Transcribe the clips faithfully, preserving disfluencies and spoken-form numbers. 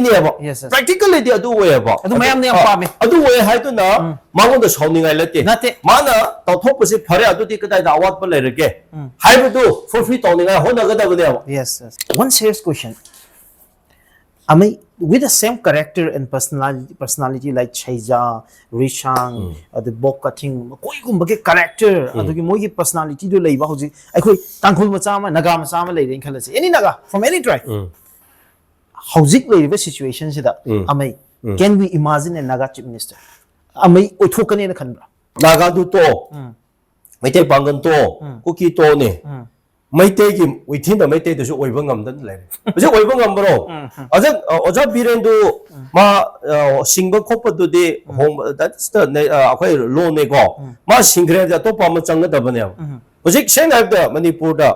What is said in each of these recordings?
ꯅꯦꯕ꯫ Yes, yes. Practically ꯗꯤ ꯑꯗꯨ ꯑꯣꯏꯌꯦꯕ꯫ ꯑꯗꯨ ꯃꯌꯥꯝꯅ ꯌꯥꯝ ꯑ, ꯄꯥꯝꯃꯦ꯫ ꯑꯗꯨ ꯑꯣꯏꯌꯦ ꯍꯥꯏꯗꯨꯅ ꯃꯉꯣꯟꯗ ꯁꯥꯎꯅꯤꯡꯉꯥꯏ ꯅꯠꯇꯦ꯫ ꯅꯠꯇꯦ꯫ ꯃꯥꯅ ꯇꯧꯊꯣꯛꯄꯁꯤ ꯐꯔꯦ, ꯑꯗꯨꯗꯤ ꯀꯗꯥꯏꯗ ꯑꯋꯥꯠꯄ ꯂꯩꯔꯒꯦ ꯎꯝ꯫ ꯍꯥꯏꯕꯗꯨ fulfill ꯇꯧꯅꯤꯡꯉꯥꯏ ꯍꯣꯠꯅꯒꯗꯕꯅꯦꯕ꯫ Yes, yes. One serious question. ꯑꯃꯩ with the same character and personality, personality like ꯁꯩꯖꯥ, ꯔꯤꯁꯥꯡ, ꯑꯗꯨ ꯕꯣꯛ ꯀꯊꯤꯡ, ꯃꯈꯣꯏꯒꯨꯝꯕꯒꯤ character, ꯑꯗꯨꯒꯤ ꯃꯣꯏꯒꯤ personality ꯗꯨ ꯂꯩꯕ ꯍꯧꯖꯤꯛ ꯑꯩꯈꯣꯏ ꯇꯥꯡꯈꯨꯜ ꯃꯆꯥ ꯑꯃ, ꯅꯥꯒꯥ ꯃꯆꯥ ꯑꯃ ꯂꯩꯔꯦꯅ ꯈꯜꯂꯁꯤ, any Naga, from any tribe. ꯎꯝ꯫ ꯍꯧꯖꯤꯛ ꯂꯩꯔꯤꯕ situation ꯁꯤꯗ ꯎꯝ꯫ ꯑꯃꯩ, ꯎꯝ꯫ can we imagine a Naga chief minister? ꯑꯃꯩ ꯑꯣꯏꯊꯣꯛꯀꯅꯦꯅ ꯈꯟꯕ꯭ꯔꯥ? ꯅꯥꯒꯥꯗꯨ ꯇꯣ, ꯎꯝ꯫ ꯃꯩꯇꯩ ꯄꯥꯡꯒꯟ ꯇꯣ, ꯎꯝ꯫ ꯀꯨꯀꯤ ꯇꯣꯅꯦ꯫ ꯎꯝ꯫ ꯃꯩꯇꯩꯒꯤ within the ꯃꯩꯇꯩꯗꯨꯁꯨ ꯑꯣꯏꯕ ꯉꯝꯗꯅ ꯂꯩꯔꯦ꯫ ꯍꯧꯖꯤꯛ ꯑꯣꯏꯕ ꯉꯝꯕ꯭ꯔꯣ? ꯎꯝ, ꯎꯝ꯫ ꯍꯧꯖꯤꯛ, ꯑ, ꯑꯣꯖꯥ ꯕꯤꯔꯦꯟꯗꯨ ꯃꯥ, ꯑ, ꯁꯤꯡꯕ ꯈꯣꯠꯄꯗꯨꯗꯤ ꯍꯣꯡꯕ, that's the na-, ꯑ, ꯑꯩꯈꯣꯏ ꯂꯣꯅꯦꯀꯣ꯫ ꯎꯝ꯫ ꯃꯥ ꯁꯤꯡꯈ꯭ꯔꯦ ꯍꯥꯏꯕꯗꯤ ꯑꯇꯣꯞꯄ ꯑꯃ ꯆꯪꯒꯗꯕꯅꯦꯕ꯫ ꯎꯝ꯫ ꯍꯧꯖꯤꯛ ꯁꯦꯡꯅ ꯍꯥꯏꯕꯗ ꯃꯅꯤꯄꯨꯔꯗ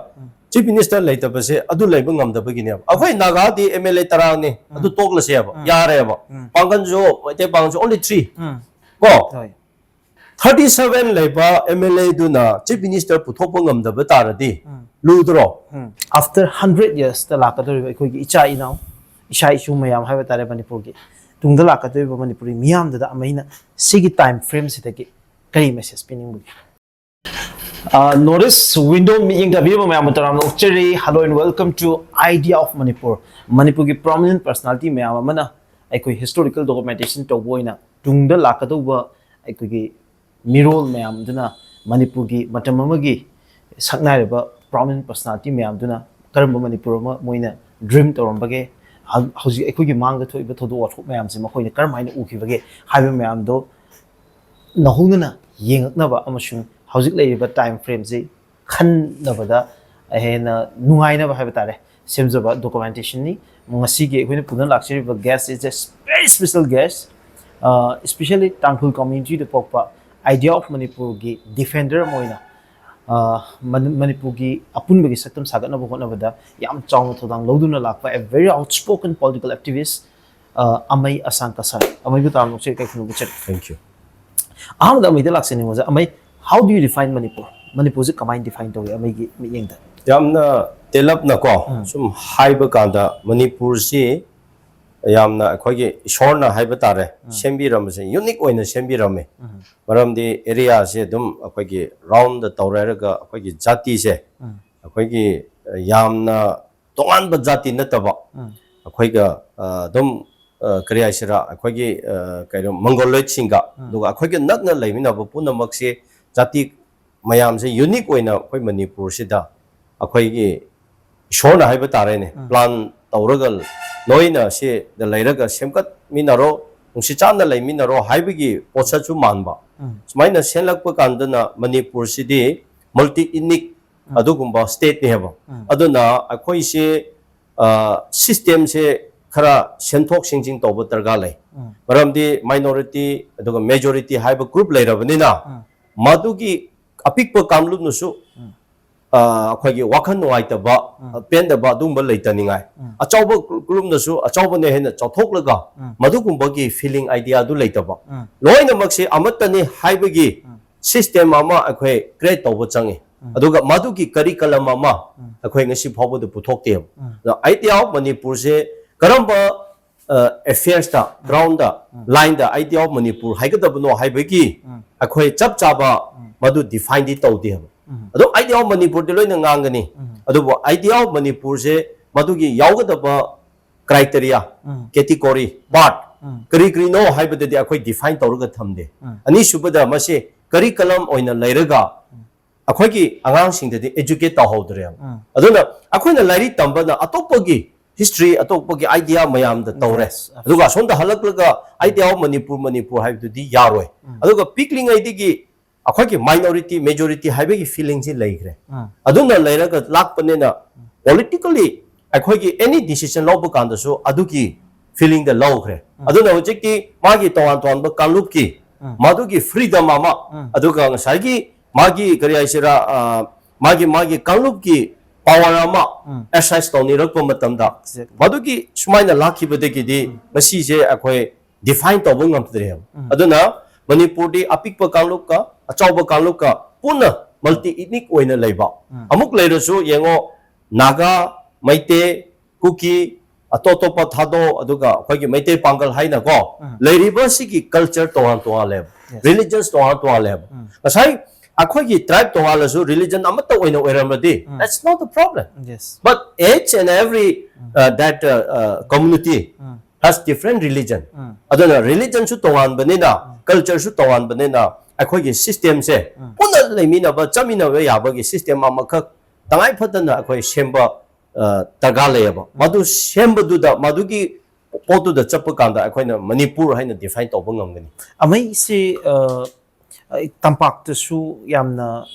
chief minister ꯂꯩꯇꯕꯁꯦ ꯑꯗꯨ ꯂꯩꯕ ꯉꯝꯗꯕꯒꯤꯅꯦꯕ꯫ ꯑꯩꯈꯣꯏ ꯅꯥꯒꯥꯗꯤ M L A ꯇꯔꯥꯅꯤ, ꯑꯗꯨ ꯇꯣꯛꯂꯁꯦꯕ, ꯌꯥꯔꯦꯕ꯫ ꯎꯝ꯫ ꯄꯥꯡꯒꯟꯁꯨ, ꯃꯩꯇꯩ ꯄꯥꯡꯒꯟꯁꯨ only three꯫ ꯎꯝ꯫ ꯀꯣ? ꯍꯣꯏ꯫ Thirty seven ꯂꯩꯕ M L A ꯗꯨꯅ chief minister ꯄꯨꯊꯣꯛꯄ ꯉꯝꯗꯕ ꯇꯥꯔꯗꯤ ꯎꯝ꯫ ꯂꯨꯗ꯭ꯔꯣ? ꯎꯝ꯫ After hundred years ꯇ ꯂꯥꯛꯀꯗꯧꯔꯤꯕ ꯑꯩꯈꯣꯏꯒꯤ ꯏꯆꯥ ꯏꯅꯥꯎ, ꯏꯁꯥ ꯏꯁꯨ ꯃꯌꯥꯝ ꯍꯥꯏꯕ ꯇꯥꯔꯦ ꯃꯅꯤꯄꯨꯔꯒꯤ, ꯇꯨꯡꯗ ꯂꯥꯛꯀꯗꯧꯔꯤꯕ ꯃꯅꯤꯄꯨꯔꯤ ꯃꯤꯌꯥꯝꯗꯨꯗ ꯑꯃꯩꯅ ꯁꯤꯒꯤ time frame ꯁꯤꯗꯒꯤ ꯀꯔꯤ message ꯄꯤꯅꯤꯡꯕꯒꯦ? North East Window ꯃꯤꯠꯌꯦꯡ ꯇꯥꯕꯤꯔꯤꯕ ꯃꯌꯥꯝꯕꯨ ꯇꯔꯥꯝꯅ ꯑꯣꯛꯆꯔꯤ꯫ Hello and welcome to Idea of Manipur. ꯃꯅꯤꯄꯨꯔꯒꯤ prominent personality ꯃꯌꯥꯝ ꯑꯃꯅ ꯑꯩꯈꯣꯏ historical documentation ꯇꯧꯕ ꯑꯣꯏꯅ ꯇꯨꯡꯗ ꯂꯥꯛꯀꯗꯧꯕ ꯑꯩꯈꯣꯏꯒꯤ ꯃꯤꯔꯣꯜ ꯃꯌꯥꯝꯗꯨꯅ ꯃꯅꯤꯄꯨꯔꯒꯤ ꯃꯇꯝ ꯑꯃꯒꯤ ꯁꯛꯅꯥꯏꯔꯕ prominent personality ꯃꯌꯥꯝꯗꯨꯅ ꯀꯔꯝꯕ ꯃꯅꯤꯄꯨꯔ ꯑꯃ ꯃꯣꯏꯅ dream ꯇꯧꯔꯝꯕꯒꯦ, ꯍꯧ-, ꯍꯧꯖꯤꯛ ꯑꯩꯈꯣꯏꯒꯤ ꯃꯥꯡꯗ ꯊꯣꯛꯏꯕ ꯊꯧꯗꯣꯛ ꯋꯥꯊꯣꯛ ꯃꯌꯥꯝꯁꯦ ꯃꯈꯣꯏꯅ ꯀꯔꯝ ꯍꯥꯏꯅ ꯎꯈꯤꯕꯒꯦ ꯍꯥꯏꯕ ꯃꯌꯥꯝꯗꯣ ꯅꯧꯍꯧꯅꯅ ꯌꯦꯡꯉꯛꯅꯕ ꯑꯃꯁꯨꯡ ꯍꯧꯖꯤꯛ ꯂꯩꯔꯤꯕ time frame ꯁꯤ ꯈꯟꯅꯕꯗ ꯍꯦꯟꯅ ꯅꯨꯡꯉꯥꯏꯅꯕ ꯍꯥꯏꯕ ꯇꯥꯔꯦ, ꯁꯦꯝꯖꯕ documentation ꯅꯤ꯫ ꯉꯁꯤꯒꯤ ꯑꯩꯈꯣꯏꯅ ꯄꯨꯗꯨꯅ ꯂꯥꯛꯆꯔꯤꯕ guest is a very special guest, ꯑ, especially ꯇꯥꯡꯈꯨꯜ community ꯗ ꯄꯣꯛꯄ Idea of Manipur ꯒꯤ defender ꯑꯃ ꯑꯣꯏꯅ, ꯑ, ꯃꯅꯤ-, ꯃꯅꯤꯄꯨꯔꯒꯤ ꯑꯄꯨꯟꯕꯒꯤ ꯁꯛꯇꯝ ꯁꯥꯒꯠꯅꯕ ꯍꯣꯠꯅꯕꯗ ꯌꯥꯝ ꯆꯥꯎꯅ ꯊꯧꯗꯥꯡ ꯂꯧꯗꯨꯅ ꯂꯥꯛꯄ a very outspoken political activist, ꯑ, ꯑꯃꯩ ꯑꯁꯥꯡ ꯀꯁꯥꯔ꯫ ꯑꯃꯩꯕꯨ ꯇꯔꯥꯝꯅ ꯑꯣꯛꯆꯔꯤ, ꯀꯩ ꯈꯨꯝꯅꯕ ꯆꯠꯂꯤ? Thank you. ꯑꯍꯥꯟꯕꯗ ꯑꯃꯩꯗ ꯂꯥꯛꯆꯅꯤꯡꯕꯁꯦ, ꯑꯃꯩ, how do you define Manipur? ꯃꯅꯤꯄꯨꯔꯁꯦ ꯀꯃꯥꯏꯅ define ꯇꯧꯏ ꯑꯃꯩꯒꯤ ꯃꯤꯠꯌꯦꯡꯗ? ꯌꯥꯝꯅ ꯇꯦꯜꯂꯞꯅꯀꯣ ꯎꯝ꯫ ꯁꯨꯝ ꯍꯥꯏꯕ ꯀꯥꯟꯗ ꯃꯅꯤꯄꯨꯔꯁꯤ ꯌꯥꯝꯅ ꯑꯩꯈꯣꯏꯒꯤ ꯏꯁꯣꯔꯅ ꯍꯥꯏꯕ ꯇꯥꯔꯦ, ꯁꯦꯝꯕꯤꯔꯝꯕꯁꯦ ꯌꯨꯅꯤꯛ ꯑꯣꯏꯅ ꯁꯦꯝꯕꯤꯔꯝꯃꯦ꯫ ꯃꯔꯝꯗꯤ ꯑꯦꯔꯤꯌꯥꯁꯦ ꯑꯗꯨꯝ ꯑꯩꯈꯣꯏꯒꯤ ꯔꯥꯎꯟꯗ ꯇꯧꯔꯦ ꯍꯥꯏꯔꯒ ꯑꯩꯈꯣꯏꯒꯤ ꯖꯥꯇꯤꯁꯦ ꯑꯩꯈꯣꯏꯒꯤ ꯌꯥꯝꯅ ꯇꯣꯉꯥꯟꯕ ꯖꯥꯇꯤ ꯅꯠꯇꯕ ꯑꯩꯈꯣꯏꯒ ꯑꯗꯨꯝ ꯀꯔꯤ ꯍꯥꯏꯁꯤꯔꯥ, ꯑꯩꯈꯣꯏꯒꯤ ꯀꯩꯅꯣ ꯃꯪꯒꯣꯂꯣꯏꯗꯁꯤꯡꯒ ꯑꯗꯨꯒ ꯑꯩꯈꯣꯏꯒ ꯅꯛꯅ ꯂꯩꯃꯤꯟꯅꯕ ꯄꯨꯝꯅꯃꯛꯁꯦ ꯖꯥꯇꯤ ꯃꯌꯥꯝꯁꯦ ꯌꯨꯅꯤꯛ ꯑꯣꯏꯅ ꯑꯩꯈꯣꯏ ꯃꯅꯤꯄꯨꯔꯁꯤꯗ ꯑꯩꯈꯣꯏꯒꯤ ꯏꯁꯣꯔꯅ ꯍꯥꯏꯕ ꯇꯥꯔꯦꯅꯦ, ꯄ꯭ꯂꯥꯟ ꯇꯧꯔꯒ ꯂꯣꯏꯅ ꯁꯤꯗ ꯂꯩꯔꯒ ꯁꯦꯝꯒꯠꯃꯤꯟꯅꯔꯣ, ꯅꯨꯡꯁꯤ ꯆꯥꯟꯅ ꯂꯩꯃꯤꯟꯅꯔꯣ ꯍꯥꯏꯕꯒꯤ ꯄꯣꯠꯁꯛꯁꯨ ꯃꯥꯟꯕ꯫ ꯁꯨꯃꯥꯏꯅ ꯁꯦꯝꯂꯛꯄ ꯀꯥꯟꯗꯅ ꯃꯅꯤꯄꯨꯔꯁꯤꯗꯤ ꯃꯜꯇꯤ ꯏꯅꯤꯛ ꯑꯗꯨꯒꯨꯝꯕ ꯁ꯭ꯇꯦꯠꯅꯦꯕ꯫ ꯑꯗꯨꯅ ꯑꯩꯈꯣꯏꯁꯦ ꯁꯤꯁꯇꯦꯝꯁꯦ ꯈꯔ ꯁꯦꯝꯊꯣꯛ ꯁꯦꯝꯖꯤꯟ ꯇꯧꯕ ꯗꯔꯀꯥꯔ ꯂꯩ꯫ ꯃꯔꯝꯗꯤ ꯃꯥꯏꯅꯣꯔꯤꯇꯤ ꯑꯗꯨꯒ ꯃꯦꯖꯣꯔꯤꯇꯤ ꯍꯥꯏꯕ ꯒ꯭ꯔꯨꯞ ꯂꯩꯔꯕꯅꯤꯅ ꯃꯗꯨꯒꯤ ꯑꯄꯤꯛꯄ ꯀꯥꯡꯂꯨꯞꯅꯁꯨ ꯑꯩꯈꯣꯏꯒꯤ ꯋꯥꯈꯜ ꯅꯨꯡꯉꯥꯏꯇꯕ, ꯄꯦꯟꯗꯕ ꯑꯗꯨꯒꯨꯝꯕ ꯂꯩꯇꯅꯤꯡꯉꯥꯏ꯫ ꯑꯆꯧꯕ ꯒ꯭ꯔꯨꯞꯅꯁꯨ ꯑꯆꯧꯕꯅꯦ ꯍꯥꯏꯅ ꯆꯥꯎꯊꯣꯛꯂꯒ ꯃꯗꯨꯒꯨꯝꯕꯒꯤ ꯐꯤꯂꯤꯡ ꯑꯥꯏꯗꯤꯌꯥꯗꯨ ꯂꯩꯇꯕ꯫ ꯂꯣꯏꯅꯃꯛꯁꯦ ꯑꯃꯠꯇꯅꯤ ꯍꯥꯏꯕꯒꯤ ꯁꯤꯁꯇꯦꯝ ꯑꯃ ꯑꯩꯈꯣꯏ ꯀ꯭ꯔꯤꯌꯦꯠ ꯇꯧꯕ ꯆꯪꯉꯤ꯫ ꯑꯗꯨꯒ ꯃꯗꯨꯒꯤ ꯀꯔꯤꯀꯂꯝ ꯑꯃ ꯑꯩꯈꯣꯏ ꯉꯁꯤ ꯐꯥꯎꯕꯗ ꯄꯨꯊꯣꯛꯇꯦꯕ꯫ ꯑꯗꯣ ꯑꯥꯏꯗꯤꯌꯥ ꯑꯣꯐ ꯃꯅꯤꯄꯨꯔꯁꯦ ꯀꯔꯝꯕ ꯑꯦꯐꯤꯌꯔꯁꯇ, ꯒ꯭ꯔꯥꯎꯟꯗ, ꯂꯥꯏꯟꯗ ꯑꯥꯏꯗꯤꯌꯥ ꯑꯣꯐ ꯃꯅꯤꯄꯨꯔ ꯍꯥꯏꯒꯗꯕꯅꯣ ꯍꯥꯏꯕꯒꯤ ꯑꯩꯈꯣꯏ ꯆꯞ ꯆꯥꯕ ꯃꯗꯨ ꯗꯤꯐꯥꯏꯟꯗꯤ ꯇꯧꯗꯦꯕ꯫ ꯑꯗꯣ ꯑꯥꯏꯗꯤꯌꯥ ꯑꯣꯐ ꯃꯅꯤꯄꯨꯔꯗꯤ ꯂꯣꯏꯅ ꯉꯥꯡꯒꯅꯤ, ꯑꯗꯨꯕꯨ ꯑꯥꯏꯗꯤꯌꯥ ꯑꯣꯐ ꯃꯅꯤꯄꯨꯔꯁꯦ ꯃꯗꯨꯒꯤ ꯌꯥꯎꯒꯗꯕ ꯀ꯭ꯔꯥꯏꯇꯦꯔꯤꯌꯥ, ꯀꯦꯇꯤꯒꯣꯔꯤ, ꯄꯥꯔꯠ ꯀꯔꯤ ꯀꯔꯤꯅꯣ ꯍꯥꯏꯕꯗꯗꯤ ꯑꯩꯈꯣꯏ ꯗꯤꯐꯥꯏꯟ ꯇꯧꯔꯒ ꯊꯝꯗꯦ꯫ ꯑꯅꯤꯁꯨꯕꯗ ꯃꯁꯤ ꯀꯔꯤꯀꯂꯝ ꯑꯣꯏꯅ ꯂꯩꯔꯒ ꯑꯩꯈꯣꯏꯒꯤ ꯑꯉꯥꯡꯁꯤꯡꯗꯗꯤ ꯑꯦꯖꯨꯀꯦꯠ ꯇꯧꯍꯧꯗ꯭ꯔꯦꯕ꯫ ꯑꯗꯨꯅ ꯑꯩꯈꯣꯏꯅ ꯂꯥꯏꯔꯤꯛ ꯇꯝꯕꯅ ꯑꯇꯣꯞꯄꯒꯤ ꯍꯤꯁꯇ꯭ꯔꯤ, ꯑꯇꯣꯞꯄꯒꯤ ꯑꯥꯏꯗꯤꯌꯥ ꯃꯌꯥꯝꯗ ꯇꯧꯔꯦ꯫ Yes, of ꯑꯗꯨꯒ ꯑꯁꯣꯝꯗ ꯍꯜꯂꯛꯂꯒ ꯑꯥꯏꯗꯤꯌꯥ ꯑꯣꯐ ꯃꯅꯤꯄꯨꯔ, ꯃꯅꯤꯄꯨꯔ ꯍꯥꯏꯕꯗꯨꯗꯤ ꯌꯥꯔꯣꯏ꯫ ꯑꯗꯨꯒ ꯄꯤꯛꯂꯤꯉꯩꯗꯒꯤ ꯑꯩꯈꯣꯏꯒꯤ ꯃꯥꯏꯅꯣꯔꯤꯇꯤ, ꯃꯦꯖꯣꯔꯤꯇꯤ ꯍꯥꯏꯕꯒꯤ ꯐꯤꯂꯤꯡꯁꯤ ꯂꯩꯈ꯭ꯔꯦ꯫ ꯑꯗꯨꯅ ꯂꯩꯔꯒ ꯂꯥꯛꯄꯅꯤꯅ ꯄꯣꯂꯤꯇꯤꯀꯦꯜꯂꯤ ꯑꯩꯈꯣꯏꯒꯤ ꯑꯦꯅꯤ ꯗꯤꯁꯤꯖꯟ ꯂꯧꯕ ꯀꯥꯟꯗꯁꯨ ꯑꯗꯨꯒꯤ ꯐꯤꯂꯤꯡꯗ ꯂꯧꯈ꯭ꯔꯦ꯫ ꯑꯗꯨꯅ ꯍꯧꯖꯤꯛꯇꯤ ꯃꯥꯒꯤ ꯇꯣꯉꯥꯟ ꯇꯣꯉꯥꯟꯕ ꯀꯥꯡꯂꯨꯞꯀꯤ ꯃꯗꯨꯒꯤ ꯐ꯭ꯔꯤꯗꯝ ꯑꯃ, ꯑꯗꯨꯒ ꯉꯁꯥꯏꯒꯤ ꯃꯥꯒꯤ ꯀꯔꯤ ꯍꯥꯏꯁꯤꯔꯥ, ꯑ, ꯃꯥꯒꯤ, ꯃꯥꯒꯤ ꯀꯥꯡꯂꯨꯞꯀꯤ ꯄꯥꯋꯔ ꯑꯃ ꯑꯦꯛꯁꯔꯁꯥꯏꯁ ꯇꯧꯅꯤꯔꯛꯄ ꯃꯇꯝꯗ, Exactly. ꯃꯗꯨꯒꯤ ꯁꯨꯃꯥꯏꯅ ꯂꯥꯛꯈꯤꯕꯗꯒꯤꯗꯤ ꯉꯁꯤꯁꯦ ꯑꯩꯈꯣꯏ ꯗꯤꯐꯥꯏꯟ ꯇꯧꯕ ꯉꯝꯗ꯭ꯔꯦꯕ꯫ ꯑꯗꯨꯅ ꯃꯅꯤꯄꯨꯔꯗꯤ ꯑꯄꯤꯛꯄ ꯀꯥꯡꯂꯨꯞꯀ ꯑꯆꯧꯕ ꯀꯥꯡꯂꯨꯞꯀ ꯄꯨꯟꯅ ꯃꯜꯇꯤ ꯏꯊꯅꯤꯛ ꯑꯣꯏꯅ ꯂꯩꯕ꯫ ꯑꯃꯨꯛ ꯂꯩꯔꯁꯨ ꯌꯦꯡꯉꯣ, ꯅꯥꯒꯥ, ꯃꯩꯇꯩ, ꯀꯨꯀꯤ, ꯑꯇꯣꯞ ꯑꯇꯣꯞꯄ ꯊꯥꯗꯣ, ꯑꯗꯨꯒ ꯑꯩꯈꯣꯏꯒꯤ ꯃꯩꯇꯩ ꯄꯥꯡꯒꯜ ꯍꯥꯏꯅꯀꯣ, ꯎꯝ. ꯂꯩꯔꯤꯕ ꯁꯤꯒꯤ culture ꯇꯣꯉꯥꯟ ꯇꯣꯉꯥꯜꯂꯦꯕ, Yes. religions ꯇꯣꯉꯥꯟ ꯇꯣꯉꯥꯜꯂꯦꯕ꯫ ꯎꯝ. ꯉꯁꯥꯏ ꯑꯩꯈꯣꯏꯒꯤ tribe ꯇꯣꯉꯥꯜꯂꯁꯨ, religion ꯑꯃꯠꯇ ꯑꯣꯏꯅ ꯑꯣꯏꯔꯝꯃꯗꯤ, ꯎꯝ. that's not a problem. Yes. But each and every uh, that uh, uh, community um. has different religion. ꯎꯝ. ꯑꯗꯨꯅ religion ꯁꯨ ꯇꯣꯉꯥꯟꯕꯅꯤꯅ, culture ꯁꯨ ꯇꯣꯉꯥꯟꯕꯅꯤꯅ, ꯑꯩꯈꯣꯏꯒꯤ system ꯁꯦ ꯎꯝ. ꯄꯨꯟꯅ ꯂꯩꯃꯤꯟꯅꯕ, ꯆꯠꯃꯤꯟꯅꯕ ꯌꯥꯕꯒꯤ system ꯑꯃꯈꯛ ꯇꯉꯥꯏ ꯐꯗꯅ ꯑꯩꯈꯣꯏ ꯁꯦꯝꯕ ꯑ, ꯗꯔꯀꯥꯔ ꯂꯩꯌꯦꯕ꯫ ꯃꯗꯨ ꯁꯦꯝꯕꯗꯨꯗ, ꯃꯗꯨꯒꯤ ꯄꯣꯠꯇꯨꯗ ꯆꯠꯄ ꯀꯥꯟꯗ ꯑꯩꯈꯣꯏꯅ ꯃꯅꯤꯄꯨꯔ ꯍꯥꯏꯅ define ꯇꯧꯕ ꯉꯝꯒꯅꯤ꯫ ꯑꯃꯩꯁꯤ ꯑ, ꯑꯩ ꯇꯝꯄꯥꯛꯇꯁꯨ ꯌꯥꯝꯅ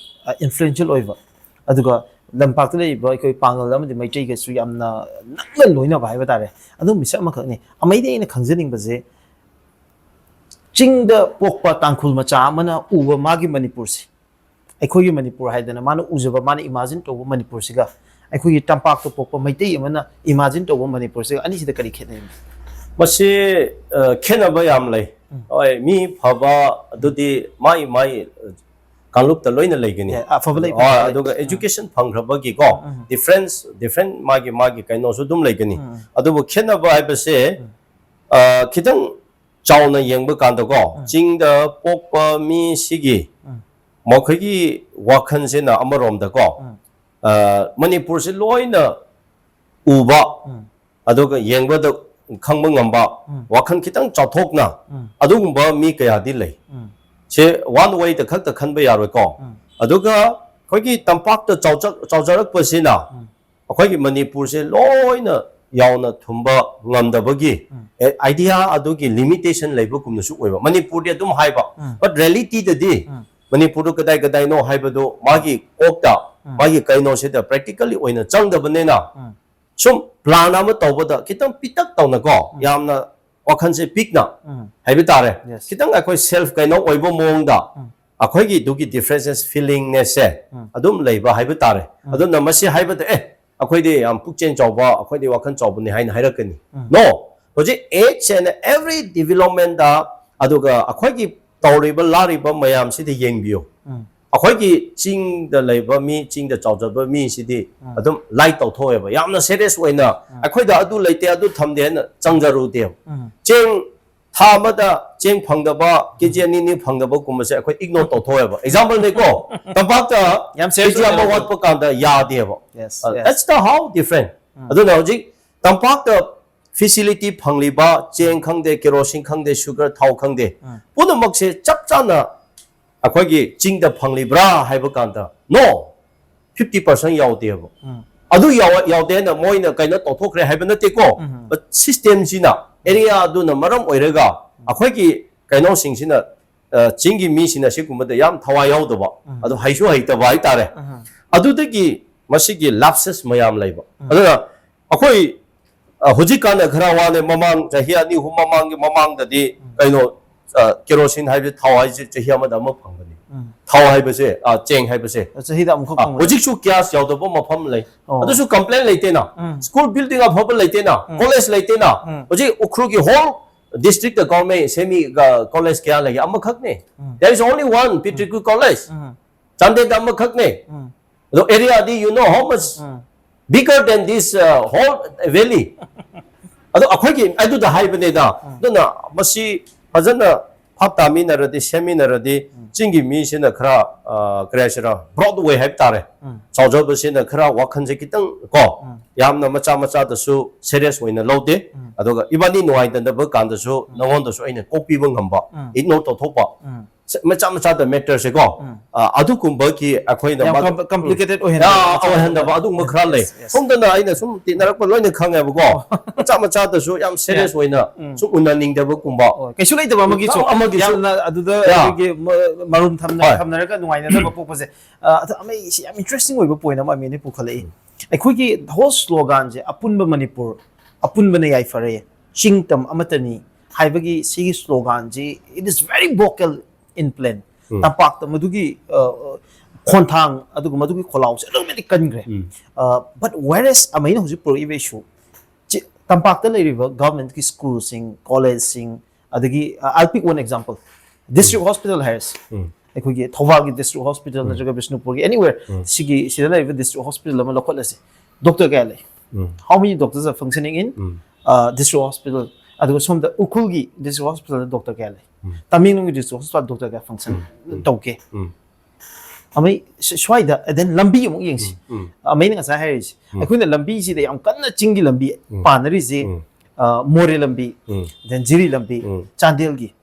ꯑ, influential ꯑꯣꯏꯕ, ꯑꯗꯨꯒ ꯂꯝꯄꯥꯛꯇ ꯂꯩꯔꯤꯕ ꯑꯩꯈꯣꯏ ꯄꯥꯡꯒꯜ ꯑꯃꯗꯤ ꯃꯩꯇꯩꯒꯁꯨ ꯌꯥꯝꯅ ꯅꯛꯅ ꯂꯣꯏꯅꯕ ꯍꯥꯏꯕ ꯇꯥꯔꯦ꯫ ꯑꯗꯨꯝꯕ ꯃꯤꯁꯛ ꯑꯃꯈꯛꯅꯤ꯫ ꯑꯃꯩꯗꯤ ꯑꯩꯅ ꯈꯪꯖꯅꯤꯡꯕꯁꯦ, ꯆꯤꯡꯗ ꯄꯣꯛꯄ ꯇꯥꯡꯈꯨꯜ ꯃꯆꯥ ꯑꯃꯅ ꯎꯕ ꯃꯥꯒꯤ ꯃꯅꯤꯄꯨꯔꯁꯦ, ꯑꯩꯈꯣꯏꯒꯤ ꯃꯅꯤꯄꯨꯔ ꯍꯥꯏꯗꯅ ꯃꯥꯅ ꯎꯖꯕ, ꯃꯥꯅ imagine ꯇꯧꯕ ꯃꯅꯤꯄꯨꯔꯁꯤꯒ ꯑꯩꯈꯣꯏꯒꯤ ꯇꯝꯄꯥꯛꯇ ꯄꯣꯛꯄ ꯃꯩꯇꯩ ꯑꯃꯅ imagine ꯇꯧꯕ ꯃꯅꯤꯄꯨꯔꯁꯤꯒ ꯑꯅꯤꯁꯤꯗ ꯀꯔꯤ ꯈꯦꯠꯅꯩ? ꯃꯁꯤ ꯑ, ꯈꯦꯠꯅꯕ ꯌꯥꯝ ꯂꯩ꯫ ꯎꯝ. ꯍꯣꯏ, ꯃꯤ ꯐꯕ ꯑꯗꯨꯗꯤ ꯃꯥꯏ ꯃꯥꯏ ꯑ, ꯀꯥꯡꯂꯨꯞꯇ ꯂꯣꯏꯅ ꯂꯩꯒꯅꯤ꯫ ꯌꯥꯏ, ꯑꯐꯕ ꯂꯩ, ꯑ, ꯐꯠꯇꯕ ꯂꯩ꯫ ꯑꯗꯨꯒ education ꯐꯪꯈ꯭ꯔꯕꯒꯤꯀꯣ, ꯎꯝ. difference, different ꯃꯥꯒꯤ ꯃꯥꯒꯤ ꯀꯩꯅꯣꯁꯨ ꯑꯗꯨꯝ ꯂꯩꯒꯅꯤ꯫ ꯎꯝ. ꯑꯗꯨꯕꯨ ꯈꯦꯠꯅꯕ ꯍꯥꯏꯕꯁꯦ, ꯎꯝ. ꯑ, ꯈꯤꯇꯪ ꯆꯥꯎꯅ ꯌꯦꯡꯕ ꯀꯥꯟꯗꯀꯣ, ꯎꯝ. ꯆꯤꯡꯗ ꯄꯣꯛꯄ ꯃꯤꯁꯤꯒꯤ ꯎꯝ. ꯃꯈꯣꯏꯒꯤ ꯋꯥꯈꯜꯁꯤꯅ ꯑꯃꯔꯣꯝꯗꯀꯣ, ꯎꯝ. ꯑ, ꯃꯅꯤꯄꯨꯔꯁꯤ ꯂꯣꯏꯅ ꯎꯕ, ꯎꯝ. ꯑꯗꯨꯒ ꯌꯦꯡꯕꯗ ꯈꯪꯕ ꯉꯝꯕ, ꯎꯝ. ꯋꯥꯈꯜ ꯈꯤꯇꯪ ꯆꯥꯎꯊꯣꯛꯅ ꯎꯝ. ꯑꯗꯨꯒꯨꯝꯕ ꯃꯤ ꯀꯌꯥꯗꯤ ꯂꯩ꯫ ꯎꯝ. ꯁꯦ one way ꯗ ꯈꯛꯇ ꯈꯟꯕ ꯌꯥꯔꯣꯏꯀꯣ꯫ ꯎꯝ. ꯑꯗꯨꯒ ꯑꯩꯈꯣꯏꯒꯤ ꯇꯝꯄꯥꯛꯇ ꯆꯥꯎꯆ-, ꯆꯥꯎꯖꯔꯛꯄꯁꯤꯅ ꯎꯝ. ꯑꯩꯈꯣꯏꯒꯤ ꯃꯅꯤꯄꯨꯔꯁꯦ ꯂꯣꯏꯅ ꯌꯥꯎꯅ ꯊꯨꯝꯕ ꯉꯝꯗꯕꯒꯤ ꯎꯝ. ꯑꯦ, idea ꯑꯗꯨꯒꯤ limitation ꯂꯩꯕꯒꯨꯝꯅꯁꯨ ꯑꯣꯏꯕ꯫ ꯃꯅꯤꯄꯨꯔꯗꯤ ꯑꯗꯨꯝ ꯍꯥꯏꯕ, ꯎꯝ. but reality ꯗꯗꯤ ꯎꯝ. ꯃꯅꯤꯄꯨꯔꯗꯨ ꯀꯗꯥꯏ ꯀꯗꯥꯏꯅꯣ ꯍꯥꯏꯕꯗꯨ ꯃꯥꯒꯤ ꯀꯣꯛꯇ, ꯎꯝ. ꯃꯥꯒꯤ ꯀꯩꯅꯣꯁꯤꯗ practically ꯑꯣꯏꯅ ꯆꯪꯗꯕꯅꯤꯅ, ꯎꯝ. ꯁꯨꯝ plan ꯑꯃ ꯇꯧꯕꯗ ꯈꯤꯇꯪ ꯄꯤꯛꯇꯛ ꯇꯧꯅꯀꯣ, ꯎꯝ. ꯌꯥꯝꯅ ꯋꯥꯈꯜꯁꯦ ꯄꯤꯛꯅ ꯎꯝ. ꯍꯥꯏꯕ ꯇꯥꯔꯦ, Yes. ꯈꯤꯇꯪ ꯑꯩꯈꯣꯏ self ꯀꯩꯅꯣ ꯑꯣꯏꯕ ꯃꯑꯣꯡꯗ ꯎꯝ. ꯑꯩꯈꯣꯏꯒꯤ ꯑꯗꯨꯒꯤ differences feelingness ꯁꯦ ꯎꯝ. ꯑꯗꯨꯝ ꯂꯩꯕ ꯍꯥꯏꯕ ꯇꯥꯔꯦ꯫ ꯎꯝ. ꯑꯗꯨꯅ ꯃꯁꯤ ꯍꯥꯏꯕꯗ, "ꯑꯦ, ꯑꯩꯈꯣꯏꯗꯤ ꯌꯥꯝ ꯄꯨꯛꯆꯦꯜ ꯆꯥꯎꯕ, ꯑꯩꯈꯣꯏꯗꯤ ꯋꯥꯈꯜ ꯆꯥꯎꯕꯅꯤ" ꯍꯥꯏꯅ ꯍꯥꯏꯔꯛꯀꯅꯤ꯫ ꯎꯝ. No, ꯍꯧꯖꯤꯛ each and every development ꯗ, ꯑꯗꯨꯒ ꯑꯩꯈꯣꯏꯒꯤ ꯇꯧꯔꯤꯕ ꯂꯥꯛꯂꯤꯕ ꯃꯌꯥꯝꯁꯤꯗ ꯌꯦꯡꯕꯤꯌꯨ꯫ ꯎꯝ. ꯑꯩꯈꯣꯏꯒꯤ ꯆꯤꯡꯗ ꯂꯩꯕ ꯃꯤ, ꯆꯤꯡꯗ ꯆꯥꯎꯖꯕ ꯃꯤꯁꯤꯗꯤ ꯑꯗꯨꯝ ꯂꯥꯏ ꯇꯧꯊꯣꯛꯑꯦꯕ, ꯌꯥꯝꯅ ꯁꯦꯔꯤꯌꯁ ꯑꯣꯏꯅ ꯑꯩꯈꯣꯏꯗ ꯑꯗꯨ ꯂꯩꯇꯦ, ꯑꯗꯨ ꯊꯝꯗꯦ ꯍꯥꯏꯅ ꯆꯪꯖꯔꯨꯗꯦꯕ꯫ ꯆꯦꯡ ꯊꯥ ꯑꯃꯗ ꯆꯦꯡ ꯐꯪꯗꯕ, ꯀꯦ ꯖꯤ ꯑꯅꯤ ꯑꯅꯤ ꯐꯪꯗꯕꯒꯨꯝꯕꯁꯦ ꯑꯩꯈꯣꯏ ꯏꯒꯅꯣꯔ ꯇꯧꯊꯣꯛꯑꯦꯕ꯫ ꯑꯦꯛꯖꯥꯝꯄꯜꯅꯦꯀꯣ, ꯇꯝꯄꯥꯛꯇ ꯌꯥꯝ ꯀꯦ ꯖꯤ ꯁꯦꯔꯤꯌꯁ ꯑꯃ ꯑꯣꯏꯅ ꯋꯥꯠꯄ ꯀꯥꯟꯗ ꯌꯥꯗꯦꯕ꯫ Yes, Uh, yes. That's the how different. ꯑꯗꯨꯅ ꯍꯧꯖꯤꯛ ꯇꯝꯄꯥꯛꯇ ꯐꯦꯁꯤꯂꯤꯇꯤ ꯐꯪꯂꯤꯕ ꯆꯦꯡ ꯈꯪꯗꯦ, ꯀꯦꯔꯣꯁꯤꯟ ꯈꯪꯗꯦ, ꯁꯨꯒꯔ, ꯊꯥꯎ ꯈꯪꯗꯦ, ꯄꯨꯝꯅꯃꯛꯁꯦ ꯆꯞ ꯆꯥꯅ ꯑꯩꯈꯣꯏꯒꯤ ꯆꯤꯡꯗ ꯐꯪꯂꯤꯕ꯭ꯔꯥ ꯍꯥꯏꯕ ꯀꯥꯟꯗ, ꯅꯣ, ꯐꯤꯐꯇꯤ ꯄꯥꯔꯁꯦꯟ ꯌꯥꯎꯗꯦꯕ꯫ ꯑꯗꯨ ꯌꯥꯎ- ꯌꯥꯎꯗꯦ ꯍꯥꯏꯅ ꯃꯣꯏꯅ ꯀꯩꯅꯣ ꯇꯧꯊꯣꯛꯈ꯭ꯔꯦ ꯍꯥꯏꯕ ꯅꯠꯇꯦꯀꯣ꯫ ꯁꯤꯁꯇꯦꯝꯁꯤꯅ, ꯑꯦꯔꯤꯌꯥ ꯑꯗꯨꯅ ꯃꯔꯝ ꯑꯣꯏꯔꯒ ꯑꯩꯈꯣꯏꯒꯤ ꯀꯩꯅꯣꯁꯤꯡꯁꯤꯅ, ꯑ, ꯆꯤꯡꯒꯤ ꯃꯤꯁꯤꯡꯅ ꯁꯤꯒꯨꯝꯕꯗ ꯌꯥꯝ ꯊꯋꯥꯏ ꯌꯥꯎꯗꯕ, ꯑꯗꯨ ꯍꯩꯁꯨ ꯍꯩꯇꯕ ꯍꯥꯏꯇꯥꯔꯦ꯫ ꯑꯗꯨꯗꯒꯤ ꯃꯁꯤꯒꯤ ꯂꯥꯞꯁꯦꯁ ꯃꯌꯥꯝ ꯂꯩꯕ꯫ ꯑꯗꯨꯅ ꯑꯩꯈꯣꯏ, ꯑ, ꯍꯧꯖꯤꯛꯀꯥꯟꯗ ꯈꯔ ꯋꯥꯅꯦ, ꯃꯃꯥꯡ ꯆꯍꯤ ꯑꯅꯤ ꯑꯍꯨꯝ ꯃꯃꯥꯡꯒꯤ ꯃꯃꯥꯡꯗꯗꯤ ꯀꯩꯅꯣ, ꯑ, ꯀꯦꯔꯣꯁꯤꯟ ꯍꯥꯏꯕꯁꯦ, ꯊꯥꯎ ꯍꯥꯏꯁꯦ ꯆꯍꯤ ꯑꯃꯗ ꯑꯃ ꯐꯪꯒꯅꯤ꯫ ꯊꯥꯎ ꯍꯥꯏꯕꯁꯦ, ꯑ, ꯆꯦꯡ ꯍꯥꯏꯕꯁꯦ꯫ ꯆꯍꯤꯗ ꯑꯃꯨꯛꯈꯛ ꯑ, ꯐꯪꯕ꯫ ꯍꯧꯖꯤꯛꯁꯨ ꯒ꯭ꯌꯥꯁ ꯌꯥꯎꯗꯕ ꯃꯐꯝ ꯂꯩ꯫ ꯑꯣ꯫ ꯑꯗꯨꯁꯨ ꯀꯝꯄ꯭ꯂꯦꯟ ꯂꯩꯇꯦꯅ꯫ ꯁ꯭ꯀꯨꯜ ꯕꯤꯜꯗꯤꯡ ꯑꯐꯕ ꯂꯩꯇꯦꯅ, ꯀꯣꯂꯦꯖ ꯂꯩꯇꯦꯅ꯫ ꯍꯧꯖꯤꯛ ꯎꯈ꯭ꯔꯨꯜꯒꯤ whole district government semi college ꯀꯌꯥ ꯂꯩꯒꯦ? ꯑꯃꯈꯛꯅꯦ꯫ There is only one Pettigrew College. ꯆꯥꯟꯗꯦꯜꯗ ꯑꯃꯈꯛꯅꯦ꯫ ꯑꯗꯣ ꯑꯦꯔꯤꯌꯥꯗꯤ, you know how much bigger than this, uh, whole valley. ꯑꯗꯣ ꯑꯩꯈꯣꯏꯒꯤ ꯑꯗꯨꯗ ꯍꯥꯏꯕꯅꯤꯗ꯫ ꯑꯗꯨꯅ ꯃꯁꯤ ꯐꯖꯅ ꯐꯥꯞ ꯇꯥꯃꯤꯟꯅꯔꯗꯤ, ꯁꯦꯝꯃꯤꯟꯅꯔꯗꯤ, ꯆꯤꯡꯒꯤ ꯃꯤꯁꯤꯅ ꯈꯔ, ꯑ, ꯀꯔꯤ ꯍꯥꯏꯁꯤꯔꯥ, ꯕ꯭ꯔꯣꯗ ꯋꯦ ꯍꯥꯏꯕ ꯇꯥꯔꯦ꯫ ꯆꯥꯎꯖꯕꯁꯤꯅ ꯈꯔ ꯋꯥꯈꯜꯁꯦ ꯈꯤꯇꯪ ꯀꯣ, ꯌꯥꯝꯅ ꯃꯆꯥ ꯃꯆꯥꯗꯁꯨ ꯁꯦꯔꯤꯌꯁ ꯑꯣꯏꯅ ꯂꯧꯗꯦ꯫ ꯑꯗꯨꯒ ꯏꯕꯥꯅꯤ ꯅꯨꯡꯉꯥꯏꯅꯗꯕ ꯀꯥꯟꯗꯁꯨ ꯅꯉꯣꯟꯗꯁꯨ ꯑꯩꯅ ꯀꯣꯛꯄꯤꯕ ꯉꯝꯕ, ꯏꯒꯅꯣꯔ ꯇꯧꯊꯣꯛꯄ, ꯁ- ꯃꯆꯥ ꯃꯆꯥꯗ ꯃꯦꯇꯔꯁꯦ ꯀꯣ, ꯑ, ꯑꯗꯨꯒꯨꯝꯕꯒꯤ ꯑꯩꯈꯣꯏꯅ ꯌꯥꯝ ꯃꯥ- com- complicated ꯌꯥ, ꯑꯣꯏꯍꯟꯗꯕ꯫ ꯑꯣꯏꯍꯟꯗꯕ ꯑꯗꯨꯒꯨꯝꯕ ꯈꯔ ꯂꯩ꯫ Yes, yes. ꯁꯣꯝꯗꯅ ꯑꯩꯅ ꯁꯨꯝ ꯇꯤꯟꯅꯔꯛꯄ ꯂꯣꯏꯅ ꯈꯪꯉꯦꯕꯀꯣ, ꯃꯆꯥ ꯃꯆꯥꯗꯁꯨ ꯌꯥꯝ ꯁꯦꯔꯤꯌꯁ ꯑꯣꯏꯅ ꯁꯨꯝ ꯎꯅꯅꯤꯡꯗꯕꯒꯨꯝꯕ꯫ ꯑꯣ, ꯀꯩꯁꯨ ꯂꯩꯇꯕ ꯑꯃꯒꯤꯁꯨ ꯑꯃꯒꯤꯁꯨ꯫ ꯌꯥꯝꯅ ꯑꯗꯨꯗ ꯌꯥ꯫ ꯑꯩꯈꯣꯏꯒꯤ ꯃ- ꯃꯔꯨꯝ ꯊꯝꯅ- ꯍꯣꯏ꯫ ꯊꯝꯅꯔꯒ ꯅꯨꯡꯉꯥꯏꯅꯗꯕ ꯄꯣꯛꯄꯁꯦ꯫ ꯑ, ꯑꯗ ꯑꯃ ꯑꯩꯁꯤ ꯌꯥꯝ ꯏꯟꯇꯔꯦꯁꯇꯤꯡ ꯑꯣꯏꯕ ꯄꯣꯏꯟ ꯑꯃ ꯑꯃꯅ ꯄꯨꯈꯠꯂꯛꯏ꯫ ꯑꯩꯈꯣꯏꯒꯤ ꯍꯣꯜ ꯁ꯭ꯂꯣꯒꯥꯟꯁꯦ, "ꯑꯄꯨꯟꯕ ꯃꯅꯤꯄꯨꯔ, ꯑꯄꯨꯟꯕꯅ ꯌꯥꯏꯐꯔꯦ, ꯆꯤꯡ ꯇꯝ ꯑꯃꯠꯇꯅꯤ" ꯍꯥꯏꯕꯒꯤ ꯁꯤꯒꯤ ꯁ꯭ꯂꯣꯒꯥꯟꯁꯤ, it is very vocal in plain꯫ ꯇꯝꯄꯥꯛꯇ ꯃꯗꯨꯒꯤ, ꯑ, ꯈꯣꯟꯊꯥꯡ ꯑꯗꯨꯒ ꯃꯗꯨꯒꯤ ꯈꯣꯜꯂꯥꯎꯁꯦ ꯑꯗꯨꯛꯀꯤ ꯃꯇꯤꯛ ꯀꯟꯈ꯭ꯔꯦ꯫ But whereas ꯑꯃꯩꯅ ꯍꯧꯖꯤꯛ ꯄꯨꯔꯛꯏꯕ ꯏꯁꯨ, ꯆꯤ- ꯇꯝꯄꯥꯛꯇ ꯂꯩꯔꯤꯕ ꯒꯚꯔꯟꯃꯦꯟꯠꯀꯤ ꯁ꯭ꯀꯨꯜꯁꯤꯡ, ꯀꯣꯂꯦꯖꯁꯤꯡ, ꯑꯗꯒꯤ, uh, I'll pick one example, district hospital ꯍꯥꯏꯔꯁꯤ꯫ ꯑꯩꯈꯣꯏꯒꯤ ꯊꯧꯕꯥꯜꯒꯤ district hospital ꯅꯠꯇ꯭ꯔꯒ ꯕꯤꯁꯅꯨꯄꯨꯔꯒꯤ anywhere, ꯁꯤꯒꯤ ꯁꯤꯗ ꯂꯩꯔꯤꯕ district hospital ꯑꯃ ꯂꯧꯈꯠꯂꯁꯤ, doctor ꯀꯌꯥ ꯂꯩ? How many doctors are functioning in district hospital? ꯑꯗꯨꯒ ꯁꯣꯝꯗ ꯎꯈ꯭ꯔꯨꯜꯒꯤ district hospital ꯗ doctor ꯀꯌꯥ ꯂꯩ? ꯇꯃꯦꯡꯂꯣꯡꯒꯤ district hospital doctor ꯀꯌꯥ function ꯇꯧꯒꯦ? ꯑꯃꯩ ꯁ꯭ꯋꯥꯏꯗ, then ꯂꯝꯕꯤ ꯑꯃꯨꯛ ꯌꯦꯡꯁꯤ꯫ ꯑꯃꯩꯅ ꯉꯁꯥꯏ ꯍꯥꯏꯔꯤꯁꯦ, ꯑꯩꯈꯣꯏꯅ ꯂꯝꯕꯤꯁꯤꯗ ꯌꯥꯝ ꯀꯟꯅ ꯆꯤꯡꯒꯤ ꯂꯝꯕꯤ ꯄꯥꯟꯅꯔꯤꯁꯦ, ꯃꯣꯔꯦ ꯂꯝꯕꯤ, then ꯖꯤꯔꯤ ꯂꯝꯕꯤ, ꯆꯥꯟꯗꯦꯜꯒꯤ,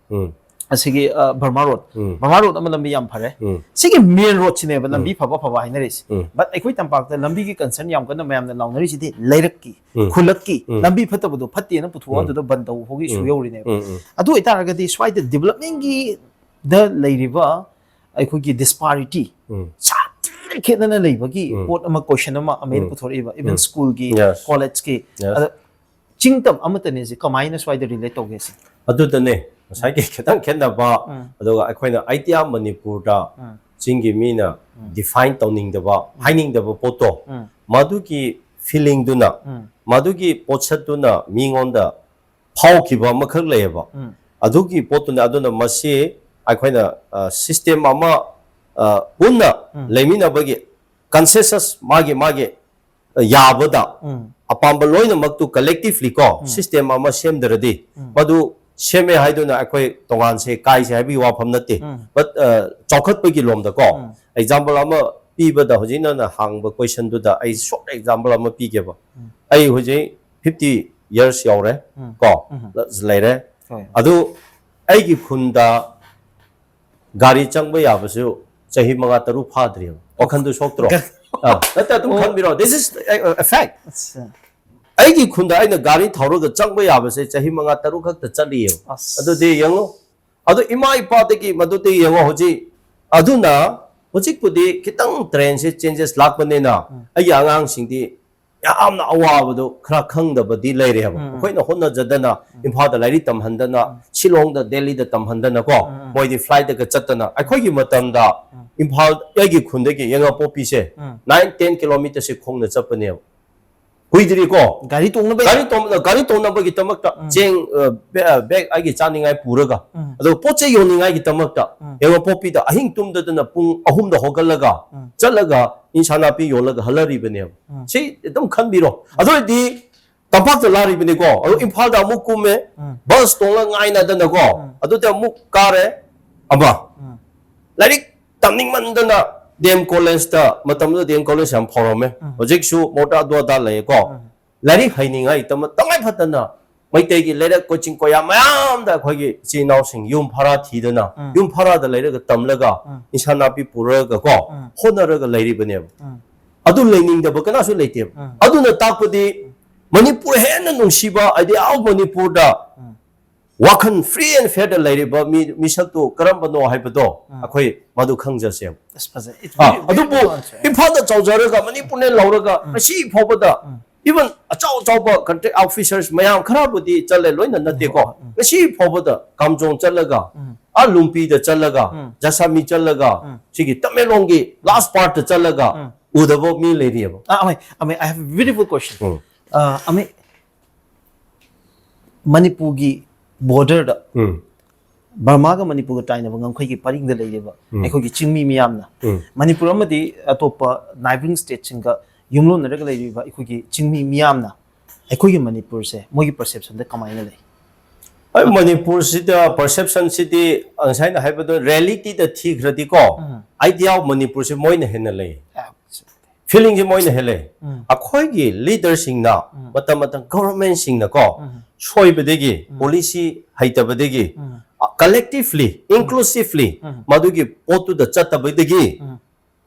ꯑꯁꯤꯒꯤ ꯕꯔꯃꯥ ꯔꯣꯗ, ꯕꯔꯃꯥ ꯔꯣꯗ ꯑꯃ ꯂꯝꯕꯤ ꯌꯥꯝ ꯐꯔꯦ꯫ ꯁꯤꯒꯤ main ꯔꯣꯗꯁꯤꯅꯦꯕ ꯂꯝꯕꯤ ꯐꯕ ꯐꯕ ꯍꯥꯏꯅꯔꯤꯁꯦ꯫ But ꯑꯩꯈꯣꯏ ꯇꯝꯄꯥꯛꯇ ꯂꯝꯕꯤꯒꯤ concern ꯌꯥꯝ ꯀꯟꯅ ꯃꯌꯥꯝꯅ ꯂꯥꯎꯅꯔꯤꯁꯤꯗꯤ ꯂꯩꯔꯛꯀꯤ, ꯈꯨꯜꯂꯛꯀꯤ ꯂꯝꯕꯤ ꯐꯠꯇꯕꯗꯣ ꯐꯠꯇꯦꯅ ꯄꯨꯊꯣꯛꯑ ꯑꯗꯨꯗ ꯕꯟ ꯇꯧꯕ ꯐꯥꯎꯒꯤ issue ꯌꯧꯔꯤꯅꯦꯕ꯫ ꯑꯗꯨ ꯑꯣꯏꯇꯥꯔꯒꯗꯤ ꯁ꯭ꯋꯥꯏꯗ development ꯀꯤꯗ ꯂꯩꯔꯤꯕ ꯑꯩꯈꯣꯏꯒꯤ disparity, ꯁꯥꯊꯤꯅ ꯈꯦꯠꯅꯅ ꯂꯩꯕꯒꯤ ꯄꯣꯠ ꯑꯃ, question ꯑꯃ ꯑꯃꯩꯅ ꯄꯨꯊꯣꯔꯛꯏꯕ, even school ꯒꯤ, college ꯀꯤ, ꯑꯗ ꯆꯤꯡ ꯇꯝ ꯑꯃꯠꯇꯅꯦ ꯁꯤ ꯀꯃꯥꯏꯅ ꯁ꯭ꯋꯥꯏꯗ relate ꯇꯧꯒꯦ ꯁꯤ? ꯑꯗꯨꯗꯅꯦ ꯉꯁꯥꯏꯒꯤ ꯈꯤꯇꯪ ꯈꯦꯠꯅꯕ꯫ ꯑꯗꯨꯒ ꯑꯩꯈꯣꯏꯅ ꯑꯥꯏꯗꯤꯌꯥ ꯃꯅꯤꯄꯨꯔꯗ ꯆꯤꯡꯒꯤ ꯃꯤꯅ define ꯇꯧꯅꯤꯡꯗꯕ, ꯍꯥꯏꯅꯤꯡꯗꯕ ꯄꯣꯠꯇꯣ, ꯃꯗꯨꯒꯤ feeling ꯗꯨꯅ, ꯃꯗꯨꯒꯤ ꯄꯣꯠꯁꯛꯇꯨꯅ ꯃꯤꯉꯣꯟꯗ ꯐꯥꯎꯈꯤꯕ ꯑꯃꯈꯛ ꯂꯩꯌꯦꯕ꯫ ꯑꯗꯨꯒꯤ ꯄꯣꯠꯇꯨꯅ, ꯑꯗꯨꯅ ꯃꯁꯤ ꯑꯩꯈꯣꯏꯅ system ꯑꯃ ꯄꯨꯟꯅ ꯂꯩꯃꯤꯟꯅꯕꯒꯤ consensus, ꯃꯥꯒꯤ ꯃꯥꯒꯤ ꯌꯥꯕꯗ ꯑꯄꯥꯝꯕ ꯂꯣꯏꯅꯃꯛꯇꯨ collectively ꯀꯣ system ꯑꯃ ꯁꯦꯝꯗ꯭ꯔꯗꯤ, ꯃꯗꯨ ꯁꯦꯝꯃꯦ ꯍꯥꯏꯗꯨꯅ ꯑꯩꯈꯣꯏ ꯇꯣꯉꯥꯟꯁꯦ ꯀꯥꯏꯁꯦ ꯍꯥꯏꯕꯒꯤ ꯋꯥꯐꯝ ꯅꯠꯇꯦ꯫ But ꯆꯥꯎꯈꯠꯄꯒꯤ ꯂꯣꯝꯗꯀꯣ, example ꯑꯃ ꯄꯤꯕꯗ, ꯍꯧꯖꯤꯛ ꯅꯪꯅ ꯍꯥꯡꯕ question ꯗꯨꯗ ꯑꯩ short example ꯑꯃ ꯄꯤꯒꯦꯕ꯫ ꯑꯩ ꯍꯧꯖꯤꯛ fifty years ꯌꯧꯔꯦ ꯀꯣ, ꯂꯩꯔꯦ꯫ ꯑꯗꯨ ꯑꯩꯒꯤ ꯈꯨꯟꯗ ꯒꯥꯔꯤ ꯆꯪꯕ ꯌꯥꯕꯁꯨ ꯆꯍꯤ ꯃꯉꯥ ꯇꯔꯨꯛ ꯐꯥꯗ꯭ꯔꯤꯕ꯫ ꯋꯥꯈꯟꯗꯨ ꯁꯣꯛꯇ꯭ꯔꯣ? ꯑꯥ, ꯅꯠꯇꯦ, ꯑꯗꯨꯝ ꯈꯟꯕꯤꯔꯣ, this is a fact꯫ ꯑꯩꯒꯤ ꯈꯨꯟꯗ ꯑꯩꯅ ꯒꯥꯔꯤ ꯊꯧꯔꯒ ꯆꯪꯕ ꯌꯥꯕꯁꯦ ꯆꯍꯤ ꯃꯉꯥ ꯇꯔꯨꯛ ꯈꯛꯇ ꯆꯠꯂꯤꯌꯦꯕ꯫ ꯑꯗꯨꯗꯤ ꯌꯦꯡꯉꯨ, ꯑꯗꯨ ꯏꯃꯥ ꯏꯄꯥꯗꯒꯤ ꯃꯗꯨꯗꯤ ꯌꯦꯡꯉꯣ, ꯍꯧꯖꯤꯛ꯫ ꯑꯗꯨꯅ ꯍꯧꯖꯤꯛꯄꯨꯗꯤ ꯈꯤꯇꯪ trend ꯁꯦ changes ꯂꯥꯛꯄꯅꯤꯅ ꯑꯩꯒꯤ ꯑꯉꯥꯡꯁꯤꯡꯗꯤ ꯌꯥꯝꯅ ꯑꯋꯥꯕꯗꯣ ꯈꯔ ꯈꯪꯗꯕꯗꯤ ꯂꯩꯔꯦꯕ꯫ ꯑꯩꯈꯣꯏꯅ ꯍꯣꯠꯅꯖꯗꯅ ꯏꯝꯐꯥꯜꯗ ꯂꯥꯏꯔꯤꯛ ꯇꯝꯍꯟꯗꯅ, ꯁꯤꯂꯣꯡꯗ, ꯗꯦꯜꯂꯤꯗ ꯇꯝꯍꯟꯗꯅ ꯀꯣ, ꯃꯣꯏꯗꯤ flight ꯇꯒ ꯆꯠꯇꯅ, ꯑꯩꯈꯣꯏꯒꯤ ꯃꯇꯝꯗ ꯏꯝꯐꯥꯜ, ꯑꯩꯒꯤ ꯈꯨꯟꯗꯒꯤ ꯌꯦꯡꯉꯥꯄꯣꯛꯄꯤꯁꯦ nine ten kilometres ꯁꯦ ꯈꯣꯡꯅ ꯆꯠꯄꯅꯦꯕ꯫ ꯀꯨꯏꯗ꯭ꯔꯤꯀꯣ꯫ ꯒꯥꯔꯤ ꯇꯣꯡꯅꯕ ꯒꯥꯔꯤ ꯇꯣꯡ- ꯒꯥꯔꯤ ꯇꯣꯡꯅꯕꯒꯤꯗꯃꯛꯇ ꯆꯦꯡ, ꯑ, ꯕꯦ- ꯑ, ꯕꯦꯒ ꯑꯩꯒꯤ ꯆꯥꯅꯤꯡꯉꯥꯏ ꯄꯨꯔꯒ, ꯎꯝ. ꯑꯗꯨꯒ ꯄꯣꯠ ꯆꯩ ꯌꯣꯟꯅꯤꯡꯉꯥꯏꯒꯤꯗꯃꯛꯇ ꯎꯝ. ꯌꯦꯡꯉꯣ, ꯄꯣꯛꯄꯤꯗ ꯑꯍꯤꯡ ꯇꯨꯝꯗꯗꯅ ꯄꯨꯡ ꯑꯍꯨꯝꯗ ꯍꯧꯒꯠꯂꯒ ꯎꯝ. ꯆꯠꯂꯒ ꯏꯟꯁꯥ ꯅꯥꯄꯤ ꯌꯣꯜꯂꯒ ꯍꯜꯂꯔꯤꯕꯅꯦꯕ꯫ ꯎꯝ. ꯁꯤ ꯑꯗꯨꯝ ꯈꯟꯕꯤꯔꯣ꯫ ꯑꯗꯨ ꯑꯣꯏꯔꯗꯤ ꯇꯝꯄꯥꯛꯇ ꯂꯥꯛꯂꯤꯕꯅꯤꯀꯣ꯫ ꯑꯗꯨ ꯏꯝꯐꯥꯜꯗ ꯑꯃꯨꯛ ꯀꯨꯝꯃꯦ, ꯎꯝ. ꯕꯁ ꯇꯣꯡꯉ ꯉꯥꯏꯅꯗꯅꯀꯣ꯫ ꯎꯝ. ꯑꯗꯨꯗꯤ ꯑꯃꯨꯛ ꯀꯥꯔꯦ ꯑꯃ꯫ ꯎꯝ. ꯂꯥꯏꯔꯤꯛ ꯇꯝꯅꯤꯡꯃꯟꯗꯅ ꯗꯤ ꯑꯦꯝ ꯀꯣꯂꯦꯖꯇ, ꯃꯇꯝꯗꯨꯗ ꯗꯤ ꯑꯦꯝ ꯀꯣꯂꯦꯖ ꯌꯥꯝ ꯐꯥꯎꯔꯝꯃꯦ꯫ ꯎꯝ. ꯍꯧꯖꯤꯛꯁꯨ ꯃꯣꯇꯥ ꯑꯗꯨ ꯑꯗꯥ ꯂꯩꯌꯦꯀꯣ꯫ ꯎꯝ. ꯂꯥꯏꯔꯤꯛ ꯍꯩꯅꯤꯡꯉꯥꯏ ꯇꯝ-, ꯇꯉꯥꯏ ꯐꯗꯅ ꯃꯩꯇꯩꯒꯤ ꯂꯩꯔꯛ ꯀꯣꯆꯤꯡ ꯀꯣꯌꯥ ꯃꯌꯥꯝꯗ ꯑꯩꯈꯣꯏꯒꯤ ꯏꯆꯤꯜ ꯏꯅꯥꯎꯁꯤꯡ ꯌꯨꯝ ꯚꯔꯥ ꯊꯤꯗꯅ, ꯎꯝ. ꯌꯨꯝ ꯚꯔꯥꯗ ꯂꯩꯔꯒ ꯇꯝꯂꯒ, ꯎꯝ. ꯏꯟꯁꯥ ꯅꯥꯄꯤ ꯄꯨꯔꯒ ꯀꯣ, ꯎꯝ. ꯍꯣꯠꯅꯔꯒ ꯂꯩꯔꯤꯕꯅꯦꯕ꯫ ꯎꯝ. ꯑꯗꯨ ꯂꯩꯅꯤꯡꯗꯕ ꯀꯅꯥꯁꯨ ꯂꯩꯇꯦꯕ꯫ ꯎꯝ. ꯑꯗꯨꯅ ꯇꯥꯛꯄꯗꯤ ꯃꯅꯤꯄꯨꯔ ꯍꯦꯟꯅ ꯅꯨꯡꯁꯤꯕ, ꯍꯥꯏꯗꯤ ꯑꯥꯎ ꯃꯅꯤꯄꯨꯔꯗ ꯎꯝ. ꯋꯥꯈꯜ free and fairꯗ ꯂꯩꯔꯤꯕ ꯃꯤ, ꯃꯤꯁꯛꯇꯨ ꯀꯔꯝꯕꯅꯣ ꯍꯥꯏꯕꯗꯣ ꯎꯝ. ꯑꯩꯈꯣꯏ ꯃꯗꯨ ꯈꯪꯖꯁꯦꯕ꯫ ꯑꯁ, ꯐꯖꯩ. It's ꯑꯥ, very ꯑꯗꯨꯕꯨ beautiful answer. ꯏꯝꯐꯥꯜꯗ ꯆꯥꯎꯖꯔꯒ ꯃꯅꯤꯄꯨꯔꯅꯦ ꯂꯧꯔꯒ ꯎꯝ. ꯉꯁꯤ ꯐꯥꯎꯕꯗ ꯎꯝ. even ꯑꯆꯧ ꯑꯆꯧꯕ contract officers ꯃꯌꯥꯝ ꯈꯔꯕꯨꯗꯤ ꯆꯠꯂꯦ, ꯂꯣꯏꯅ ꯅꯠꯇꯦꯀꯣ꯫ ꯎꯝ. ꯉꯁꯤ ꯐꯥꯎꯕꯗ ꯀꯥꯝꯖꯣꯡ ꯆꯠꯂꯒ, ꯎꯝ. ꯑꯥ ꯂꯨꯝꯄꯤꯗ ꯆꯠꯂꯒ, ꯎꯝ. ꯖꯥꯁꯥꯃꯤ ꯆꯠꯂꯒ, ꯎꯝ. ꯁꯤꯒꯤ ꯇꯃꯦꯡꯂꯣꯡꯒꯤ last partꯇ ꯆꯠꯂꯒ ꯎꯝ. ꯎꯗꯕ ꯃꯤ ꯂꯩꯔꯤꯑꯕ꯫ ꯑꯥ, ꯑꯃꯩ, ꯑꯃꯩ, I have a beautiful question. ꯎꯝ. ꯑꯥ, ꯑꯃꯩ, ꯃꯅꯤꯄꯨꯔꯒꯤ borderꯗ ꯎꯝ. ꯕꯔꯃꯥꯒ ꯃꯅꯤꯄꯨꯔꯒ ꯇꯥꯏꯅꯕ ꯉꯝꯈꯩꯒꯤ ꯄꯔꯤꯡꯗ ꯂꯩꯔꯤꯕ ꯎꯝ. ꯑꯩꯈꯣꯏꯒꯤ ꯆꯤꯡꯃꯤ ꯃꯤꯌꯥꯝꯅ ꯎꯝ. ꯃꯅꯤꯄꯨꯔ ꯑꯃꯗꯤ ꯑꯇꯣꯞꯄ neighbouring stateꯁꯤꯡꯒ ꯌꯨꯝꯂꯣꯟꯅꯔꯒ ꯂꯩꯔꯤꯕ ꯑꯩꯈꯣꯏꯒꯤ ꯆꯤꯡꯃꯤ ꯃꯤꯌꯥꯝꯅ ꯑꯩꯈꯣꯏꯒꯤ ꯃꯅꯤꯄꯨꯔꯁꯦ ꯃꯣꯏꯒꯤ perceptionꯗ ꯀꯃꯥꯏꯅ ꯂꯩ? ꯑꯩ ꯃꯅꯤꯄꯨꯔꯁꯤꯗ perceptionꯁꯤꯗꯤ ꯉꯁꯥꯏꯅ ꯍꯥꯏꯕꯗꯣ realityꯗ ꯊꯤꯈ꯭ꯔꯗꯤꯀꯣ, ꯎꯝ. idea of ꯃꯅꯤꯄꯨꯔꯁꯤ ꯃꯣꯏꯅ ꯍꯦꯟꯅ ꯂꯩ꯫ Feelingꯁꯤ ꯃꯣꯏꯅ ꯍꯦꯜꯂꯦ꯫ ꯎꯝ. ꯑꯩꯈꯣꯏꯒꯤ leaderꯁꯤꯡꯅ, ꯎꯝ. ꯃꯇꯝ ꯃꯇꯝ governmentꯁꯤꯡꯅꯀꯣ, ꯎꯝ. ꯁꯣꯏꯕꯗꯒꯤ, ꯎꯝ. policy ꯍꯩꯇꯕꯗꯒꯤ, ꯎꯝ. collectively, inclusively ꯎꯝ. ꯃꯗꯨꯒꯤ ꯄꯣꯠꯇꯨꯗ ꯆꯠꯇꯕꯗꯒꯤ ꯎꯝ.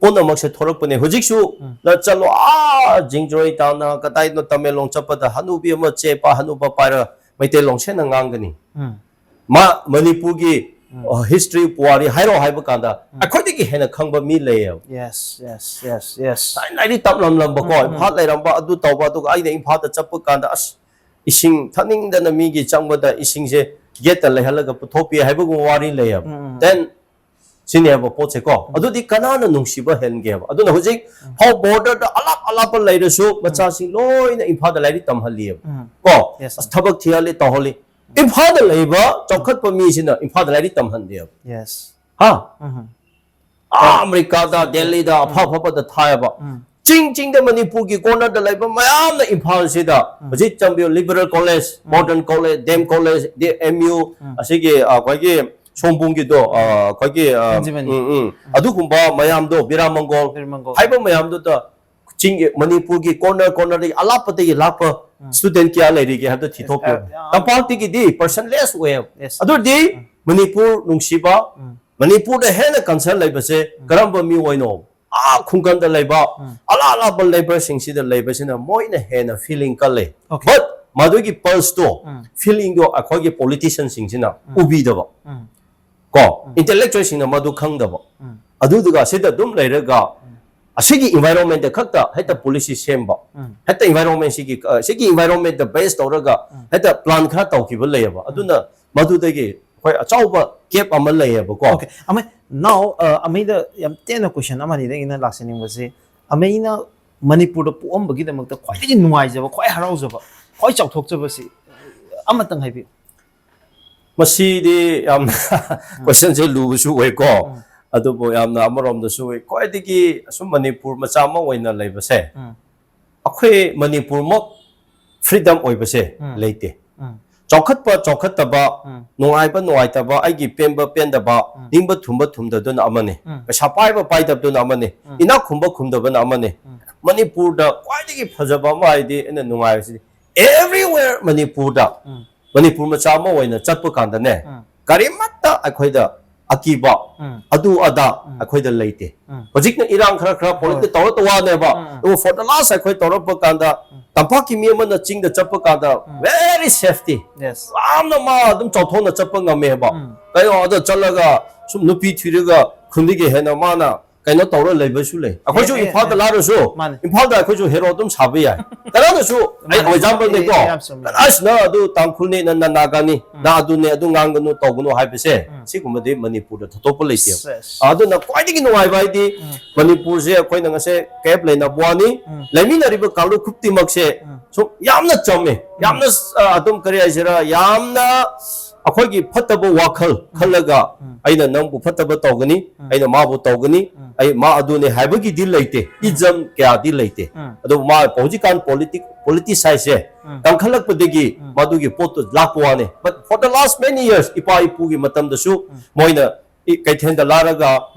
ꯄꯨꯝꯅꯃꯛꯁꯦ ꯊꯣꯛꯂꯛꯄꯅꯦ꯫ ꯍꯧꯖꯤꯛꯁꯨ ꯎꯝ. ꯅ ꯆꯠꯂꯣ, ꯑꯥ ꯖꯤꯡꯖꯣꯏ ꯇꯥꯅ ꯀꯗꯥꯏꯗꯅꯣ ꯇꯃꯦꯡꯂꯣꯡ ꯆꯠꯄꯗ ꯍꯅꯨꯕꯤ ꯑꯃ ꯆꯦ ꯄꯥ ꯍꯅꯨꯕ ꯄꯥꯏꯔ ꯃꯩꯇꯩꯂꯣꯟ ꯁꯦꯡꯅ ꯉꯥꯡꯒꯅꯤ꯫ ꯎꯝ. ꯃꯥ ꯃꯅꯤꯄꯨꯔꯒꯤ, ꯎꯝ. ꯑ, history ꯄꯨꯋꯥꯔꯤ ꯍꯥꯏꯔꯣ ꯍꯥꯏꯕ ꯀꯥꯟꯗ ꯎꯝ. ꯑꯩꯈꯣꯏꯗꯒꯤ ꯍꯦꯟꯅ ꯈꯪꯕ ꯃꯤ ꯂꯩꯌꯦꯕ꯫ Yes, yes, yes, yes. ꯊꯥꯏꯅ ꯑꯩꯗꯤ ꯇꯞꯂꯝꯂꯝꯕꯀꯣ, ꯎꯝ, ꯎꯝ. ꯏꯝꯐꯥꯜ ꯂꯩꯔꯝꯕ, ꯑꯗꯨ ꯇꯧꯕ, ꯑꯗꯨꯒ ꯑꯩꯅ ꯏꯝꯐꯥꯜꯗ ꯆꯠꯄ ꯀꯥꯟꯗ ꯑꯁ ꯏꯁꯤꯡ ꯊꯛꯅꯤꯡꯗꯅ ꯃꯤꯒꯤ ꯆꯪꯕꯗ ꯏꯁꯤꯡꯁꯦ gateꯇ ꯂꯩꯍꯜꯂꯒ ꯄꯨꯊꯣꯛꯄꯤ ꯍꯥꯏꯕꯒꯨꯝꯕ ꯋꯥꯔꯤ ꯂꯩꯌꯦꯕ꯫ ꯎꯝ, ꯎꯝ. Then ꯁꯤꯅꯦꯕ ꯄꯣꯠꯁꯦ ꯀꯣ꯫ ꯑꯗꯨꯗꯤ ꯀꯅꯥꯅ ꯅꯨꯡꯁꯤꯕ ꯍꯦꯟꯒꯦꯕ? ꯑꯗꯨꯅ ꯍꯧꯖꯤꯛ ꯐꯥꯎ borderꯗ ꯑꯂꯥꯞ ꯑꯂꯥꯞꯄ ꯂꯩꯔꯁꯨ ꯃꯆꯥꯁꯤꯡ ꯂꯣꯏꯅ ꯏꯝꯐꯥꯜꯗ ꯂꯥꯏꯔꯤꯛ ꯇꯝꯍꯜꯂꯤꯑꯕ꯫ ꯀꯣ? Yes, sir. ꯑꯁ, ꯊꯕꯛ ꯊꯤꯍꯜꯂꯤ, ꯇꯧꯍꯜꯂꯤ꯫ ꯏꯝꯐꯥꯜꯗ ꯂꯩꯕ ꯆꯥꯎꯈꯠꯄ ꯃꯤꯁꯤꯅ ꯏꯝꯐꯥꯜꯗ ꯂꯥꯏꯔꯤꯛ ꯇꯝꯍꯟꯗꯦꯕ꯫ Yes. ꯍꯥ? ꯎꯝ. ꯑꯥ, ꯑꯃꯦꯔꯤꯀꯥꯗ, ꯗꯦꯜꯂꯤꯗ, ꯑꯐ ꯑꯐꯕꯗ ꯊꯥꯏꯑꯕ꯫ ꯆꯤꯡ ꯆꯤꯡꯗ ꯃꯅꯤꯄꯨꯔꯒꯤ cornerꯗ ꯂꯩꯕ ꯃꯌꯥꯝꯅ ꯏꯝꯐꯥꯜꯁꯤꯗ ꯍꯧꯖꯤꯛ ꯆꯥꯟꯕꯤꯌꯨ Liberal College, Modern College, D M college, D M U, ꯑꯁꯤꯒꯤ, ꯑ, ꯑꯩꯈꯣꯏꯒꯤ ꯁꯣꯝꯕꯨꯡꯒꯤꯗꯣ, ꯑ, ꯑꯩꯈꯣꯏꯒꯤ, ꯑ, ꯁꯟꯖꯤꯕꯅꯤ꯫ ꯎꯝ, ꯎꯝ, ꯑꯗꯨꯒꯨꯝꯕ ꯃꯌꯥꯝꯗꯣ, ꯕꯤꯔꯥ ꯃꯪꯒꯣꯜ ꯕꯤꯔꯥ ꯃꯪꯒꯣꯜ꯫ ꯍꯥꯏꯕ ꯃꯌꯥꯝꯗꯨꯗ ꯆꯤꯡꯒꯤ, ꯃꯅꯤꯄꯨꯔꯒꯤ corner cornerꯗꯒꯤ ꯑꯂꯥꯞꯄꯗꯒꯤ ꯂꯥꯛꯄ student ꯀꯌꯥ ꯂꯩꯔꯤꯒꯦ ꯍꯥꯏꯕꯗꯣ ꯊꯤꯊꯣꯛꯄꯤꯌꯨ꯫ ꯑ, ꯌꯥꯝ ꯇꯝꯄꯥꯛꯇꯒꯤꯗꯤ percent less ꯑꯣꯏꯌꯦꯕ꯫ Yes. ꯑꯗꯨꯗꯤ ꯃꯅꯤꯄꯨꯔ ꯅꯨꯡꯁꯤꯕ, ꯃꯅꯤꯄꯨꯔꯗ ꯍꯦꯟꯅ concern ꯂꯩꯕꯁꯦ ꯀꯔꯝꯕ ꯃꯤꯑꯣꯏꯅꯣ? ꯑꯥ ꯈꯨꯡꯒꯪꯗ ꯂꯩꯕ, ꯑꯂꯥ ꯑꯂꯥꯞꯄ labourꯁꯤꯡꯁꯤꯗ ꯂꯩꯕꯁꯤꯅ ꯃꯣꯏꯅ ꯍꯦꯟꯅ feeling ꯀꯜꯂꯦ꯫ Okay. But ꯃꯗꯨꯒꯤ pulseꯇꯣ, feelingꯗꯣ ꯑꯩꯈꯣꯏꯒꯤ politicianꯁꯤꯡꯁꯤꯅ ꯎꯕꯤꯗꯕ꯫ ꯀꯣ? Intellectualꯁꯤꯡꯅ ꯃꯗꯨ ꯈꯪꯗꯕ꯫ ꯑꯗꯨꯗꯨꯒ ꯁꯤꯗ ꯑꯗꯨꯝ ꯂꯩꯔꯒ ꯑꯁꯤꯒꯤ environmentꯇ ꯈꯛꯇ ꯍꯦꯛꯇ policy ꯁꯦꯝꯕ꯫ ꯍꯦꯛꯇ environmentꯁꯤꯒꯤ, ꯑ, ꯁꯤꯒꯤ environmentꯇ base ꯇꯧꯔꯒ ꯍꯦꯛꯇ plan ꯈꯔ ꯇꯧꯈꯤꯕ ꯂꯩꯌꯦꯕ꯫ ꯑꯗꯨꯅ ꯃꯗꯨꯗꯒꯤ ꯑꯩꯈꯣꯏ ꯑꯆꯧꯕ gap ꯑꯃ ꯂꯩꯌꯦꯕꯀꯣ꯫ Okay. ꯑꯃ, now, ꯑ, ꯑꯃꯩꯗ ꯌꯥꯝ ꯇꯦꯟꯅ question ꯑꯃꯅꯤꯗ ꯑꯩꯅ ꯂꯥꯛꯆꯅꯤꯡꯕꯁꯦ, ꯑꯃꯩꯅ ꯃꯅꯤꯄꯨꯔꯗ ꯄꯣꯛꯑꯝꯕꯒꯤꯗꯃꯛꯇ ꯈ꯭ꯋꯥꯏꯗꯒꯤ ꯅꯨꯡꯉꯥꯏꯖꯕ, ꯈ꯭ꯋꯥꯏ ꯍꯔꯥꯎꯖꯕ, ꯈ꯭ꯋꯥꯏ ꯆꯥꯎꯊꯣꯛꯆꯕꯁꯤ ꯑꯃꯇꯪ ꯍꯥꯏꯕꯤꯌꯨ꯫ ꯃꯁꯤꯗꯤ ꯌꯥꯝ questionꯁꯦ ꯂꯨꯕꯁꯨ ꯑꯣꯏꯀꯣ꯫ ꯑꯗꯨꯕꯨ ꯌꯥꯝꯅ ꯑꯃꯔꯣꯝꯗꯁꯨ ꯈ꯭ꯋꯥꯏꯗꯒꯤ ꯑꯁꯨꯝ ꯃꯅꯤꯄꯨꯔ ꯃꯆꯥ ꯑꯃ ꯑꯣꯏꯅ ꯂꯩꯕꯁꯦ, ꯑꯩꯈꯣꯏ ꯃꯅꯤꯄꯨꯔꯃꯛ freedom ꯑꯣꯏꯕꯁꯦ ꯂꯩꯇꯦ꯫ ꯆꯥꯎꯈꯠꯄ ꯆꯥꯎꯈꯠꯇꯕ, ꯅꯨꯡꯉꯥꯏꯕ ꯅꯨꯡꯉꯥꯏꯇꯕ, ꯑꯩꯒꯤ ꯄꯦꯟꯕ ꯄꯦꯟꯗꯕ, ꯅꯤꯡꯕ ꯊꯨꯡꯕ ꯊꯨꯡꯗꯗꯨꯅ ꯑꯃꯅꯤ, ꯄꯩꯁꯥ ꯄꯥꯏꯕ ꯄꯥꯏꯗꯕꯗꯨꯅ ꯑꯃꯅꯤ, ꯏꯅꯥꯛ ꯈꯨꯟꯕ ꯈꯨꯟꯗꯕꯅ ꯑꯃꯅꯤ꯫ ꯃꯅꯤꯄꯨꯔꯗ ꯈ꯭ꯋꯥꯏꯗꯒꯤ ꯐꯖꯕ ꯑꯃ ꯍꯥꯏꯗꯤ ꯑꯩꯅ ꯅꯨꯡꯉꯥꯏꯕꯁꯤꯗꯤ everywhere ꯃꯅꯤꯄꯨꯔꯗ, ꯃꯅꯤꯄꯨꯔ ꯃꯆꯥ ꯑꯃ ꯑꯣꯏꯅ ꯆꯠꯄ ꯀꯥꯟꯗꯅꯦ, ꯀꯔꯤꯃꯠꯇ ꯑꯩꯈꯣꯏꯗ ꯑꯀꯤꯕ, ꯑꯗꯨ ꯑꯗꯥ ꯑꯩꯈꯣꯏꯗ ꯂꯩꯇꯦ꯫ ꯍꯧꯖꯤꯛꯅ ꯏꯔꯥꯡ ꯈꯔ ꯈꯔ political ꯇꯧꯔꯛꯇ ꯋꯥꯅꯦꯕ꯫ ꯑꯗꯨꯕꯨ for the last ꯑꯩꯈꯣꯏ ꯇꯧꯔꯛꯄ ꯀꯥꯟꯗ, ꯇꯝꯄꯥꯛꯀꯤ ꯃꯤ ꯑꯃꯅ ꯆꯤꯡꯗ ꯆꯠꯄ ꯀꯥꯟꯗ very safety, Yes. ꯌꯥꯝꯅ ꯃꯥ ꯑꯗꯨꯝ ꯆꯥꯎꯊꯣꯛꯅ ꯆꯠꯄ ꯉꯝꯃꯦꯕ꯫ ꯀꯩꯅꯣ ꯑꯗ ꯆꯠꯂꯒ ꯁꯨꯝ ꯅꯨꯄꯤ ꯊꯤꯔꯒ ꯈꯨꯟꯗꯒꯤ ꯍꯦꯟꯅ ꯃꯥꯅ ꯀꯩꯅꯣ ꯇꯧꯔ ꯂꯩꯕꯁꯨ ꯂꯩ꯫ ꯑꯩꯈꯣꯏꯁꯨ ꯑꯦ, ꯑꯦ, ꯏꯝꯐꯥꯜꯗ ꯑꯦ꯫ ꯂꯥꯛꯔꯁꯨ ꯃꯥꯅꯦ꯫ ꯏꯝꯐꯥꯜꯗ ꯑꯩꯈꯣꯏꯁꯨ ꯍꯦꯔꯣ ꯑꯗꯨꯝ ꯁꯥꯕ ꯌꯥꯏ꯫ ꯀꯅꯥꯅꯁꯨ ꯑꯩ ꯃꯥꯅꯦ꯫ example ꯅꯤꯀꯣ꯫ ꯑꯦ, ꯌꯥꯝ ꯆꯨꯝꯃꯦ꯫ ꯑꯁ ꯅꯪ ꯑꯗꯨ ꯇꯥꯡꯈꯨꯜꯅꯤ, ꯅꯪ ꯅꯥꯒꯥꯅꯤ, ꯅꯪ ꯑꯗꯨꯅꯦ, ꯑꯗꯨ ꯉꯥꯡꯒꯅꯨ ꯇꯧꯒꯅꯨ ꯍꯥꯏꯕꯁꯦ ꯁꯤꯒꯨꯝꯕꯗꯤ ꯃꯅꯤꯄꯨꯔꯗ ꯊꯣꯏꯗꯣꯛꯄ ꯂꯩꯇꯦ꯫ Yes. ꯑꯗꯨꯅ ꯈ꯭ꯋꯥꯏꯗꯒꯤ ꯅꯨꯡꯉꯥꯏꯕ ꯍꯥꯏꯗꯤ ꯃꯅꯤꯄꯨꯔꯁꯦ ꯑꯩꯈꯣꯏꯅ ꯉꯁꯤ ꯀꯦꯞ ꯂꯩꯅꯕ ꯋꯥꯅꯤ꯫ ꯂꯩꯃꯤꯟꯅꯔꯤꯕ ꯀꯥꯡꯂꯨꯞ ꯈꯨꯗꯤꯡꯃꯛꯁꯦ ꯁꯨꯝ ꯌꯥꯝꯅ ꯆꯝꯃꯦ, ꯌꯥꯝꯅ ꯑ, ꯑꯗꯨꯝ ꯀꯔꯤ ꯍꯥꯏꯁꯤꯔꯥ, ꯌꯥꯝꯅ ꯑꯩꯈꯣꯏꯒꯤ ꯐꯠꯇꯕ ꯋꯥꯈꯜ ꯈꯜꯂꯒ ꯑꯩꯅ ꯅꯪꯕꯨ ꯐꯠꯇꯕ ꯇꯧꯒꯅꯤ, ꯑꯩꯅ ꯃꯥꯕꯨ ꯇꯧꯒꯅꯤ, ꯑꯩ ꯃꯥ ꯑꯗꯨꯅꯦ ꯍꯥꯏꯕꯒꯤꯗꯤ ꯂꯩꯇꯦ, ꯏꯖꯝ ꯀꯌꯥꯗꯤ ꯂꯩꯇꯦ꯫ ꯑꯗꯨꯕꯨ ꯃꯥ ꯍꯧꯖꯤꯛꯀꯥꯟ ꯄꯣꯂꯤꯇꯤꯛ ꯄꯣꯂꯤꯇꯤꯁꯥꯏꯁꯁꯦ ꯀꯟꯈꯠꯂꯛꯄꯗꯒꯤ ꯃꯗꯨꯒꯤ ꯄꯣꯠꯇꯨ ꯂꯥꯛꯄ ꯋꯥꯅꯦ꯫ But for the last many years, ꯏꯄꯥ ꯏꯄꯨꯒꯤ ꯃꯇꯝꯗꯁꯨ ꯃꯣꯏꯅ ꯏ- ꯀꯩꯊꯦꯜꯗ ꯂꯥꯛꯂꯒ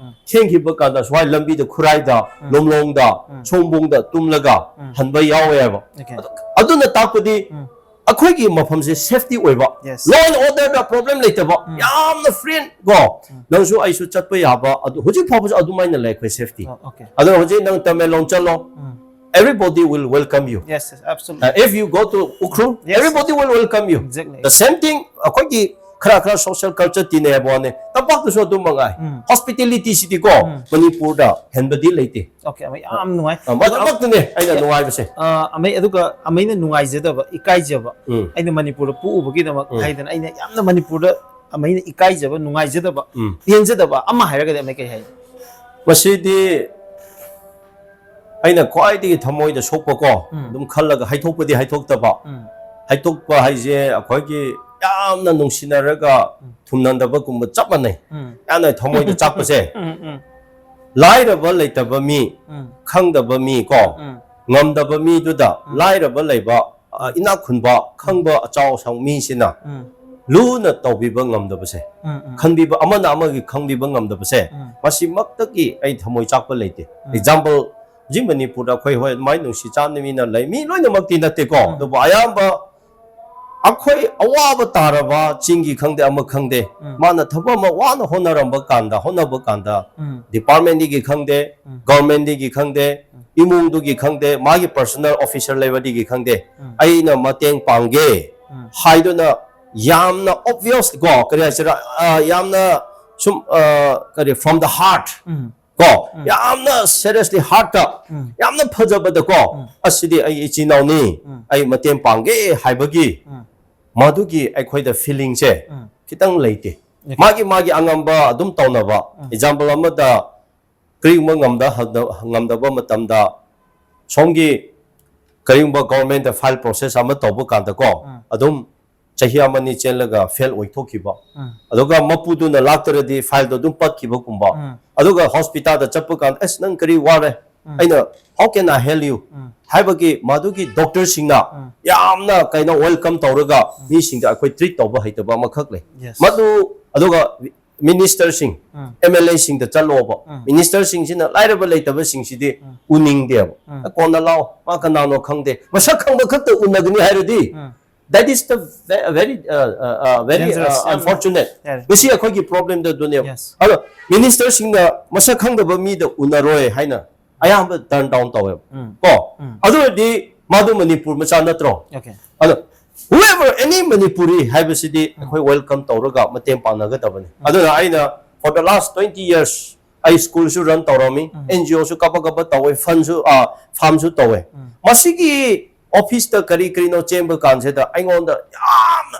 ꯊꯦꯡꯈꯤꯕ ꯀꯥꯟꯗ ꯁ꯭ꯋꯥꯏ ꯂꯝꯕꯤꯗ ꯈꯨꯔꯥꯏꯗ, ꯂꯣꯝꯂꯣꯡꯗ, ꯁꯣꯝꯕꯣꯡꯗ ꯇꯨꯝꯂꯒ ꯍꯟꯕ ꯌꯥꯎꯋꯦꯕ꯫ Okay. ꯑꯗꯨ- ꯑꯗꯨꯅ ꯇꯥꯛꯄꯗꯤ ꯑꯩꯈꯣꯏꯒꯤ ꯃꯐꯝꯁꯦ ꯁꯦꯐꯇꯤ ꯑꯣꯏꯕ, Yes. law and order the problem ꯂꯩꯇꯕ, ꯌꯥꯝꯅ ꯐ꯭ꯔꯤ ꯑꯦꯟ ꯀꯣ, ꯅꯪꯁꯨ ꯑꯩꯁꯨ ꯆꯠꯄ ꯌꯥꯕ, ꯑꯗꯨ ꯍꯧꯖꯤꯛ ꯐꯥꯎꯕꯁꯨ ꯑꯗꯨꯃꯥꯏꯅ ꯂꯩ ꯑꯩꯈꯣꯏ ꯁꯦꯐꯇꯤ꯫ Oh, okay. ꯑꯗꯣ ꯍꯧꯖꯤꯛ ꯅꯪ ꯇꯃꯦꯡꯂꯣꯡ ꯆꯠꯂꯣ, everybody will welcome you. Yes, yes, absolutely. Uh, if you go to Ukhrul, Yes, everybody will welcome you. Exactly. The same thing, ꯑꯩꯈꯣꯏꯒꯤ ꯈꯔ ꯈꯔ social culture ꯇꯤꯟꯅꯩ ꯍꯥꯏꯕ ꯋꯥꯅꯦ, ꯇꯝꯄꯥꯛꯇꯁꯨ ꯑꯗꯨꯝ ꯃꯉꯥꯏ꯫ Hospitality ꯁꯤꯗꯤꯀꯣ ꯃꯅꯤꯄꯨꯔꯗ ꯍꯦꯟꯕꯗꯤ ꯂꯩꯇꯦ꯫ Okay, ꯑꯃ ꯌꯥꯝ ꯅꯨꯡꯉꯥꯏ꯫ ꯑ, ꯃ- ꯑꯃꯛꯇꯅꯦ ꯑꯩꯅ ꯅꯨꯡꯉꯥꯏꯕꯁꯦ꯫ ꯑ, ꯑꯃꯩ ꯑꯗꯨꯒ ꯑꯃꯩꯅ ꯅꯨꯡꯉꯥꯏꯖꯗꯕ, ꯏꯀꯥꯏꯖꯕ, ꯎꯝ. ꯑꯩꯅ ꯃꯅꯤꯄꯨꯔꯗ ꯄꯣꯛꯎꯕꯒꯤꯗꯃꯛ ꯎꯝ. ꯍꯥꯏꯗꯅ ꯑꯩꯅ ꯌꯥꯝꯅ ꯃꯅꯤꯄꯨꯔꯗ ꯑꯃꯩꯅ ꯏꯀꯥꯏꯖꯕ, ꯅꯨꯡꯉꯥꯏꯖꯗꯕ, ꯎꯝ. ꯄꯦꯟꯖꯗꯕ ꯑꯃ ꯍꯥꯏꯔꯒꯗꯤ ꯑꯃꯩ ꯀꯩ ꯍꯥꯏ? ꯃꯁꯤꯗꯤ ꯑꯩꯅ ꯈ꯭ꯋꯥꯏꯗꯒꯤ ꯊꯃꯣꯏꯗ ꯁꯣꯛꯄꯀꯣ, ꯎꯝ. ꯑꯗꯨꯝ ꯈꯜꯂꯒ ꯍꯥꯏꯊꯣꯛꯄꯗꯤ ꯍꯥꯏꯊꯣꯛꯇꯕ꯫ ꯎꯝ. ꯍꯥꯏꯊꯣꯛꯄ ꯍꯥꯏꯁꯦ ꯑꯩꯈꯣꯏꯒꯤ ꯌꯥꯝꯅ ꯅꯨꯡꯁꯤꯅꯔꯒ ꯊꯨꯝꯅꯗꯕꯒꯨꯝꯕ ꯆꯞ ꯃꯥꯟꯅꯩ꯫ ꯎꯝ. ꯌꯥꯝꯅ ꯊꯃꯣꯏꯗ ꯆꯥꯛꯄꯁꯦ꯫ ꯎꯝ, ꯎꯝ, ꯂꯥꯏꯔꯕ ꯂꯩꯇꯕ ꯃꯤ, ꯎꯝ. ꯈꯪꯗꯕ ꯃꯤ ꯀꯣ, ꯎꯝ. ꯉꯝꯗꯕ ꯃꯤꯗꯨꯗ ꯎꯝ. ꯂꯥꯏꯔꯕ ꯂꯩꯕ, ꯑ, ꯏꯅꯥꯛ ꯈꯨꯟꯕ, ꯈꯪꯕ ꯑꯆꯥꯎ ꯑꯁꯥꯡ ꯃꯤꯁꯤꯅ ꯎꯝ. ꯂꯨꯅ ꯇꯧꯕꯤꯕ ꯉꯝꯗꯕꯁꯦ, ꯎꯝ, ꯎꯝ. ꯈꯟꯕꯤꯕ, ꯑꯃꯅ ꯑꯃꯒꯤ ꯈꯪꯕꯤꯕ ꯉꯝꯗꯕꯁꯦ, ꯎꯝ. ꯃꯁꯤꯃꯛꯇꯒꯤ ꯑꯩ ꯊꯃꯣꯏ ꯆꯥꯛꯄ ꯂꯩꯇꯦ꯫ ꯎꯝ. Example, ꯍꯧꯖꯤꯛ ꯃꯅꯤꯄꯨꯔꯗ ꯑꯩꯈꯣꯏ ꯍꯣꯏ ꯑꯗꯨꯃꯥꯏꯅ ꯅꯨꯡꯁꯤ ꯆꯥꯟꯅ ꯃꯤꯅ ꯂꯩ, ꯃꯤ ꯂꯣꯏꯅꯃꯛꯇꯤ ꯅꯠꯇꯦꯀꯣ, ꯎꯝ. ꯑꯗꯨꯕꯨ ꯑꯌꯥꯝꯕ ꯑꯩꯈꯣꯏ ꯑꯋꯥꯕ ꯇꯥꯔꯕ, ꯆꯤꯡꯒꯤ ꯈꯪꯗꯦ, ꯑꯃ ꯈꯪꯗꯦ, ꯎꯝ. ꯃꯥꯅ ꯊꯕꯛ ꯑꯃ ꯋꯥꯅ ꯍꯣꯠꯅꯔꯝꯕ ꯀꯥꯟꯗ, ꯍꯣꯠꯅꯕ ꯀꯥꯟꯗ, ꯎꯝ. department ꯗꯒꯤ ꯈꯪꯗꯦ, ꯎꯝ. government ꯗꯒꯤ ꯈꯪꯗꯦ, ꯏꯃꯨꯡꯗꯨꯒꯤ ꯈꯪꯗꯦ, ꯃꯥꯒꯤ personal officer level ꯗꯒꯤ ꯈꯪꯗꯦ, ꯎꯝ. ꯑꯩꯅ ꯃꯇꯦꯡ ꯄꯥꯡꯒꯦ ꯎꯝ. ꯍꯥꯏꯗꯨꯅ ꯌꯥꯝꯅ obvious ꯀꯣ, ꯀꯔꯤ ꯍꯥꯏꯁꯤꯔꯥ, ꯑ, ꯌꯥꯝꯅ ꯁꯨꯝ, ꯑ, ꯀꯔꯤ, from the heart, ꯎꯝ. ꯀꯣ, ꯌꯥꯝꯅ seriously heart ꯇ, ꯌꯥꯝꯅ ꯐꯖꯕꯗ ꯀꯣ, "ꯑꯁꯤꯗꯤ ꯑꯩ ꯏꯆꯤꯟ ꯏꯅꯥꯎꯅꯤ, ꯑꯩ ꯃꯇꯦꯡ ꯄꯥꯡꯒꯦ" ꯍꯥꯏꯕꯒꯤ ꯃꯗꯨꯒꯤ ꯑꯩꯈꯣꯏꯗ feeling ꯁꯦ ꯈꯤꯇꯪ ꯂꯩꯇꯦ꯫ ꯃꯥꯒꯤ, ꯃꯥꯒꯤ ꯑꯉꯝꯕ ꯑꯗꯨꯝ ꯇꯧꯅꯕ꯫ Example ꯑꯃꯗ, ꯀꯔꯤꯒꯨꯝꯕ ꯉꯝꯗ-, ꯉꯝꯗꯕ ꯃꯇꯝꯗ ꯁꯣꯝꯒꯤ ꯀꯔꯤꯒꯨꯝꯕ government ꯇ file process ꯑꯃ ꯇꯧꯕ ꯀꯥꯟꯗ ꯀꯣ, ꯑꯗꯨꯝ ꯆꯍꯤ ꯑꯃꯅꯤ ꯆꯦꯜꯂꯒ fail ꯑꯣꯏꯊꯣꯛꯈꯤꯕ꯫ ꯑꯗꯨꯒ ꯃꯄꯨꯗꯨꯅ ꯂꯥꯛꯇ꯭ꯔꯗꯤ file ꯗꯣ ꯑꯗꯨꯝ ꯄꯠꯈꯤꯕꯒꯨꯝꯕ꯫ ꯑꯗꯨꯒ hospital ꯗ ꯆꯠꯄ ꯀꯥꯟꯗ, "ꯑꯁ, ꯅꯪ ꯀꯔꯤ ꯋꯥꯔꯦ? ꯑꯩꯅ, how can I help you?" ꯍꯥꯏꯕꯒꯤ ꯃꯗꯨꯒꯤ doctor ꯁꯤꯡꯅ ꯌꯥꯝꯅ ꯀꯩꯅꯣ welcome ꯇꯧꯔꯒ ꯃꯤꯁꯤꯡꯗ ꯑꯩꯈꯣꯏ treat ꯇꯧꯕ ꯍꯩꯇꯕ ꯑꯃꯈꯛ ꯂꯩ꯫ Yes. ꯃꯗꯨ, ꯑꯗꯨꯒ minister ꯁꯤꯡ, M L A ꯁꯤꯡꯗ ꯆꯠꯂꯣꯕ꯫ Minister ꯁꯤꯡꯁꯤꯅ ꯂꯥꯏꯔꯕ ꯂꯩꯇꯕꯁꯤꯡꯁꯤꯗꯤ ꯎꯅꯤꯡꯗꯦꯕ꯫ "ꯀꯣꯟꯅ ꯂꯥꯛꯑꯣ, ꯃꯥ ꯀꯅꯥꯅꯣ ꯈꯪꯗꯦ, ꯃꯁꯛ ꯈꯪꯕ ꯈꯛꯇ ꯎꯅꯒꯅꯤ" ꯍꯥꯏꯔꯗꯤ, that is the ve-, very, uh, uh, uh, very, Dangerous. Uh, unfortunate. Yeah. ꯉꯁꯤ ꯑꯩꯈꯣꯏꯒꯤ problem ꯗ ꯑꯗꯨꯅꯦꯕ꯫ Yes. ꯑꯗꯣ minister ꯁꯤꯡꯅ ꯃꯁꯛ ꯈꯪꯗꯕ ꯃꯤꯗ ꯎꯅꯔꯣꯏ ꯍꯥꯏꯅ ꯑꯌꯥꯝꯕ turn down ꯇꯧꯋꯦꯕ꯫ ꯀꯣ? ꯑꯗꯨ ꯑꯣꯏꯔꯗꯤ ꯃꯥꯗꯨ ꯃꯅꯤꯄꯨꯔ ꯃꯆꯥ ꯅꯠꯇ꯭ꯔꯣ? Okay. ꯑꯗꯣ whoever, any Manipuri ꯍꯥꯏꯕꯁꯤꯗꯤ ꯑꯩꯈꯣꯏ welcome ꯇꯧꯔꯒ ꯃꯇꯦꯡ ꯄꯥꯡꯅꯒꯗꯕꯅꯤ꯫ ꯑꯗꯨꯅ ꯑꯩꯅ for the last twenty years ꯑꯩ school ꯁꯨ run ꯇꯧꯔꯝꯃꯤ, N G O ꯁꯨ ꯀꯕ ꯀꯕ ꯇꯧꯋꯦ, fund ꯁꯨ, ꯑ, farm ꯁꯨ ꯇꯧꯋꯦ꯫ ꯃꯁꯤꯒꯤ office ꯇ ꯀꯔꯤ ꯀꯔꯤꯅꯣ ꯆꯦꯟꯕ ꯀꯥꯟꯁꯤꯗ ꯑꯩꯉꯣꯟꯗ ꯌꯥꯝꯅ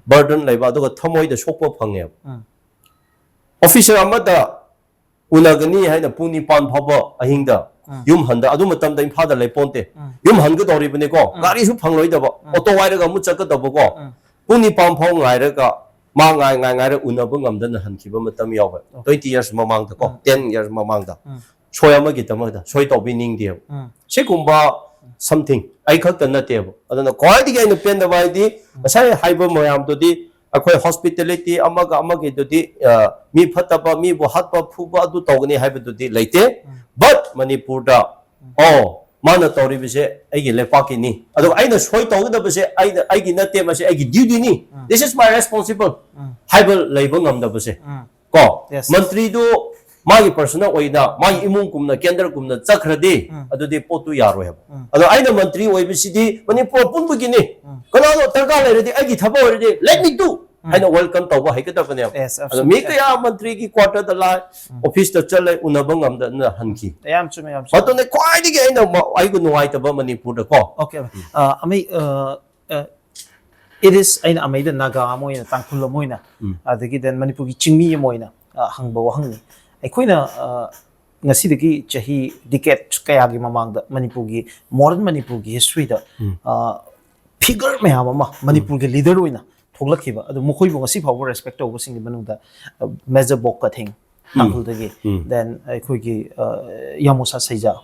burden ꯂꯩꯕ, ꯑꯗꯨꯒ ꯊꯃꯣꯏꯗ ꯁꯣꯛꯄ ꯐꯪꯉꯦꯕ꯫ Officer ꯑꯃꯗ ꯎꯅꯒꯅꯤ ꯍꯥꯏꯅ ꯄꯨꯡ ꯅꯤꯄꯥꯟ ꯐꯥꯎꯕ ꯑꯍꯤꯡꯗ ꯌꯨꯝ ꯍꯟꯗ, ꯑꯗꯨ ꯃꯇꯝꯗ ꯏꯝꯐꯥꯜꯗ ꯂꯩꯄꯣꯟꯇꯦ꯫ ꯌꯨꯝ ꯍꯟꯒꯗꯧꯔꯤꯕꯅꯤꯀꯣ, ꯒꯥꯔꯤꯁꯨ ꯐꯪꯂꯣꯏꯗꯕ, auto ꯋꯥꯏꯔꯒ ꯑꯃꯨꯛ ꯆꯠꯀꯗꯕꯀꯣ꯫ ꯄꯨꯡ ꯅꯤꯄꯥꯟ ꯐꯥꯎ ꯉꯥꯏꯔꯒ ꯃꯥ ꯉꯥꯏ ꯉꯥꯏ ꯉꯥꯏꯔ ꯎꯅꯕ ꯉꯝꯗꯅ ꯍꯟꯈꯤꯕ ꯃꯇꯝ ꯌꯥꯎꯋꯦ꯫ Twenty years ꯃꯃꯥꯡꯗ ꯀꯣ, ten years ꯃꯃꯥꯡꯗ꯫ ꯁꯣꯏ ꯑꯃꯒꯤꯗꯃꯛꯇ ꯁꯣꯏ ꯇꯧꯕꯤꯅꯤꯡꯗꯦꯕ꯫ ꯁꯤꯒꯨꯝꯕ something ꯑꯩ ꯈꯛꯇ ꯅꯠꯇꯦꯕ꯫ ꯑꯗꯨꯅ ꯈ꯭ꯋꯥꯏꯗꯒꯤ ꯑꯩꯅ ꯄꯦꯟꯗꯕ ꯍꯥꯏꯗꯤ ꯉꯁꯥꯏ ꯍꯥꯏꯕ ꯃꯌꯥꯝꯗꯨꯗꯤ ꯑꯩꯈꯣꯏ hospitality ꯑꯃꯒ ꯑꯃꯒꯤꯗꯨꯗꯤ, ꯑ, ꯃꯤ ꯐꯠꯇꯕ, ꯃꯤꯕꯨ ꯍꯥꯠꯄ, ꯐꯨꯕ, ꯑꯗꯨ ꯇꯧꯒꯅꯤ ꯍꯥꯏꯕꯗꯨꯗꯤ ꯂꯩꯇꯦ꯫ But ꯃꯅꯤꯄꯨꯔꯗ, ꯑꯣ, ꯃꯥꯅ ꯇꯧꯔꯤꯕꯁꯦ ꯑꯩꯒꯤ ꯂꯩꯄꯥꯛꯀꯤꯅꯤ, ꯑꯗꯨꯒ ꯑꯩꯅ ꯁꯣꯏ ꯇꯧꯒꯗꯕꯁꯦ ꯑꯩꯅ, ꯑꯩꯒꯤ ꯅꯠꯇꯦ, ꯃꯁꯤ ꯑꯩꯒꯤ duty ꯅꯤ, this is my responsible ꯍꯥꯏꯕ ꯂꯩꯕ ꯉꯝꯗꯕꯁꯦ꯫ ꯀꯣ? Yes. ꯃꯟꯇ꯭ꯔꯤꯗꯨ ꯃꯥꯒꯤ personal ꯑꯣꯏꯅ, ꯃꯥꯒꯤ ꯏꯃꯨꯡ ꯀꯨꯝꯅ, ꯀꯦꯟꯗ꯭ꯔ ꯀꯨꯝꯅ ꯆꯠꯈ꯭ꯔꯗꯤ, ꯑꯗꯨꯗꯤ ꯄꯣꯠꯇꯨ ꯌꯥꯔꯣꯏ ꯍꯥꯏꯕ꯫ ꯑꯗꯣ ꯑꯩꯅ ꯃꯟꯇ꯭ꯔꯤ ꯑꯣꯏꯕꯁꯤꯗꯤ ꯃꯅꯤꯄꯨꯔ ꯄꯨꯝꯕꯒꯤꯅꯤ꯫ ꯀꯅꯥꯅꯣ ꯗꯔꯀꯥꯔ ꯂꯩꯔꯗꯤ, ꯑꯩꯒꯤ ꯊꯕꯛ ꯑꯣꯏꯔꯗꯤ, let me do꯫ ꯍꯥꯏꯅ welcome ꯇꯧꯕ ꯍꯩꯒꯗꯕꯅꯦꯕ꯫ Yes, ꯑꯗꯣ ꯃꯤ absolutely. ꯀꯌꯥ ꯃꯟꯇ꯭ꯔꯤꯒꯤ quarter ꯗ ꯂꯥꯛ, office ꯇ ꯆꯠꯂꯦ, ꯎꯅꯕ ꯉꯝꯗꯅ ꯍꯟꯈꯤ꯫ ꯌꯥꯝ ꯆꯨꯝꯃꯦ, ꯌꯥꯝ ꯆꯨꯝꯃꯦ꯫ ꯃꯗꯨꯅ ꯈ꯭ꯋꯥꯏꯗꯒꯤ ꯑꯩꯅ ꯃ-, ꯑꯩꯕꯨ ꯅꯨꯡꯉꯥꯏꯇꯕ ꯃꯅꯤꯄꯨꯔꯗꯀꯣ꯫ Okay, okay. ꯑ, ꯑꯃꯩ, ꯑ, ꯑ, it is, ꯑꯩꯅ ꯑꯃꯩꯗ ꯅꯥꯒꯥ ꯑꯃ ꯑꯣꯏꯅ, ꯇꯥꯡꯈꯨꯜ ꯑꯃ ꯑꯣꯏꯅ, ꯑꯗꯒꯤ then ꯃꯅꯤꯄꯨꯔꯒꯤ ꯆꯤꯡꯃꯤ ꯑꯃ ꯑꯣꯏꯅ, ꯑ, ꯍꯪꯕ ꯋꯥꯍꯪꯅꯤ꯫ ꯑꯩꯈꯣꯏꯅ, ꯑ, ꯉꯁꯤꯗꯒꯤ ꯆꯍꯤ decade ꯀꯌꯥꯒꯤ ꯃꯃꯥꯡꯗ ꯃꯅꯤꯄꯨꯔꯒꯤ, modern ꯃꯅꯤꯄꯨꯔꯒꯤ history ꯗ, ꯑ, figure ꯃꯌꯥꯝ ꯑꯃ ꯃꯅꯤꯄꯨꯔꯒꯤ leader ꯑꯣꯏꯅ ꯊꯣꯛꯂꯛꯈꯤꯕ, ꯑꯗꯨ ꯃꯈꯣꯏꯕꯨ ꯉꯁꯤ ꯐꯥꯎꯕ respect ꯇꯧꯕꯁꯤꯡꯒꯤ ꯃꯅꯨꯡꯗ, ꯑ, Major ꯕꯣꯛ ꯀꯊꯤꯡ, ꯇꯥꯡꯈꯨꯜꯗꯒꯤ, then ꯑꯩꯈꯣꯏꯒꯤ, ꯑ, ꯌꯥꯃꯣꯁꯥ ꯁꯩꯖꯥ,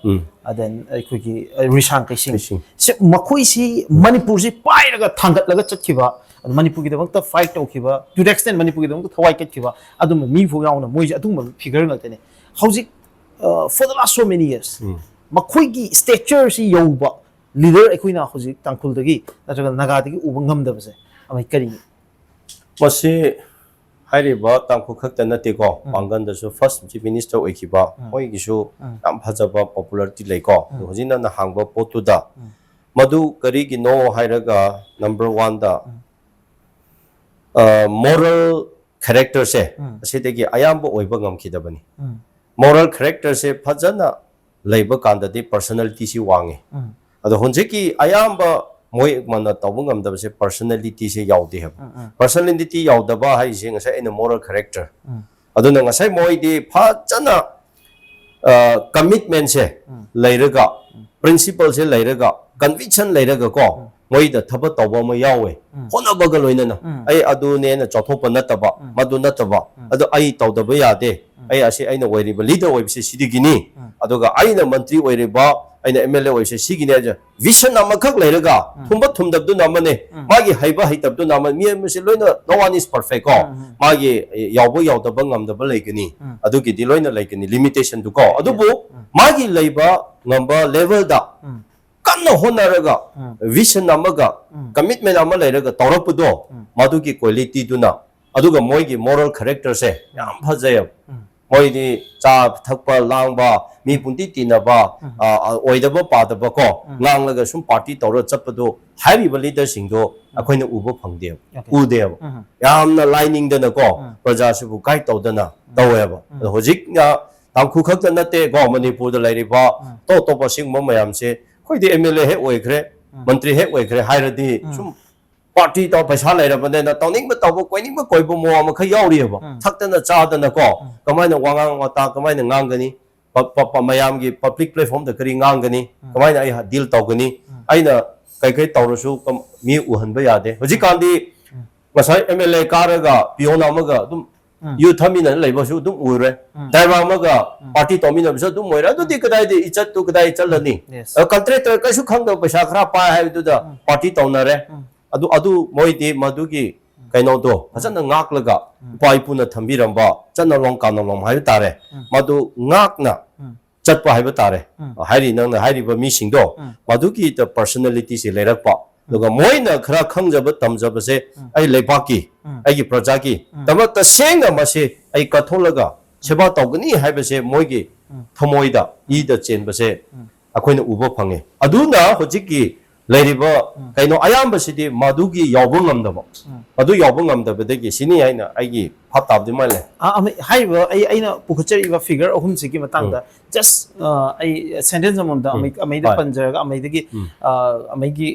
then ꯑꯩꯈꯣꯏꯒꯤ, ꯑ, ꯔꯤꯁꯥꯡ ꯀꯩꯁꯤꯡ, ꯀꯩꯁꯤꯡ꯫ ꯁꯤ ꯃꯈꯣꯏꯁꯤ ꯃꯅꯤꯄꯨꯔꯁꯤ ꯄꯥꯏꯔꯒ ꯊꯥꯡꯒꯠꯂꯒ ꯆꯠꯈꯤꯕ, ꯑꯗꯨ ꯃꯅꯤꯄꯨꯔꯒꯤꯗꯃꯛꯇ fight ꯇꯧꯈꯤꯕ, to the extent ꯃꯅꯤꯄꯨꯔꯒꯤꯗꯃꯛꯇ ꯊꯋꯥꯏ ꯀꯠꯈꯤꯕ ꯑꯗꯨꯝꯕ ꯃꯤ ꯐꯥꯎ ꯌꯥꯎꯅ ꯃꯣꯏꯁꯦ ꯑꯗꯨꯒꯨꯝꯕ figure ꯉꯥꯛꯇꯅꯦ꯫ ꯍꯧꯖꯤꯛ, ꯑ, for the last so many years ꯃꯈꯣꯏꯒꯤ stature ꯁꯤ ꯌꯧꯕ leader ꯑꯩꯈꯣꯏꯅ ꯍꯧꯖꯤꯛ ꯇꯥꯡꯈꯨꯜꯗꯒꯤ ꯅꯠꯇ꯭ꯔꯒ ꯅꯥꯒꯥꯗꯒꯤ ꯎꯕ ꯉꯝꯗꯕꯁꯦ ꯑꯃꯩ ꯀꯔꯤꯅꯤ? ꯃꯁꯤ ꯍꯥꯏꯔꯤꯕ ꯇꯥꯡꯈꯨꯜ ꯈꯛꯇ ꯅꯠꯇꯦꯀꯣ, ꯄꯥꯡꯒꯟꯗꯁꯨ first Chief Minister ꯑꯣꯏꯈꯤꯕ ꯃꯣꯏꯒꯤꯁꯨ ꯌꯥꯝ ꯐꯖꯕ popularity ꯂꯩꯀꯣ꯫ ꯑꯗꯣ ꯍꯧꯖꯤꯛ ꯅꯪꯅ ꯍꯥꯡꯕ ꯄꯣꯠꯇꯨꯗ ꯃꯗꯨ ꯀꯔꯤꯒꯤꯅꯣ ꯍꯥꯏꯔꯒ number one ꯗ, ꯑ, moral character ꯁꯦ ꯑꯁꯤꯗꯒꯤ ꯑꯌꯥꯝꯕ ꯑꯣꯏꯕ ꯉꯝꯈꯤꯗꯕꯅꯤ꯫ Moral character ꯁꯦ ꯐꯖꯅ ꯂꯩꯕ ꯀꯥꯟꯗꯗꯤ personality ꯁꯤ ꯋꯥꯡꯉꯤ꯫ ꯑꯗꯣ ꯍꯧꯖꯤꯛꯀꯤ ꯑꯌꯥꯝꯕ ꯃꯣꯏ ꯃꯥꯅ ꯇꯧꯕ ꯉꯝꯗꯕꯁꯦ personality ꯁꯦ ꯌꯥꯎꯗꯦ ꯍꯥꯏꯕ꯫ Personality ꯌꯥꯎꯗꯕ ꯍꯥꯏꯁꯦ ꯉꯁꯥꯏ ꯑꯩꯅ moral character꯫ ꯑꯗꯨꯅ ꯉꯁꯥꯏ ꯃꯣꯏꯗꯤ ꯐꯖꯅ, ꯑ, commitment ꯁꯦ ꯂꯩꯔꯒ, principle ꯁꯦ ꯂꯩꯔꯒ, conviction ꯂꯩꯔꯒ ꯀꯣ, ꯃꯣꯏꯗ ꯊꯕꯛ ꯇꯧꯕ ꯑꯃ ꯌꯥꯎꯋꯦ꯫ ꯍꯣꯠꯅꯕꯒ ꯂꯣꯏꯅꯅ꯫ ꯑꯩ ꯑꯗꯨꯅꯦꯅ ꯆꯥꯎꯊꯣꯛꯄ ꯅꯠꯇꯕ, ꯃꯗꯨ ꯅꯠꯇꯕ꯫ ꯑꯗꯣ ꯑꯩ ꯇꯧꯗꯕ ꯌꯥꯗꯦ꯫ ꯑꯩ ꯑꯁꯤ ꯑꯩꯅ ꯑꯣꯏꯔꯤꯕ leader ꯑꯣꯏꯕꯁꯦ ꯁꯤꯗꯒꯤꯅꯤ꯫ ꯑꯗꯨꯒ ꯑꯩꯅ ꯃꯟꯇ꯭ꯔꯤ ꯑꯣꯏꯔꯤꯕ, ꯑꯩꯅ MLA ꯑꯣꯏꯕꯁꯦ ꯁꯤꯒꯤꯅꯦ ꯍꯥꯏꯁꯦ꯫ Vision ꯑꯃꯈꯛ ꯂꯩꯔꯒ ꯊꯨꯝꯕ ꯊꯨꯝꯗꯕꯗꯨꯅ ꯑꯃꯅꯦ, ꯃꯥꯒꯤ ꯍꯩꯕ ꯍꯩꯇꯕꯗꯨꯅ ꯑꯃꯅꯤ, ꯃꯤ ꯑꯃꯁꯦ ꯂꯣꯏꯅ no one is perfect ꯀꯣ꯫ ꯃꯥꯒꯤ ꯌꯥꯎꯕ ꯌꯥꯎꯗꯕ ꯉꯝꯗꯕ ꯂꯩꯒꯅꯤ, ꯑꯗꯨꯒꯤꯗꯤ ꯂꯣꯏꯅ ꯂꯩꯒꯅꯤ limitation ꯗꯨ ꯀꯣ꯫ ꯑꯗꯨꯕꯨ ꯃꯥꯒꯤ ꯂꯩꯕ ꯉꯝꯕ level ꯗ ꯀꯟꯅ ꯍꯣꯠꯅꯔꯒ vision ꯑꯃꯒ commitment ꯑꯃ ꯂꯩꯔꯒ ꯇꯧꯔꯛꯄꯗꯣ, ꯃꯗꯨꯒꯤ quality ꯗꯨꯅ, ꯑꯗꯨꯒ ꯃꯣꯏꯒꯤ moral character ꯁꯦ ꯌꯥꯝ ꯐꯖꯩꯌꯦꯕ꯫ ꯃꯣꯏꯗꯤ ꯆꯥ ꯊꯛꯄ, ꯂꯥꯡꯕ, ꯃꯤ ꯄꯨꯡꯇꯤ ꯇꯤꯟꯅꯕ, ꯑ, ꯑ, ꯑꯣꯏꯗꯕ ꯄꯥꯗꯕ ꯀꯣ, ꯉꯥꯡꯂꯒ ꯁꯨꯝ ꯄꯥꯔꯇꯤ ꯇꯧꯔ ꯆꯠꯄꯗꯣ, ꯍꯥꯏꯔꯤꯕ ꯂꯤꯗꯔꯁꯤꯡꯗꯣ ꯑꯩꯈꯣꯏꯅ ꯎꯕ ꯐꯪꯗꯦꯕ, ꯎꯗꯦꯕ꯫ ꯌꯥꯝꯅ ꯂꯥꯏꯅꯤꯡꯗꯅ ꯀꯣ, ꯄ꯭ꯔꯖꯥꯁꯤꯕꯨ ꯒꯥꯏꯗ ꯇꯧꯗꯅ ꯇꯧꯋꯦꯕ꯫ ꯑꯗꯣ ꯍꯧꯖꯤꯛꯅ ꯇꯥꯡꯈꯨꯜ ꯈꯛꯇ ꯅꯠꯇꯦ ꯀꯣ, ꯃꯅꯤꯄꯨꯔꯗ ꯂꯩꯔꯤꯕ ꯑꯇꯣꯞ ꯑꯇꯣꯞꯄ ꯁꯤꯒꯨꯝꯕ ꯃꯌꯥꯝꯁꯦ, ꯑꯩꯈꯣꯏꯗꯤ ꯑꯦꯝ ꯑꯦꯜ ꯑꯦ ꯍꯦꯛ ꯑꯣꯏꯈ꯭ꯔꯦ, ꯃꯟꯇ꯭ꯔꯤ ꯍꯦꯛ ꯑꯣꯏꯈ꯭ꯔꯦ ꯍꯥꯏꯔꯗꯤ ꯁꯨꯝ ꯄꯥꯔꯇꯤ ꯇꯧ, ꯄꯩꯁꯥ ꯂꯩꯔꯕꯅꯤꯅ ꯇꯧꯅꯤꯡꯕ ꯇꯧꯕ, ꯀꯣꯏꯅꯤꯡꯕ ꯀꯣꯏꯕ ꯃꯑꯣꯡ ꯑꯃꯈꯛ ꯌꯥꯎꯔꯤꯑꯕ꯫ ꯊꯛꯇꯅ ꯆꯥꯗꯅ ꯀꯣ, ꯀꯃꯥꯏꯅ ꯋꯥꯉꯥꯡ ꯋꯥꯇꯥ ꯀꯃꯥꯏꯅ ꯉꯥꯡꯒꯅꯤ, ꯄ-, ꯄ-, ꯄ-, ꯃꯌꯥꯝꯒꯤ ꯄꯕ꯭ꯂꯤꯛ ꯄ꯭ꯂꯦꯠꯐꯣꯝꯗ ꯀꯔꯤ ꯉꯥꯡꯒꯅꯤ, ꯀꯃꯥꯏꯅ ꯑꯩ ꯗꯤꯜ ꯇꯧꯒꯅꯤ, ꯑꯩꯅ ꯀꯩꯀꯩ ꯇꯧꯔꯁꯨ ꯀꯝ-, ꯃꯤ ꯎꯍꯟꯕ ꯌꯥꯗꯦ꯫ ꯍꯧꯖꯤꯛꯀꯥꯟꯗꯤ ꯉꯁꯥꯏ ꯑꯦꯝ ꯑꯦꯜ ꯑꯦ ꯀꯥꯔꯒ ꯄꯤꯌꯣꯟ ꯑꯃꯒ ꯑꯗꯨꯝ ꯌꯨ ꯊꯛꯃꯤꯟꯅ ꯂꯩꯕꯁꯨ ꯑꯗꯨꯝ ꯎꯔꯦ꯫ ꯗ꯭ꯔꯥꯏꯚꯔ ꯑꯃꯒ ꯄꯥꯔꯇꯤ ꯇꯧꯃꯤꯟꯅꯕꯁꯨ ꯑꯗꯨꯝ ꯑꯣꯏꯔꯦ꯫ ꯑꯗꯨꯗꯤ ꯀꯗꯥꯏꯗ ꯏꯖꯠꯇꯨ ꯀꯗꯥꯏ ꯆꯠꯂꯅꯤ? ꯑ, ꯀꯟꯇ꯭ꯔꯦꯛꯇꯔ ꯀꯩꯁꯨ ꯈꯪꯗꯕ ꯄꯩꯁꯥ ꯈꯔ ꯄꯥꯏ ꯍꯥꯏꯕꯗꯨꯗ ꯄꯥꯔꯇꯤ ꯇꯧꯅꯔꯦ꯫ ꯑꯗꯨ, ꯑꯗꯨ ꯃꯣꯏꯗꯤ ꯃꯗꯨꯒꯤ ꯀꯩꯅꯣꯗꯣ ꯐꯖꯅ ꯉꯥꯛꯂꯒ ꯎꯄꯥ ꯏꯄꯨꯅ ꯊꯝꯕꯤꯔꯝꯕ ꯆꯠꯅꯂꯣꯡ ꯀꯥꯅꯣꯂꯣꯡ ꯍꯥꯏꯕ ꯇꯥꯔꯦ꯫ ꯃꯗꯨ ꯉꯥꯛꯅ ꯆꯠꯄ ꯍꯥꯏꯕ ꯇꯥꯔꯦ꯫ ꯍꯥꯏꯔꯤ, ꯅꯪꯅ ꯍꯥꯏꯔꯤꯕ ꯃꯤꯁꯤꯡꯗꯣ ꯃꯗꯨꯒꯤ personality ꯁꯦ ꯂꯩꯔꯛꯄ꯫ ꯑꯗꯨꯒ ꯃꯣꯏꯅ ꯈꯔ ꯈꯪꯖꯕ ꯇꯝꯖꯕꯁꯦ ꯑꯩ ꯂꯩꯕꯥꯛꯀꯤ, ꯑꯩꯒꯤ ꯄ꯭ꯔꯖꯥꯒꯤ ꯗꯃꯛ ꯇꯁꯦꯡꯅ ꯃꯁꯦ ꯑꯩ ꯀꯠꯊꯣꯛꯂꯒ ꯁꯦꯕꯥ ꯇꯧꯒꯅꯤ ꯍꯥꯏꯕꯁꯦ ꯃꯣꯏꯒꯤ ꯊꯃꯣꯏꯗ, ꯏꯗ ꯆꯦꯟꯕꯁꯦ ꯑꯩꯈꯣꯏꯅ ꯎꯕ ꯐꯪꯉꯦ꯫ ꯑꯗꯨꯅ ꯍꯧꯖꯤꯛꯀꯤ ꯂꯩꯔꯤꯕ ꯀꯩꯅꯣ ꯑꯌꯥꯝꯕꯁꯤꯗꯤ ꯃꯗꯨꯒꯤ ꯌꯥꯎꯕ ꯉꯝꯗꯕ, ꯃꯗꯨ ꯌꯥꯎꯕ ꯉꯝꯗꯕꯗꯒꯤ ꯁꯤꯅꯤ ꯍꯥꯏꯅ ꯑꯩꯒꯤ ꯚꯥꯞ ꯇꯥꯕꯗꯤ ꯃꯥ ꯂꯩ꯫ ꯑ, ꯑꯃ-, ꯍꯥꯏꯔꯤꯕ ꯑꯩ, ꯑꯩꯅ ꯄꯨꯈꯠꯆꯔꯤꯕ ꯐꯤꯒꯔ ꯑꯍꯨꯝꯁꯤꯒꯤ ꯃꯇꯥꯡꯗ just, ꯑ, ꯑꯩ ꯁꯦꯟꯇꯦꯟꯁ ꯑꯃꯃꯝꯗ ꯑꯃꯩ-, ꯑꯃꯩꯗ ꯍꯣꯏ꯫ ꯄꯟꯖꯔꯒ ꯑꯃꯩꯗꯒꯤ, ꯎꯝ꯫ ꯑ, ꯑꯃꯩꯒꯤ,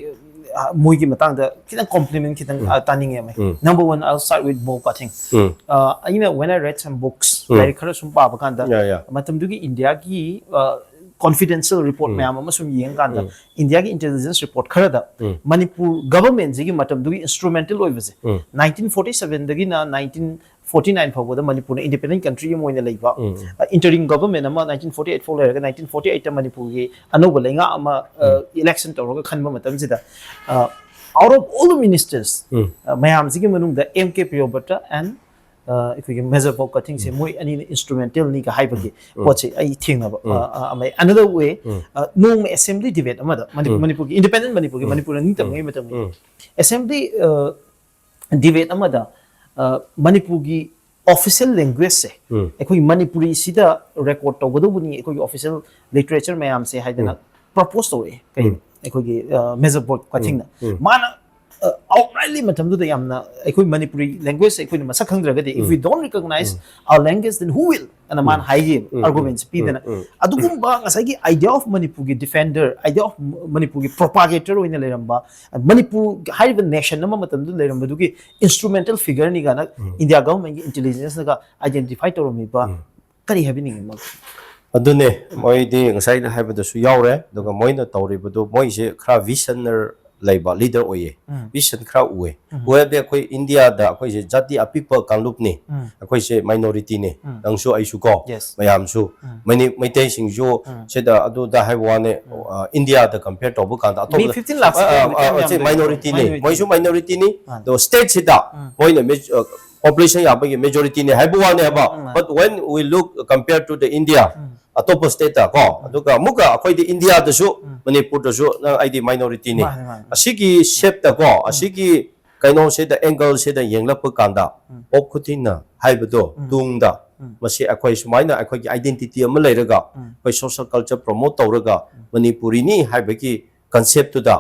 ꯑ, ꯃꯣꯏꯒꯤ ꯃꯇꯥꯡꯗ ꯈꯤꯇꯪ ꯀꯣꯝꯄ꯭ꯂꯤꯃꯦꯟ ꯈꯤꯇꯪ, ꯎꯝ꯫ ꯑ, ꯇꯥꯅꯤꯡꯉꯦ ꯑꯃꯩ꯫ ꯎꯝ꯫ Number one, I'll start with Bo Pathing꯫ ꯎꯝ꯫ ꯑ, ꯑꯩꯅ, when I read some books, ꯎꯝ꯫ ꯂꯥꯏꯔꯤꯛ ꯈꯔ ꯁꯨꯝ ꯄꯥꯕ ꯀꯥꯟꯗ, ꯌꯥ, ꯌꯥ꯫ ꯃꯇꯝꯗꯨꯒꯤ ꯏꯟꯗꯤꯌꯥꯒꯤ, ꯑ, confidential report ꯎꯝ꯫ ꯃꯌꯥꯝ ꯑꯃ ꯁꯨꯝ ꯌꯦꯡꯀꯥꯟꯗ, ꯎꯝ꯫ ꯏꯟꯗꯤꯌꯥꯒꯤ intelligence report ꯈꯔꯗ ꯎꯝ꯫ ꯃꯅꯤꯄꯨꯔ government ꯁꯤꯒꯤ ꯃꯇꯝꯗꯨꯒꯤ instrumental ꯑꯣꯏꯕꯁꯦ, ꯎꯝ꯫ nineteen forty seven ꯗꯒꯤꯅ nineteen forty nine ꯐꯥꯎꯕꯗ ꯃꯅꯤꯄꯨꯔꯅ independent country ꯑꯃ ꯑꯣꯏꯅ ꯂꯩꯕ, ꯎꯝ, ꯎꯝ꯫ ꯑ, interim government ꯑꯃ nineteen forty eight ꯐꯥꯎ ꯂꯩꯔꯒ nineteen forty eight ꯇ ꯃꯅꯤꯄꯨꯔꯒꯤ ꯑꯅꯧꯕ ꯂꯩꯉꯥꯛ ꯑꯃ, ꯑ, ꯎꯝ꯫ Election ꯇꯧꯔꯒ ꯈꯟꯕ ꯃꯇꯝꯁꯤꯗ, ꯑ, out of all the ministers, ꯎꯝ꯫ ꯑ, ꯃꯌꯥꯝꯁꯤꯒꯤ ꯃꯅꯨꯡꯗ ꯑꯦꯝ ꯀꯦ ꯄ꯭ꯔꯤꯌꯣꯕ꯭ꯔꯇ and, ꯑ, ꯑꯩꯈꯣꯏꯒꯤ ꯃꯦꯖꯔ ꯕꯣꯕ ꯀꯊꯤꯡꯁꯦ ꯎꯝ꯫ ꯃꯣꯏ ꯑꯅꯤꯅ instrumental ꯅꯤꯒ ꯍꯥꯏꯕꯒꯤ ꯎꯝ꯫ ꯄꯣꯠꯁꯦ ꯑꯩ ꯊꯦꯡꯅꯕ, ꯎꯝ꯫ ꯑ, ꯑ, ꯑꯃ꯫ Another way, ꯎꯝ꯫ ꯑ, ꯅꯣꯡꯃ assembly debate ꯑꯃꯗ ꯃꯅꯤ-, ꯎꯝ꯫ ꯃꯅꯤꯄꯨꯔꯒꯤ independent ꯃꯅꯤꯄꯨꯔꯒꯤ, ꯎꯝ꯫ ꯃꯅꯤꯄꯨꯔꯅ ꯅꯤꯡꯇꯝꯕꯒꯤ ꯎꯝ꯫ ꯃꯇꯝꯒꯤ ꯎꯝ꯫ Assembly, ꯑ, debate ꯑꯃꯗ, ꯑ, ꯃꯅꯤꯄꯨꯔꯒꯤ official language ꯁꯦ ꯑꯩꯈꯣꯏꯒꯤ ꯃꯅꯤꯄꯨꯔꯤꯁꯤꯗ record ꯇꯧꯒꯗꯧꯕꯅꯤ ꯑꯩꯈꯣꯏꯒꯤ official literature ꯃꯌꯥꯝꯁꯦ ꯍꯥꯏꯗꯅ propose ꯇꯧꯔꯛꯑꯦ ꯀꯩꯅꯣ ꯑꯩꯈꯣꯏꯒꯤ ꯃꯦꯖꯔ ꯕꯣꯔꯗ ꯀ꯭ꯋꯥꯊꯤꯡꯅ꯫ ꯃꯥꯅ outrightly ꯃꯇꯝꯗꯨꯗ ꯌꯥꯝꯅ ꯑꯩꯈꯣꯏ ꯃꯅꯤꯄꯨꯔꯤ language ꯁꯦ ꯑꯩꯈꯣꯏꯅ ꯃꯁꯛ ꯈꯪꯗ꯭ꯔꯒꯗꯤ, if we don't recognize our language, then who will? ꯑꯅ ꯃꯥꯅ ꯍꯥꯏꯈꯤꯕ argument ꯁꯦ ꯄꯤꯗꯅ꯫ ꯑꯗꯨꯒꯨꯝꯕ ꯉꯁꯥꯏꯒꯤ idea of ꯃꯅꯤꯄꯨꯔꯒꯤ defender, idea of ꯃꯅꯤꯄꯨꯔꯒꯤ propagator ꯑꯣꯏꯅ ꯂꯩꯔꯝꯕ, ꯃꯅꯤꯄꯨꯔ ꯍꯥꯏꯔꯤꯕ nation ꯑꯃ ꯃꯇꯝꯗꯨꯗ ꯂꯩꯔꯝꯕꯗꯨꯒꯤ instrumental figureꯅꯤ ꯀꯥꯏꯅ India governmentꯀꯤ intelligenceꯅꯒ identify ꯇꯧꯔꯝꯃꯤꯕ ꯀꯔꯤ ꯍꯥꯏꯕꯤꯅꯤꯡꯉꯤ ꯃꯔꯨꯞ? ꯑꯗꯨꯅꯦ, ꯃꯣꯏꯗꯤ ꯉꯁꯥꯏꯅ ꯍꯥꯏꯕꯗꯁꯨ ꯌꯥꯎꯔꯦ꯫ ꯑꯗꯨꯒ ꯃꯣꯏꯅ ꯇꯧꯔꯤꯕꯗꯨ, ꯃꯣꯏꯁꯦ ꯈꯔ visionary ꯂꯩꯕ leader ꯑꯣꯏꯌꯦ꯫ Vision ꯈꯔ ꯎꯑꯦ꯫ ꯎꯍꯗꯤ ꯑꯩꯈꯣꯏ ꯏꯟꯗꯤꯌꯥꯗ ꯑꯩꯈꯣꯏꯁꯦ ꯖꯥꯇꯤ ꯑꯄꯤꯛꯄ ꯀꯥꯡꯂꯨꯞꯅꯤ꯫ ꯑꯩꯈꯣꯏꯁꯦ minorityꯅꯤ꯫ ꯅꯪꯁꯨ ꯑꯩꯁꯨ ꯀꯣ, Yes. ꯃꯌꯥꯝꯁꯨ꯫ ꯃꯩꯇꯩꯁꯤꯡꯁꯨ ꯁꯤꯗ ꯑꯗꯨꯗ ꯍꯥꯏꯕ ꯋꯥꯅꯦ꯫ ꯏꯟꯗꯤꯌꯥꯗ compare ꯇꯧꯕ ꯀꯥꯟꯗ ꯑꯇꯣꯞꯄ fifteen lakhs ꯃꯩꯇꯩ ꯃꯌꯥꯝ ꯂꯩꯕꯅꯤ꯫ Minorityꯅꯤ꯫ ꯃꯣꯏꯁꯨ minorityꯅꯤ꯫ ꯑꯗꯣ stateꯁꯤꯗ ꯃꯣꯏꯅ population ꯌꯥꯝꯕꯒꯤ majorityꯅꯤ ꯍꯥꯏꯕ ꯋꯥꯅꯦꯕ꯫ But when we look compare to the India, ꯑꯇꯣꯞꯄ stateꯇ ꯀꯣ, ꯑꯗꯨꯒ ꯑꯃꯨꯛꯀ ꯑꯩꯈꯣꯏꯗꯤ ꯏꯟꯗꯤꯌꯥꯗꯁꯨ, ꯃꯅꯤꯄꯨꯔꯗꯁꯨ ꯅꯪ ꯑꯩꯗꯤ minorityꯅꯤ꯫ ꯃꯥꯅꯦ, ꯃꯥꯅꯦ꯫ ꯑꯁꯤꯒꯤ shapeꯇ ꯀꯣ, ꯑꯁꯤꯒꯤ ꯀꯩꯅꯣꯁꯤꯗ, angleꯁꯤꯗ ꯌꯦꯡꯂꯛꯄ ꯀꯥꯟꯗ, ꯄꯣꯞ ꯈꯨꯊꯤꯡꯅ ꯍꯥꯏꯕꯗꯣ ꯇꯨꯡꯗ, ꯃꯁꯤ ꯑꯩꯈꯣꯏ ꯁꯨꯃꯥꯏꯅ ꯑꯩꯈꯣꯏꯒꯤ identity ꯑꯃ ꯂꯩꯔꯒ, ꯑꯩꯈꯣꯏ social culture promote ꯇꯧꯔꯒ, ꯃꯅꯤꯄꯨꯔꯤꯅꯤ ꯍꯥꯏꯕꯒꯤ conceptꯇꯨꯗ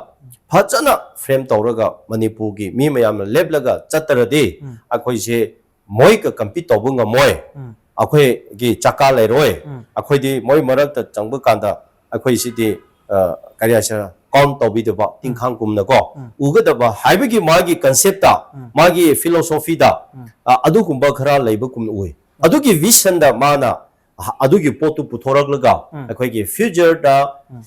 ꯐꯖꯅ frame ꯇꯧꯔꯒ, ꯃꯅꯤꯄꯨꯔꯒꯤ ꯃꯤ ꯃꯌꯥꯝꯅ ꯂꯦꯞꯂꯒ ꯆꯠꯇ꯭ꯔꯗꯤ, ꯑꯩꯈꯣꯏꯁꯦ ꯃꯣꯏꯒ compete ꯇꯧꯕ ꯉꯝꯃꯣꯏ꯫ ꯑꯩꯈꯣꯏꯒꯤ ꯆꯀꯥ ꯂꯩꯔꯣꯏ꯫ ꯑꯩꯈꯣꯏꯗꯤ ꯃꯣꯏ ꯃꯔꯛꯇ ꯆꯪꯕ ꯀꯥꯟꯗ ꯑꯩꯈꯣꯏ ꯁꯤꯗꯤ, ꯑ, ꯀꯔꯤ ꯍꯥꯏꯁꯤꯔ, count ꯇꯧꯕꯤꯗꯕ, ꯇꯤꯡꯈꯥꯡꯒꯨꯝꯅꯀꯣ, ꯎꯒꯗꯕ ꯍꯥꯏꯕꯒꯤ ꯃꯥꯒꯤ conceptꯇ, ꯃꯥꯒꯤ philosophyꯗ, ꯑ, ꯑꯗꯨꯒꯨꯝꯕ ꯈꯔ ꯂꯩꯕꯒꯨꯝ ꯎꯏ꯫ ꯑꯗꯨꯒꯤ visionꯗ ꯃꯥꯅ ꯑ-, ꯑꯗꯨꯒꯤ ꯄꯣꯠꯇꯨ ꯄꯨꯊꯣꯔꯛꯂꯒ, ꯑꯩꯈꯣꯏꯒꯤ futureꯗ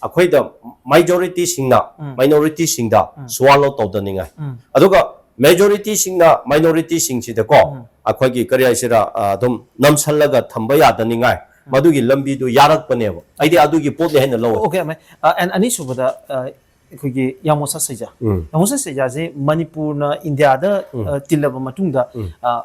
ꯑꯩꯈꯣꯏꯗ majorityꯁꯤꯡꯅ minorityꯁꯤꯡꯗ swallow ꯇꯧꯗꯅꯤꯡꯉꯥꯏ, ꯑꯗꯨꯒ majorityꯁꯤꯡꯅ minorityꯁꯤꯡꯁꯤꯗꯀꯣ, ꯑꯩꯈꯣꯏꯒꯤ ꯀꯔꯤ ꯍꯥꯏꯁꯤꯔꯥ, ꯑ, ꯑꯗꯨꯝ ꯅꯝꯁꯜꯂꯒ ꯊꯝꯕ ꯌꯥꯗꯅꯤꯡꯉꯥꯏ, ꯃꯗꯨꯒꯤ ꯂꯝꯕꯤꯗꯨ ꯌꯥꯔꯛꯄꯅꯦꯕ꯫ ꯑꯩꯗꯤ ꯑꯗꯨꯒꯤ ꯄꯣꯠꯅꯤ ꯍꯥꯏꯅ ꯂꯧꯋꯦ꯫ Okay, ꯑꯃ, ꯑ, and ꯑꯅꯤꯁꯨꯕꯗ, ꯑ, ꯑꯩꯈꯣꯏꯒꯤ ꯌꯥꯃꯣꯁꯥ ꯁꯩꯖꯥ꯫ ꯌꯥꯃꯣꯁꯥ ꯁꯩꯖꯥꯁꯦ ꯃꯅꯤꯄꯨꯔꯅ ꯏꯟꯗꯤꯌꯥꯗ, ꯑ, ꯇꯤꯜꯂꯕ ꯃꯇꯨꯡꯗ, ꯑ,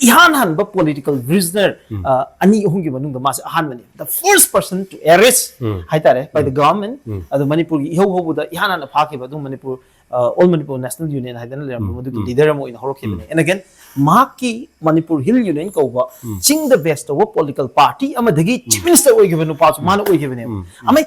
ꯏꯍꯥꯟ ꯍꯥꯟꯕ political prisoner, ꯑ, ꯑꯅꯤ ꯑꯍꯨꯝꯒꯤ ꯃꯅꯨꯡꯗ ꯃꯥꯁꯦ ꯑꯍꯥꯟꯕꯅꯤ, the first person to arrest ꯍꯥꯏꯇꯥꯔꯦ, by the government꯫ ꯑꯗꯣ ꯃꯅꯤꯄꯨꯔꯒꯤ ꯏꯍꯧ ꯍꯧꯕꯗ ꯏꯍꯥꯟ ꯍꯥꯟꯅ ꯐꯥꯈꯤꯕ ꯑꯗꯨꯝ ꯃꯅꯤꯄꯨꯔ, ꯑ, All Manipur National Union ꯍꯥꯏꯗꯅ ꯂꯩꯔꯝꯕ ꯃꯗꯨꯒꯤ leader ꯑꯃ ꯑꯣꯏꯅ ꯍꯧꯔꯛꯈꯤꯕꯅꯤ꯫ And again, ꯃꯍꯥꯛꯀꯤ ꯃꯅꯤꯄꯨꯔ ꯍꯤꯜ ꯌꯨꯅꯤꯌꯟ ꯀꯧꯕ ꯆꯤꯡꯗ ꯕꯦꯁ ꯇꯧꯕ ꯄꯣꯂꯤꯇꯤꯀꯦꯜ ꯄꯥꯔꯇꯤ ꯑꯃꯗꯒꯤ ꯆꯤꯐ ꯃꯤꯅꯤꯁꯇꯔ ꯑꯣꯏꯈꯤꯕ ꯅꯨꯄꯥꯁꯨ ꯃꯥꯅ ꯑꯣꯏꯈꯤꯕꯅꯦꯕ꯫ ꯑꯃ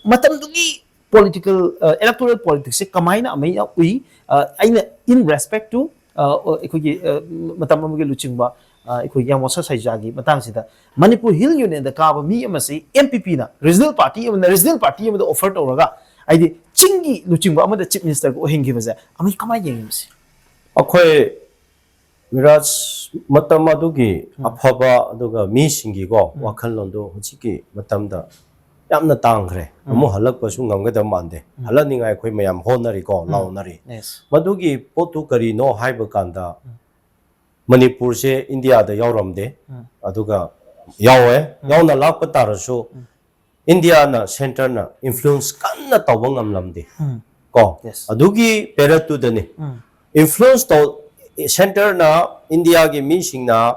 ꯃꯇꯝꯗꯨꯒꯤ ꯄꯣꯂꯤꯇꯤꯀꯦꯜ ꯏꯂꯦꯛꯇꯣꯔꯦꯜ ꯄꯣꯂꯤꯇꯤꯛꯁꯁꯦ ꯀꯃꯥꯏꯅ ꯑꯃꯩꯅ ꯎꯏ? ꯑ, ꯑꯩꯅ in respect to, ꯑ, ꯑꯩꯈꯣꯏꯒꯤ, ꯑ, ꯃꯇꯝ ꯑꯃꯒꯤ ꯂꯨꯆꯤꯡꯕ, ꯑ, ꯑꯩꯈꯣꯏ ꯌꯥꯝꯕꯣ ꯁꯁꯥꯏꯖꯥꯒꯤ ꯃꯇꯥꯡꯁꯤꯗ ꯃꯅꯤꯄꯨꯔ ꯍꯤꯜ ꯌꯨꯅꯤꯌꯟꯗ ꯀꯥꯕ ꯃꯤ ꯑꯃꯁꯤ ꯑꯦꯝ ꯄꯤ ꯄꯤꯅ ꯔꯤꯖꯅꯦꯜ ꯄꯥꯔꯇꯤ ꯑꯃꯅ ꯔꯤꯖꯅꯦꯜ ꯄꯥꯔꯇꯤ ꯑꯃꯗ ꯑꯣꯐꯔ ꯇꯧꯔꯒ, ꯍꯥꯏꯗꯤ ꯆꯤꯡꯒꯤ ꯂꯨꯆꯤꯡꯕ ꯑꯃꯗ ꯆꯤꯐ ꯃꯤꯅꯤꯁꯇꯔꯒ ꯑꯣꯏꯍꯟꯈꯤꯕꯁꯦ ꯑꯃꯩ ꯀꯃꯥꯏꯅ ꯌꯦꯡꯉꯤ ꯃꯁꯤ? ꯑꯩꯈꯣꯏ ꯃꯤꯔꯥꯖ, ꯃꯇꯝ ꯑꯗꯨꯒꯤ ꯑꯐꯕ ꯑꯗꯨꯒ ꯃꯤꯁꯤꯡꯒꯤꯀꯣ ꯋꯥꯈꯜꯂꯣꯟꯗꯣ ꯍꯧꯖꯤꯛꯀꯤ ꯃꯇꯝꯗ ꯌꯥꯝꯅ ꯇꯥꯡꯈ꯭ꯔꯦ꯫ ꯑꯃꯨꯛ ꯍꯜꯂꯛꯄꯁꯨ ꯉꯝꯒꯗꯕ ꯃꯥꯟꯗꯦ꯫ ꯍꯜꯂꯛꯅꯤꯡꯉꯥꯏ ꯑꯩꯈꯣꯏ ꯃꯌꯥꯝ ꯍꯣꯠꯅꯔꯤꯀꯣ, ꯂꯥꯎꯅꯔꯤ꯫ Yes. ꯃꯗꯨꯒꯤ ꯄꯣꯠꯇꯨ ꯀꯔꯤꯅꯣ ꯍꯥꯏꯕ ꯀꯥꯟꯗ, ꯃꯅꯤꯄꯨꯔꯁꯦ ꯏꯟꯗꯤꯌꯥꯗ ꯌꯥꯎꯔꯝꯗꯦ꯫ ꯑꯗꯨꯒ ꯌꯥꯎꯋꯦ꯫ ꯌꯥꯎꯅ ꯂꯥꯛꯄ ꯇꯥꯔꯁꯨ ꯏꯟꯗꯤꯌꯥꯅ, ꯁꯦꯟꯇꯔꯅ ꯏꯟꯐ꯭ꯂꯨꯌꯦꯟꯁ ꯀꯟꯅ ꯇꯧꯕ ꯉꯝꯂꯝꯗꯦ꯫ ꯀꯣ, Yes. ꯑꯗꯨꯒꯤ ꯄꯦꯔꯠꯇꯨꯗꯅꯤ ꯏꯟꯐ꯭ꯂꯨꯌꯦꯟꯁ ꯇꯧ, ꯁꯦꯟꯇꯔꯅ, ꯏꯟꯗꯤꯌꯥꯒꯤ ꯃꯤꯁꯤꯡꯅ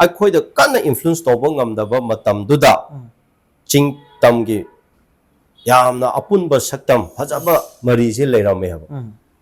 ꯑꯩꯈꯣꯏꯗ ꯀꯟꯅ ꯏꯟꯐ꯭ꯂꯨꯌꯦꯟꯁ ꯇꯧꯕ ꯉꯝꯗꯕ ꯃꯇꯝꯗꯨꯗ ꯆꯤꯡ ꯇꯝꯒꯤ ꯌꯥꯝꯅ ꯑꯄꯨꯟꯕ ꯁꯛꯇꯝ ꯐꯖꯕ ꯃꯔꯤꯁꯦ ꯂꯩꯔꯝꯃꯦꯕ꯫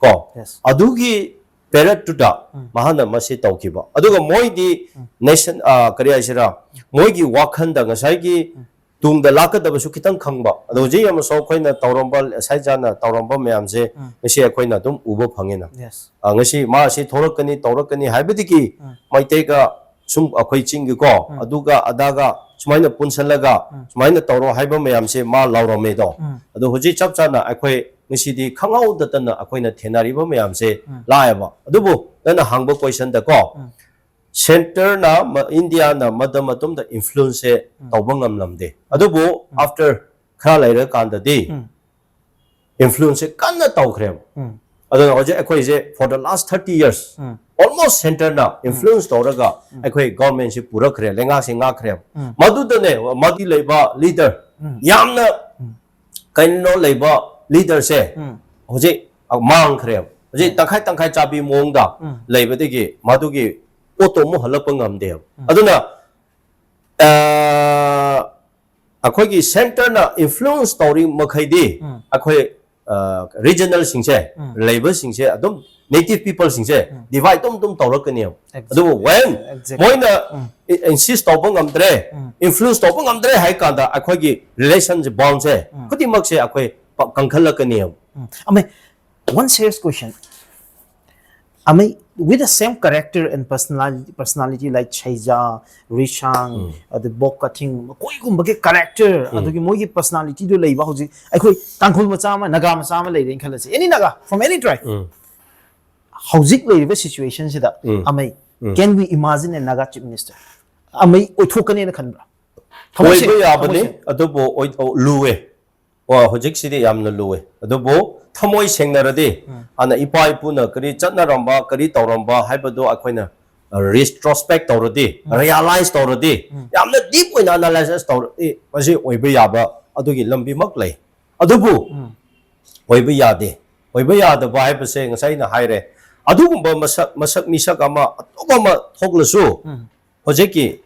ꯀꯣ, Yes. ꯑꯗꯨꯒꯤ ꯄꯦꯔꯠꯇꯨꯗ ꯃꯍꯥꯛꯅ ꯃꯁꯤ ꯇꯧꯈꯤꯕ꯫ ꯑꯗꯨꯒ ꯃꯣꯏꯗꯤ ꯅꯦꯁꯟ, ꯀꯔꯤ ꯍꯥꯏꯁꯤꯔꯥ, ꯃꯣꯏꯒꯤ ꯋꯥꯈꯜꯗ ꯉꯁꯥꯏꯒꯤ ꯇꯨꯡꯗ ꯂꯥꯛꯀꯗꯕꯁꯨ ꯈꯤꯇꯪ ꯈꯪꯕ꯫ ꯑꯗꯣ ꯍꯧꯖꯤꯛ ꯑꯃꯁꯨ ꯑꯩꯈꯣꯏꯅ ꯇꯧꯔꯝꯕ, ꯁꯥꯏꯖꯥꯅ ꯇꯧꯔꯝꯕ ꯃꯌꯥꯝꯁꯦ ꯉꯁꯤ ꯑꯩꯈꯣꯏꯅ ꯑꯗꯨꯝ ꯎꯕ ꯐꯪꯉꯤꯅ꯫ Yes. ꯑ, ꯉꯁꯤ ꯃꯥ ꯑꯁꯤ ꯊꯣꯛꯂꯛꯀꯅꯤ, ꯇꯧꯔꯛꯀꯅꯤ ꯍꯥꯏꯕꯗꯒꯤ ꯃꯩꯇꯩꯒ ꯁꯨꯝ ꯑꯩꯈꯣꯏ ꯆꯤꯡꯒꯤꯀꯣ, ꯑꯗꯨꯒ ꯑꯗꯥꯒ ꯁꯨꯃꯥꯏꯅ ꯄꯨꯟꯁꯜꯂꯒ ꯁꯨꯃꯥꯏꯅ ꯇꯧꯔꯣ ꯍꯥꯏꯕ ꯃꯌꯥꯝꯁꯦ ꯃꯥ ꯂꯥꯎꯔꯝꯃꯦꯗꯣ꯫ ꯑꯗꯣ ꯍꯧꯖꯤꯛ ꯆꯞ ꯆꯥꯅ ꯑꯩꯈꯣꯏ ꯉꯁꯤꯗꯤ ꯈꯪꯍꯧꯗꯗꯅ ꯑꯩꯈꯣꯏꯅ ꯊꯦꯡꯅꯔꯤꯕ ꯃꯌꯥꯝꯁꯦ ꯂꯥꯛꯑꯦꯕ꯫ ꯑꯗꯨꯕꯨ ꯅꯪꯅ ꯍꯪꯕ ꯀꯣꯏꯁꯟꯗꯀꯣ, ꯁꯦꯟꯇꯔꯅ ꯃ-, ꯏꯟꯗꯤꯌꯥꯅ ꯃꯗ ꯃꯇꯨꯡꯗ ꯏꯟꯐ꯭ꯂꯨꯌꯦꯟꯁꯁꯦ ꯇꯧꯕ ꯉꯝꯂꯝꯗꯦ꯫ ꯑꯗꯨꯕꯨ ꯑꯥꯐꯇꯔ ꯈꯔ ꯂꯩꯔꯀꯥꯟꯗꯗꯤ ꯏꯟꯐ꯭ꯂꯨꯌꯦꯟꯁꯁꯦ ꯀꯟꯅ ꯇꯧꯈ꯭ꯔꯦꯕ꯫ ꯑꯗꯨꯅ ꯍꯧꯖꯤꯛ ꯑꯩꯈꯣꯏꯁꯦ for the last thirty years almost ꯁꯦꯟꯇꯔꯅ ꯏꯟꯐ꯭ꯂꯨꯌꯦꯟꯁ ꯇꯧꯔꯒ ꯑꯩꯈꯣꯏ ꯒꯣꯔꯃꯦꯟꯁꯦ ꯄꯨꯔꯛꯈ꯭ꯔꯦ, ꯂꯩꯉꯥꯛꯁꯦ ꯉꯥꯛꯈ꯭ꯔꯦꯕ꯫ ꯃꯗꯨꯗꯅꯦ ꯃꯗꯤ ꯂꯩꯕ ꯂꯤꯗꯔ ꯌꯥꯝꯅ ꯀꯩꯅꯣ ꯂꯩꯕ ꯂꯤꯗꯔꯁꯦ ꯍꯧꯖꯤꯛ ꯃꯥꯡꯈ꯭ꯔꯦꯕ꯫ ꯍꯧꯖꯤꯛ ꯇꯪꯈꯥꯏ ꯇꯪꯈꯥꯏ ꯆꯥꯕꯤ ꯃꯑꯣꯡꯗ ꯂꯩꯕꯗꯒꯤ ꯃꯗꯨꯒꯤ ꯄꯣꯠꯇꯣ ꯑꯃꯨꯛ ꯍꯜꯂꯛꯄ ꯉꯝꯗꯦꯕ꯫ ꯑꯗꯨꯅ, ꯑ, ꯑꯩꯈꯣꯏꯒꯤ ꯁꯦꯟꯇꯔꯅ ꯏꯟꯐ꯭ꯂꯨꯌꯦꯟꯁ ꯇꯧꯔꯤ ꯃꯈꯩꯗꯤ ꯑꯩꯈꯣꯏ ꯔꯤꯖꯅꯦꯜꯁꯤꯡꯁꯦ, ꯂꯩꯕꯁꯤꯡꯁꯦ ꯑꯗꯨꯝ, ꯅꯦꯇꯤꯚ ꯄꯤꯄꯜꯁꯤꯡꯁꯦ ꯗꯤꯚꯥꯏꯠ ꯑꯗꯨꯝ ꯑꯗꯨꯝ ꯇꯧꯔꯛꯀꯅꯦꯕ꯫ Exactly. ꯑꯗꯨꯕꯨ when Exactly. ꯃꯣꯏꯅ ꯏꯟꯁꯤꯁ ꯇꯧꯕ ꯉꯝꯗ꯭ꯔꯦ, ꯏꯟꯐ꯭ꯂꯨꯌꯦꯟꯁ ꯇꯧꯕ ꯉꯝꯗ꯭ꯔꯦ ꯍꯥꯏ ꯀꯥꯟꯗ ꯑꯩꯈꯣꯏꯒꯤ ꯔꯤꯂꯦꯁꯟꯁꯦ, ꯕꯣꯟꯁꯦ ꯈꯨꯗꯤꯡꯃꯛꯁꯦ ꯑꯩꯈꯣꯏ ꯄ- ꯀꯟꯈꯠꯂꯛꯀꯅꯦꯕ꯫ ꯑꯃ, one serious question. ꯑꯃ, with the same character and personality, personality like ꯁꯩꯖꯥ, ꯔꯤꯁꯥꯡ, ꯑꯗ ꯕꯣꯛ ꯀꯊꯤꯡ, ꯃꯈꯣꯏꯒꯨꯝꯕꯒꯤ ꯀꯦꯔꯦꯛꯇꯔ ꯑꯗꯨꯒꯤ ꯃꯣꯏꯒꯤ ꯄꯔꯁꯅꯥꯂꯤꯇꯤꯗꯨ ꯂꯩꯕ ꯍꯧꯖꯤꯛ ꯑꯩꯈꯣꯏ ꯇꯥꯡꯈꯨꯜ ꯃꯆꯥ ꯑꯃ, ꯅꯥꯒꯥ ꯃꯆꯥ ꯑꯃ ꯂꯩꯔꯦꯅ ꯈꯜꯂꯁꯤ, any Naga from any tribe. ꯍꯧꯖꯤꯛ ꯂꯩꯔꯤꯕ ꯁꯤꯆꯨꯋꯦꯁꯟꯁꯤꯗ ꯑꯃꯩ, can we imagine a Naga chief minister? ꯑꯃꯩ ꯑꯣꯏꯊꯣꯛꯀꯅꯦꯅ ꯈꯟꯕ꯭ꯔꯥ? ꯊꯃꯣꯏ ꯑꯣꯏꯕ ꯁꯦꯡ- ꯌꯥꯕꯅꯤ, ꯊꯃꯣꯏ ꯁꯦꯡ- ꯑꯗꯨꯕꯨ ꯑꯣꯏ- ꯂꯨꯋꯦ꯫ ꯑꯣ, ꯍꯧꯖꯤꯛꯁꯤꯗꯤ ꯌꯥꯝꯅ ꯂꯨꯋꯦ꯫ ꯑꯗꯨꯕꯨ ꯊꯃꯣꯏ ꯁꯦꯡꯅꯔꯗꯤ, ꯍꯥꯟꯅ ꯏꯄꯥ ꯏꯄꯨꯅ ꯀꯔꯤ ꯆꯠꯅꯔꯝꯕ, ꯀꯔꯤ ꯇꯧꯔꯝꯕ ꯍꯥꯏꯕꯗꯨ ꯑꯩꯈꯣꯏꯅ ꯔꯤꯇ꯭ꯔꯣꯁꯄꯦꯛ ꯇꯧꯔꯗꯤ, ꯔꯤꯌꯦꯂꯥꯏꯁ ꯇꯧꯔꯗꯤ, ꯌꯥꯝꯅ ꯗꯤꯞ ꯑꯣꯏꯅ ꯑꯦꯅꯥꯂꯥꯏꯁꯤꯁ ꯇꯧꯔꯗꯤ, ꯃꯁꯤ ꯑꯣꯏꯕ ꯌꯥꯕ ꯑꯗꯨꯒꯤ ꯂꯝꯕꯤꯃꯛ ꯂꯩ꯫ ꯑꯗꯨꯕꯨ ꯑꯣꯏꯕ ꯌꯥꯗꯦ꯫ ꯑꯣꯏꯕ ꯌꯥꯗꯕ ꯍꯥꯏꯕꯁꯦ ꯉꯁꯥꯏ ꯑꯩꯅ ꯍꯥꯏꯔꯦ꯫ ꯑꯗꯨꯒꯨꯝꯕ ꯃꯁꯛ, ꯃꯁꯛ ꯃꯤꯁꯛ ꯑꯃ ꯑꯇꯣꯞꯄ ꯑꯃ ꯊꯣꯛꯂꯁꯨ, ꯍꯧꯖꯤꯛꯀꯤ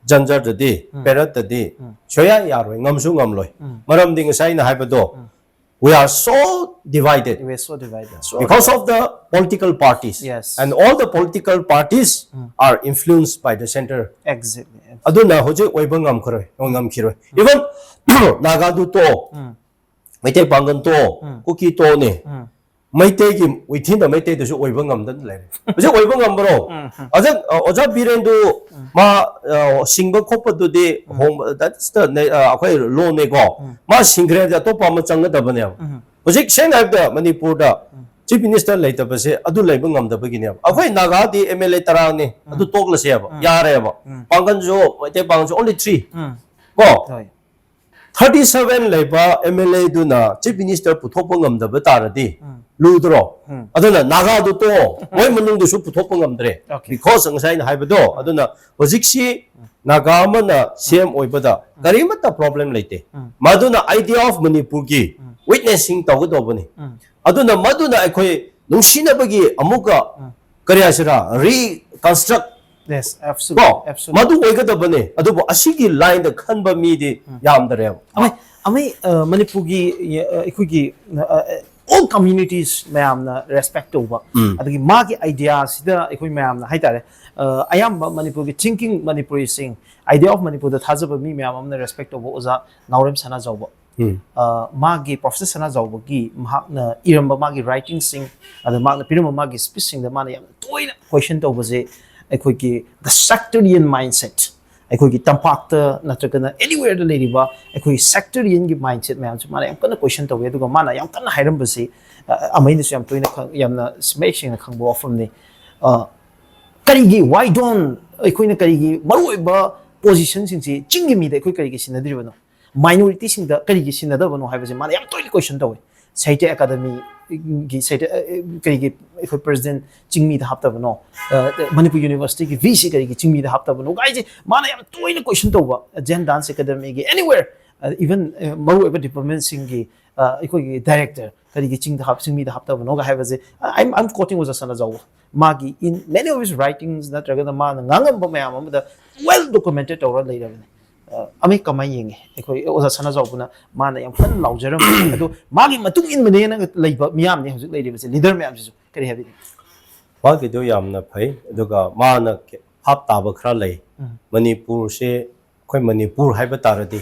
ꯖꯟꯖꯔꯗꯗꯤ, ꯄꯦꯔꯠꯇꯗꯤ ꯁꯨꯡꯌꯥ ꯌꯥꯔꯣꯏ, ꯉꯝꯁꯨ ꯉꯝꯂꯣꯏ꯫ ꯃꯔꯝꯗꯤ ꯉꯁꯥꯏ ꯑꯩꯅ ꯍꯥꯏꯕꯗꯣ, we are so divided We are so divided. Because of the political parties. Yes. And all the political parties are influenced by the center. Exactly. ꯑꯗꯨꯅ ꯍꯧꯖꯤꯛ ꯑꯣꯏꯕ ꯉꯝꯈꯔꯣꯏ, ꯉꯝꯈꯤꯔꯣꯏ꯫ Even ꯅꯥꯒꯥꯗꯨ ꯇꯣ, ꯃꯩꯇꯩ ꯄꯥꯡꯒꯜ ꯇꯣ, ꯀꯨꯀꯤ ꯇꯣꯅꯦ꯫ ꯃꯩꯇꯩꯒꯤ within the ꯃꯩꯇꯩꯗꯁꯨ ꯑꯣꯏꯕ ꯉꯝꯗꯅ ꯂꯩꯔꯦ꯫ ꯍꯧꯖꯤꯛ ꯑꯣꯏꯕ ꯉꯝꯕ꯭ꯔꯣ? ꯍꯧꯖꯤꯛ, ꯑ, ꯑꯣꯖꯥ ꯕꯤꯔꯦꯟꯗꯨ ꯃꯥ, ꯑ, ꯁꯤꯡꯕ ꯈꯣꯠꯄꯗꯨꯗꯤ ꯍꯣꯡꯕ, that's the, ꯑ, ꯑꯩꯈꯣꯏ ꯂꯣꯅꯦꯀꯣ꯫ ꯃꯥ ꯁꯤꯡꯈ꯭ꯔꯦ ꯍꯥꯏꯕꯗꯤ ꯑꯇꯣꯞꯄ ꯑꯃ ꯆꯪꯒꯗꯕꯅꯦꯕ꯫ ꯍꯧꯖꯤꯛ ꯁꯦꯡꯅ ꯍꯥꯏꯕꯗ ꯃꯅꯤꯄꯨꯔꯗ ꯆꯤꯐ ꯃꯤꯅꯤꯁꯇꯔ ꯂꯩꯇꯕꯁꯦ ꯑꯗꯨ ꯂꯩꯕ ꯉꯝꯗꯕꯒꯤꯅꯦꯕ꯫ ꯑꯩꯈꯣꯏ ꯅꯥꯒꯥꯗꯤ ꯑꯦꯝ ꯑꯦꯜ ꯑꯦ ꯇꯔꯥꯅꯤ, ꯑꯗꯨ ꯇꯣꯛꯂꯁꯦꯕ, ꯌꯥꯔꯦꯕ꯫ ꯄꯥꯡꯒꯜꯁꯨ, ꯃꯩꯇꯩ ꯄꯥꯡꯒꯜꯁꯨ only three꯫ ꯀꯣ? ꯍꯣꯏ꯫ Thirty seven ꯂꯩꯕ ꯑꯦꯝ ꯑꯦꯜ ꯑꯦꯗꯨꯅ ꯆꯤꯐ ꯃꯤꯅꯤꯁꯇꯔ ꯄꯨꯊꯣꯛꯄ ꯉꯝꯗꯕ ꯇꯥꯔꯗꯤ ꯂꯨꯗ꯭ꯔꯣ? ꯑꯗꯨꯅ ꯅꯥꯒꯥꯗꯨ ꯇꯣ, ꯃꯣꯏ ꯃꯅꯨꯡꯗꯁꯨ ꯄꯨꯊꯣꯛꯄ ꯉꯝꯗ꯭ꯔꯦ꯫ Okay. Because ꯉꯁꯥꯏ ꯑꯩꯅ ꯍꯥꯏꯕꯗꯣ, ꯑꯗꯨꯅ ꯍꯧꯖꯤꯛꯁꯤ ꯅꯥꯒꯥ ꯑꯃꯅ ꯁꯤ ꯑꯦꯝ ꯑꯣꯏꯕꯗ ꯀꯔꯤꯃꯠꯇ ꯄ꯭ꯔꯣꯕ꯭ꯂꯦꯝ ꯂꯩꯇꯦ꯫ ꯃꯗꯨꯅ idea of ꯃꯅꯤꯄꯨꯔꯒꯤ ꯋꯤꯠꯅꯦꯁꯤꯡ ꯇꯧꯒꯗꯧꯕꯅꯤ꯫ ꯑꯗꯨꯅ ꯃꯗꯨꯅ ꯑꯩꯈꯣꯏ ꯅꯨꯡꯁꯤꯅꯕꯒꯤ ꯑꯃꯨꯛꯀ ꯀꯔꯤ ꯍꯥꯏꯁꯤꯔꯥ, ꯔꯤꯀꯟꯁꯇ꯭ꯔꯛ Yes, absolutely. ꯀꯣ, Absolutely. ꯃꯗꯨ ꯑꯣꯏꯒꯗꯕꯅꯦ꯫ ꯑꯗꯨꯕꯨ ꯑꯁꯤꯒꯤ ꯂꯥꯏꯟꯗ ꯈꯟꯕ ꯃꯤꯗꯤ ꯌꯥꯝꯗ꯭ꯔꯦꯕ꯫ ꯑꯃ, ꯑꯃꯩ ꯃꯅꯤꯄꯨꯔꯒꯤ ꯑꯩꯈꯣꯏꯒꯤ all communities ꯃꯌꯥꯝꯅ respect ꯇꯧꯕ, ꯑꯗꯒꯤ ꯃꯥꯒꯤ idea ꯁꯤꯗ ꯑꯩꯈꯣꯏ ꯃꯌꯥꯝꯅ ꯍꯥꯏꯇꯥꯔꯦ, ꯑꯌꯥꯝꯕ ꯃꯅꯤꯄꯨꯔꯒꯤ thinking ꯃꯅꯤꯄꯨꯔꯤꯁꯤꯡ, idea of ꯃꯅꯤꯄꯨꯔꯗ ꯊꯥꯖꯕ ꯃꯤ ꯃꯌꯥꯝ ꯑꯃꯅ respect ꯇꯧꯕ ꯑꯣꯖꯥ ꯅꯥꯎꯔꯦꯝ ꯁꯅꯥꯖꯥꯎꯕ꯫ ꯃꯥꯒꯤ ꯄ꯭ꯔꯣꯐꯦꯁꯔ ꯁꯅꯥꯖꯥꯎꯕꯒꯤ ꯃꯍꯥꯛꯅ ꯏꯔꯝꯕ ꯃꯥꯒꯤ writingꯁꯤꯡ, ꯑꯗ ꯃꯥꯅ ꯄꯤꯔꯝꯕ ꯃꯥꯒꯤ speechꯁꯤꯡꯗ ꯃꯥꯅ ꯌꯥꯝꯅ ꯇꯣꯏꯅ question ꯇꯧꯕꯁꯦ ꯑꯩꯈꯣꯏꯒꯤ the sectarian mindset, ꯑꯩꯈꯣꯏꯒꯤ ꯇꯝꯄꯥꯛꯇ ꯅꯠꯇ꯭ꯔꯒꯅ anywhere ꯗ ꯂꯩꯔꯤꯕ ꯑꯩꯈꯣꯏꯒꯤ sectarianꯒꯤ mindset ꯃꯌꯥꯝꯁꯦ ꯃꯥꯅ ꯌꯥꯝ ꯀꯟꯅ question ꯇꯧꯋꯤ꯫ ꯑꯗꯨꯒ ꯃꯥꯅ ꯌꯥꯝ ꯀꯟꯅ ꯍꯥꯏꯔꯝꯕꯁꯤ, ꯑꯃꯩꯅꯁꯨ ꯌꯥꯝ ꯇꯣꯏꯅ ꯈꯪ-, ꯌꯥꯝꯅ ꯃꯌꯦꯛ ꯁꯦꯡꯅ ꯈꯪꯕ ꯋꯥꯐꯝꯅꯤ꯫ ꯀꯔꯤꯒꯤ, why don't, ꯑꯩꯈꯣꯏꯅ ꯀꯔꯤꯒꯤ ꯃꯔꯨꯑꯣꯏꯕ positionꯁꯤꯡꯁꯤ ꯆꯤꯡꯒꯤ ꯃꯤꯗ ꯑꯩꯈꯣꯏ ꯀꯔꯤꯒꯤ ꯁꯤꯟꯅꯗ꯭ꯔꯤꯕꯅꯣ? Minorityꯁꯤꯡꯗ ꯀꯔꯤꯒꯤ ꯁꯤꯟꯅꯗꯕꯅꯣ ꯍꯥꯏꯕꯁꯦ ꯃꯥꯅ ꯌꯥꯝ ꯇꯣꯏꯅ question ꯇꯧꯋꯤ꯫ ꯁꯥꯍꯤꯇ꯭ꯌ ꯑꯦꯀꯥꯗꯃꯤꯒꯤ ꯁꯥꯍꯤꯇ꯭ꯌ, ꯀꯔꯤꯒꯤ ꯑꯩꯈꯣꯏ ꯄ꯭ꯔꯦꯁꯤꯗꯦꯟꯠ ꯆꯤꯡꯃꯤꯗ ꯍꯥꯞꯇꯕꯅꯣ? ꯃꯅꯤꯄꯨꯔ ꯌꯨꯅꯤꯚꯔꯁꯤꯇꯤꯒꯤ ꯚꯤꯁꯤ ꯀꯔꯤꯒꯤ ꯆꯤꯡꯃꯤꯗ ꯍꯥꯞꯇꯕꯅꯣ ꯀꯥꯏꯁꯦ ꯃꯥꯅ ꯌꯥꯝ ꯇꯣꯏꯅ question ꯇꯧꯕ꯫ Zen dance academyꯒꯤ anywhere, even ꯃꯔꯨꯑꯣꯏꯕ departmentꯁꯤꯡꯒꯤ ꯑꯩꯈꯣꯏꯒꯤ director ꯀꯔꯤꯒꯤ ꯆꯤꯡꯗ ꯍꯥꯞ-, ꯆꯤꯡꯃꯤꯗ ꯍꯥꯞꯇꯕꯅꯣꯒ ꯍꯥꯏꯕꯁꯦ, I'm, I'm quoting ꯑꯣꯖꯥ ꯁꯅꯥꯖꯥꯎꯕ꯫ ꯃꯥꯒꯤ in many of his writings ꯅꯠꯇ꯭ꯔꯒꯅ ꯃꯥꯅ ꯉꯥꯡꯉꯝꯕ ꯃꯌꯥꯝ ꯑꯃꯗ well documented ꯇꯧꯔ ꯂꯩꯔꯕꯅꯤ꯫ ꯑꯃꯩ ꯀꯃꯥꯏꯅ ꯌꯦꯡꯉꯤ? ꯑꯩꯈꯣꯏ ꯑꯣꯖꯥ ꯁꯅꯥꯖꯥꯎꯕꯅ ꯃꯥꯅ ꯌꯥꯝ ꯀꯟꯅ ꯂꯥꯎꯖꯔꯝꯕ ꯑꯗꯣ ꯃꯥꯒꯤ ꯃꯇꯨꯡ ꯏꯟꯕꯅꯦꯅ ꯂꯩꯕ ꯃꯤꯌꯥꯝꯅꯤ ꯍꯧꯖꯤꯛ ꯂꯩꯔꯤꯕꯁꯦ, leader ꯃꯌꯥꯝꯁꯤꯁꯨ꯫ ꯀꯔꯤ ꯍꯥꯏꯕꯤꯅꯤꯡꯉꯤ? ꯃꯥꯒꯤꯗꯣ ꯌꯥꯝꯅ ꯐꯩ꯫ ꯑꯗꯨꯒ ꯃꯥꯅ ꯚꯥꯞ ꯇꯥꯕ ꯈꯔ ꯂꯩ꯫ ꯃꯅꯤꯄꯨꯔꯁꯦ, ꯑꯩꯈꯣꯏ ꯃꯅꯤꯄꯨꯔ ꯍꯥꯏꯕ ꯇꯥꯔꯗꯤ,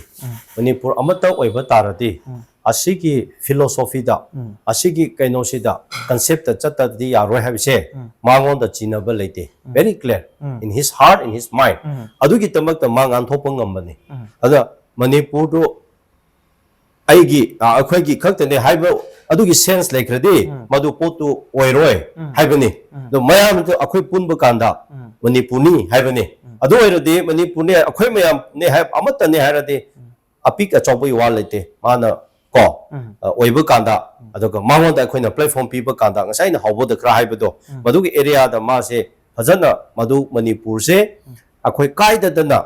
ꯃꯅꯤꯄꯨꯔ ꯑꯃꯠꯇ ꯑꯣꯏꯕ ꯇꯥꯔꯗꯤ, ꯑꯁꯤꯒꯤ philosophyꯗ, ꯑꯁꯤꯒꯤ ꯀꯩꯅꯣꯁꯤꯗ, conceptꯇ ꯆꯠꯇꯗꯤ ꯌꯥꯔꯣꯏ ꯍꯥꯏꯕꯁꯦ ꯃꯉꯣꯟꯗ ꯆꯤꯡꯅꯕ ꯂꯩꯇꯦ꯫ Very clear in his heart, in his mind. ꯑꯗꯨꯒꯤꯗꯃꯛꯇ ꯃꯥ ꯉꯥꯡꯊꯣꯛꯄ ꯉꯝꯕꯅꯤ꯫ ꯑꯗ ꯃꯅꯤꯄꯨꯔꯗꯨ ꯑꯩꯒꯤ, ꯑ, ꯑꯩꯈꯣꯏꯒꯤ ꯈꯛꯇꯅꯦ ꯍꯥꯏꯕ ꯑꯗꯨꯒꯤ sense ꯂꯩꯈ꯭ꯔꯗꯤ ꯃꯗꯨ ꯄꯣꯠꯇꯨ ꯑꯣꯏꯔꯣꯏ ꯍꯥꯏꯕꯅꯤ꯫ ꯑꯗꯣ ꯃꯌꯥꯝꯗꯨ ꯑꯩꯈꯣꯏ ꯄꯨꯟꯕ ꯀꯥꯟꯗ ꯃꯅꯤꯄꯨꯔꯅꯤ ꯍꯥꯏꯕꯅꯤ꯫ ꯑꯗꯨ ꯑꯣꯏꯔꯗꯤ ꯃꯅꯤꯄꯨꯔꯅꯦ, ꯑꯩꯈꯣꯏ ꯃꯌꯥꯝꯅꯦ ꯍꯥꯏꯕ ꯑꯃꯠꯇꯅꯦ ꯍꯥꯏꯔꯗꯤ ꯑꯄꯤꯛ ꯑꯆꯧꯕꯒꯤ ꯋꯥ ꯂꯩꯇꯦ꯫ ꯃꯥꯅ ꯀꯣ, ꯑ, ꯑꯣꯏꯕ ꯀꯥꯟꯗ, ꯑꯗꯨꯒ ꯃꯉꯣꯟꯗ ꯑꯩꯈꯣꯏꯅ platform ꯄꯤꯕ ꯀꯥꯟꯗ ꯉꯁꯥꯏ ꯑꯩꯅ ꯍꯧꯕꯗ ꯈꯔ ꯍꯥꯏꯕꯗꯣ, ꯃꯗꯨꯒꯤ areaꯗ ꯃꯥꯁꯦ ꯐꯖꯅ ꯃꯗꯨ ꯃꯅꯤꯄꯨꯔꯁꯦ ꯑꯩꯈꯣꯏ ꯀꯥꯏꯗꯗꯅ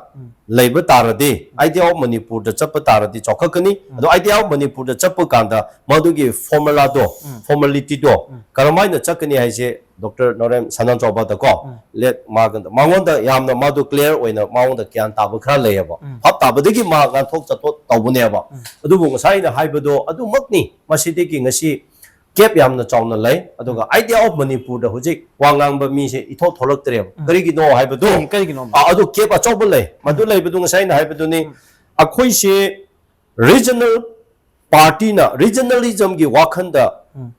ꯂꯩꯕ ꯇꯥꯔꯗꯤ, Idea of Manipurꯗ ꯆꯠꯄ ꯇꯥꯔꯗꯤ ꯆꯥꯎꯈꯠꯀꯅꯤ꯫ ꯑꯗꯣ Idea of Manipurꯗ ꯆꯠꯄ ꯀꯥꯟꯗ ꯃꯗꯨꯒꯤ formulaꯗꯣ, formalityꯗꯣ ꯀꯔꯝꯍꯥꯏꯅ ꯆꯠꯀꯅꯤ ꯍꯥꯏꯁꯦ ꯗꯣꯛꯇꯔ ꯅꯣꯔꯦꯝ ꯁꯅꯥꯖꯥꯎꯕꯗꯀꯣ, ꯂꯦꯠ ꯃꯥꯒ-, ꯃꯉꯣꯟꯗ ꯌꯥꯝꯅ ꯃꯗꯨ clear ꯑꯣꯏꯅ ꯃꯉꯣꯟꯗ ꯒ꯭ꯌꯥꯟ ꯇꯥꯕ ꯈꯔ ꯂꯩꯌꯦꯕ꯫ ꯚꯥꯞ ꯇꯥꯕꯗꯒꯤ ꯃꯥ ꯉꯥꯡꯊꯣꯛ ꯆꯠꯊꯣꯛ ꯇꯧꯕꯅꯦꯕ꯫ ꯑꯗꯨꯕꯨ ꯉꯁꯥꯏ ꯑꯩꯅ ꯍꯥꯏꯕꯗꯣ ꯑꯗꯨꯃꯛꯅꯤ꯫ ꯃꯁꯤꯗꯒꯤ ꯉꯁꯤ gap ꯌꯥꯝꯅ ꯆꯥꯎꯅ ꯂꯩ꯫ ꯑꯗꯨꯒ Idea of Manipurꯗ ꯍꯧꯖꯤꯛ ꯋꯥ ꯉꯥꯡꯕ ꯃꯤꯁꯦ ꯏꯊꯣꯛ ꯊꯣꯛꯂꯛꯇ꯭ꯔꯦꯕ꯫ ꯀꯔꯤꯒꯤꯅꯣ ꯍꯥꯏꯕꯗꯣ, ꯀꯔꯤ-, ꯀꯔꯤꯒꯤꯅꯣ? ꯑ, ꯑꯗꯨ gap ꯑꯆꯧꯕ ꯂꯩ꯫ ꯃꯗꯨ ꯂꯩꯕꯗꯨ ꯉꯁꯥꯏ ꯑꯩꯅ ꯍꯥꯏꯕꯗꯨꯅꯤ꯫ ꯑꯩꯈꯣꯏꯁꯦ regional partyꯅ regionalismꯒꯤ ꯋꯥꯈꯜꯗ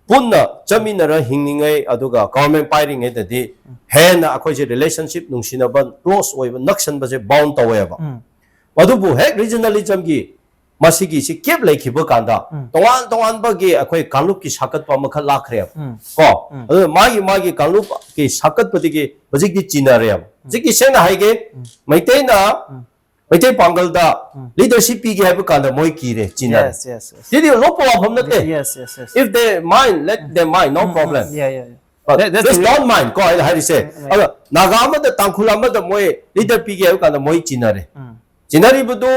ꯄꯨꯟꯅ ꯆꯠꯃꯤꯟꯅꯔ ꯍꯤꯡꯂꯤꯉꯩ, ꯑꯗꯨꯒ government ꯄꯥꯏꯔꯤꯉꯩꯗꯗꯤ ꯍꯦꯟꯅ ꯑꯩꯈꯣꯏꯁꯦ relationship ꯅꯨꯡꯁꯤꯅꯕ, close ꯑꯣꯏꯕ, ꯅꯛꯁꯟꯕꯁꯦ bound ꯇꯧꯋꯦꯕ꯫ ꯑꯗꯨꯕꯨ ꯍꯦꯛ regionalismꯒꯤ ꯃꯁꯤꯒꯤꯁꯤ gap ꯂꯩꯈꯤꯕ ꯀꯥꯟꯗ ꯇꯣꯉꯥꯟ ꯇꯣꯉꯥꯟꯕꯒꯤ ꯑꯩꯈꯣꯏ ꯀꯥꯡꯂꯨꯞꯀꯤ ꯁꯥꯀꯠꯄ ꯑꯃꯈꯛ ꯂꯥꯛꯈ꯭ꯔꯦꯕ꯫ ꯀꯣ? ꯑꯗꯨꯅ ꯃꯥꯒꯤ, ꯃꯥꯒꯤ ꯀꯥꯡꯂꯨꯞꯀꯤ ꯁꯥꯀꯠꯄꯗꯒꯤ ꯍꯧꯖꯤꯛꯇꯤ ꯆꯤꯟꯅꯔꯦꯕ꯫ ꯍꯧꯖꯤꯛꯇꯤ ꯁꯦꯡꯅ ꯍꯥꯏꯒꯦ, ꯃꯩꯇꯩꯅ ꯃꯩꯇꯩ ꯄꯥꯡꯒꯜꯗ leadership ꯄꯤꯒꯦ ꯍꯥꯏꯕ ꯀꯥꯟꯗ ꯃꯣꯏ ꯀꯤꯔꯦ, ꯆꯤꯟꯅꯔꯦ꯫ Yes, yes, yes. ꯁꯤꯗꯤ ꯂꯣꯞꯄ ꯋꯥꯐꯝ ꯅꯠꯇꯦ꯫ Yes, yes, yes. If they mind, let them mind, no problem. Yeah, yeah, yeah. But that, that's please the don't mind, ꯀꯣ, ꯑꯩꯅ ꯍꯥꯏꯔꯤꯁꯦ꯫ ꯎꯝ, ꯎꯝ꯫ ꯑꯗꯣ ꯅꯥꯒꯥ ꯑꯃꯗ, ꯇꯥꯡꯈꯨꯜ ꯑꯃꯗ ꯃꯣꯏ leader ꯄꯤꯒꯦ ꯍꯥꯏꯕ ꯀꯥꯟꯗ ꯃꯣꯏ ꯆꯤꯟꯅꯔꯦ꯫ ꯎꯝ꯫ ꯆꯤꯟꯅꯔꯤꯕꯗꯨ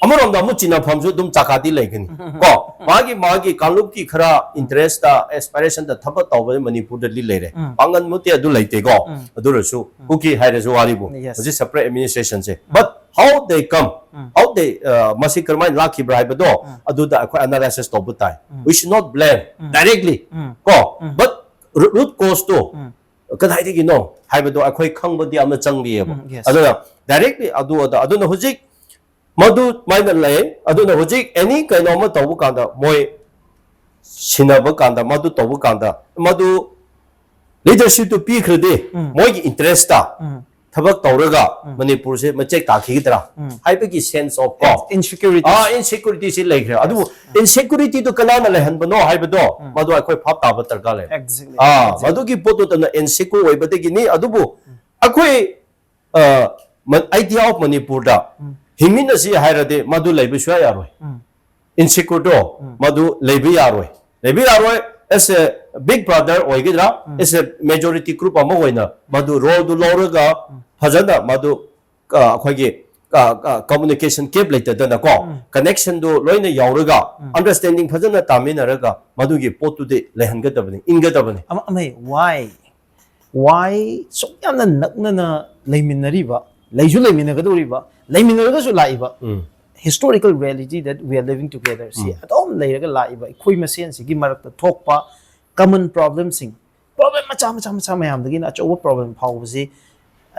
ꯑꯃꯔꯣꯝꯗ ꯑꯃꯨꯛ ꯆꯤꯟꯅꯐꯝꯁꯨ ꯑꯗꯨꯝ ꯆꯥꯀꯥꯗꯤ ꯂꯩꯒꯅꯤ꯫ ꯀꯣ, ꯃꯥꯒꯤ, ꯃꯥꯒꯤ ꯀꯥꯡꯂꯨꯞꯀꯤ ꯈꯔ interest, aspirationꯗ ꯊꯕꯛ ꯇꯧꯕ ꯃꯅꯤꯄꯨꯔꯗꯗꯤ ꯂꯩꯔꯦ꯫ ꯎꯝ꯫ ꯄꯥꯡꯒꯜꯃꯨꯛꯇꯤ ꯑꯗꯨ ꯂꯩꯇꯦꯀꯣ꯫ ꯎꯝ꯫ ꯑꯗꯨ ꯑꯣꯏꯔꯁꯨ ꯎꯝ꯫ ꯀꯨꯀꯤ ꯍꯥꯏꯔꯁꯨ ꯋꯥꯔꯤꯕꯨ꯫ Yes. ꯍꯧꯖꯤꯛ separate administrationꯁꯦ꯫ Um. But how they come, um. How they, uh, ꯃꯁꯤ ꯀꯔꯝꯍꯥꯏꯅ ꯂꯥꯛꯈꯤꯕ꯭ꯔꯥ ꯍꯥꯏꯕꯗꯣ ꯎꯝ꯫ ꯑꯗꯨꯗ ꯑꯩꯈꯣꯏ analysis ꯇꯧꯕ ꯇꯥꯏ꯫ ꯎꯝ꯫ We should not blame um. Directly꯫ ꯎꯝ꯫ ꯀꯣ? ꯎꯝ꯫ But ru-, root causeꯇꯣ ꯎꯝ꯫ ꯀꯗꯥꯏꯗꯒꯤꯅꯣ ꯍꯥꯏꯕꯗꯣ ꯑꯩꯈꯣꯏ ꯈꯪꯕꯗꯤ ꯑꯃ ꯆꯪꯕꯤꯌꯦꯕ꯫ ꯎꯝ, yes꯫ ꯑꯗꯨꯅ directly ꯑꯗꯨ ꯑꯗ-, ꯑꯗꯨꯅ ꯍꯧꯖꯤꯛ ꯃꯗꯨꯃꯥꯏꯅ ꯂꯩ꯫ ꯑꯗꯨꯅ ꯍꯧꯖꯤꯛ any ꯀꯩꯅꯣ ꯑꯃ ꯇꯧꯕ ꯀꯥꯟꯗ ꯃꯣꯏ ꯁꯤꯟꯅꯕ ꯀꯥꯟꯗ, ꯃꯗꯨ ꯇꯧꯕ ꯀꯥꯟꯗ, ꯃꯗꯨ leadershipꯇꯨ ꯄꯤꯈ꯭ꯔꯗꯤ ꯎꯝ꯫ ꯃꯣꯏꯒꯤ interestꯇ ꯎꯝ꯫ ꯊꯕꯛ ꯇꯧꯔꯒ ꯎꯝ꯫ ꯃꯅꯤꯄꯨꯔꯁꯦ ꯃꯆꯦꯛ ꯇꯥꯈꯤꯒꯗ꯭ꯔꯥ ꯎꯝ꯫ ꯍꯥꯏꯕꯒꯤ sense of, ꯀꯣ? Insecurity꯫ ꯑꯥ, insecurityꯁꯤ ꯂꯩꯈ꯭ꯔꯦ꯫ ꯑꯗꯨꯕꯨ yes꯫ Insecurityꯗꯨ ꯀꯅꯥꯅ ꯂꯩꯍꯟꯕꯅꯣ ꯍꯥꯏꯕꯗꯣ ꯎꯝ꯫ ꯃꯗꯨ ꯑꯩꯈꯣꯏ ꯚꯥꯞ ꯇꯥꯕ ꯗꯔꯀꯥꯔ ꯂꯩ꯫ Exactly, ꯑꯥ, exactly꯫ ꯃꯗꯨꯒꯤ ꯄꯣꯠꯇꯨ ꯇꯅ insecure ꯑꯣꯏꯕꯗꯒꯤꯅꯤ꯫ ꯑꯗꯨꯕꯨ ꯎꯝ꯫ ꯑꯩꯈꯣꯏ, ꯑ, ꯃ-, Idea of Manipurꯗ ꯎꯝ꯫ ꯍꯤꯡꯃꯤꯟꯅꯁꯤ ꯍꯥꯏꯔꯗꯤ ꯃꯗꯨ ꯂꯩꯕ ꯁꯨꯡꯌꯥ ꯌꯥꯔꯣꯏ꯫ ꯎꯝ꯫ Insecureꯗꯣ ꯎꯝ꯫ ꯃꯗꯨ ꯂꯩꯕ ꯌꯥꯔꯣꯏ꯫ ꯂꯩꯕ ꯌꯥꯔꯣꯏ꯫ As a big brother ꯑꯣꯏꯒꯗ꯭ꯔꯥ? ꯎꯝ꯫ As a majority group ꯑꯃ ꯑꯣꯏꯅ ꯃꯗꯨ roleꯗꯨ ꯂꯧꯔꯒ ꯎꯝ꯫ ꯐꯖꯅ ꯃꯗꯨ ꯑꯩꯈꯣꯏꯒꯤ ꯀꯝꯃꯨꯅꯤꯀꯦꯁꯟ ꯒꯦꯞ ꯂꯩꯇꯗꯅꯀꯣ, ꯀꯅꯦꯛꯁꯟꯗꯨ ꯂꯣꯏꯅ ꯌꯥꯎꯔꯒ, ꯑꯟꯗꯔꯁ꯭ꯇꯦꯟꯗꯤꯡ ꯐꯖꯅ ꯇꯥꯃꯤꯟꯅꯔꯒ ꯃꯗꯨꯒꯤ ꯄꯣꯠꯇꯨꯗꯤ ꯂꯩꯍꯟꯒꯗꯕꯅꯤ, ꯏꯟꯒꯗꯕꯅꯤ꯫ ꯑꯃ ꯑꯃ why why ꯁꯨꯛ ꯌꯥꯝꯅ ꯅꯛꯅꯅ ꯂꯩꯃꯤꯟꯅꯔꯤꯕ, ꯂꯩꯁꯨ ꯂꯩꯃꯤꯟꯅꯒꯗꯧꯔꯤꯕ, ꯂꯩꯃꯤꯟꯅꯔꯒꯁꯨ ꯂꯥꯛꯏꯕ ꯎꯝ historical reality that we are living together ꯁꯤ ꯎꯝ ꯑꯗꯨꯝ ꯂꯩꯔꯒ ꯂꯥꯛꯏꯕ ꯑꯩꯈꯣꯏ ꯃꯁꯦꯟꯁꯤꯒꯤ ꯃꯔꯛꯇ ꯊꯣꯛꯄ ꯀꯃꯟ ꯄ꯭ꯔꯣꯕ꯭ꯂꯦꯝꯁꯤꯡ, ꯄ꯭ꯔꯣꯕ꯭ꯂꯦꯝ ꯃꯆꯥ ꯃꯆꯥ ꯃꯆꯥ ꯃꯌꯥꯝꯗꯒꯤꯅ ꯑꯆꯧꯕ ꯄ꯭ꯔꯣꯕ꯭ꯂꯦꯝ ꯐꯥꯎꯕꯁꯤ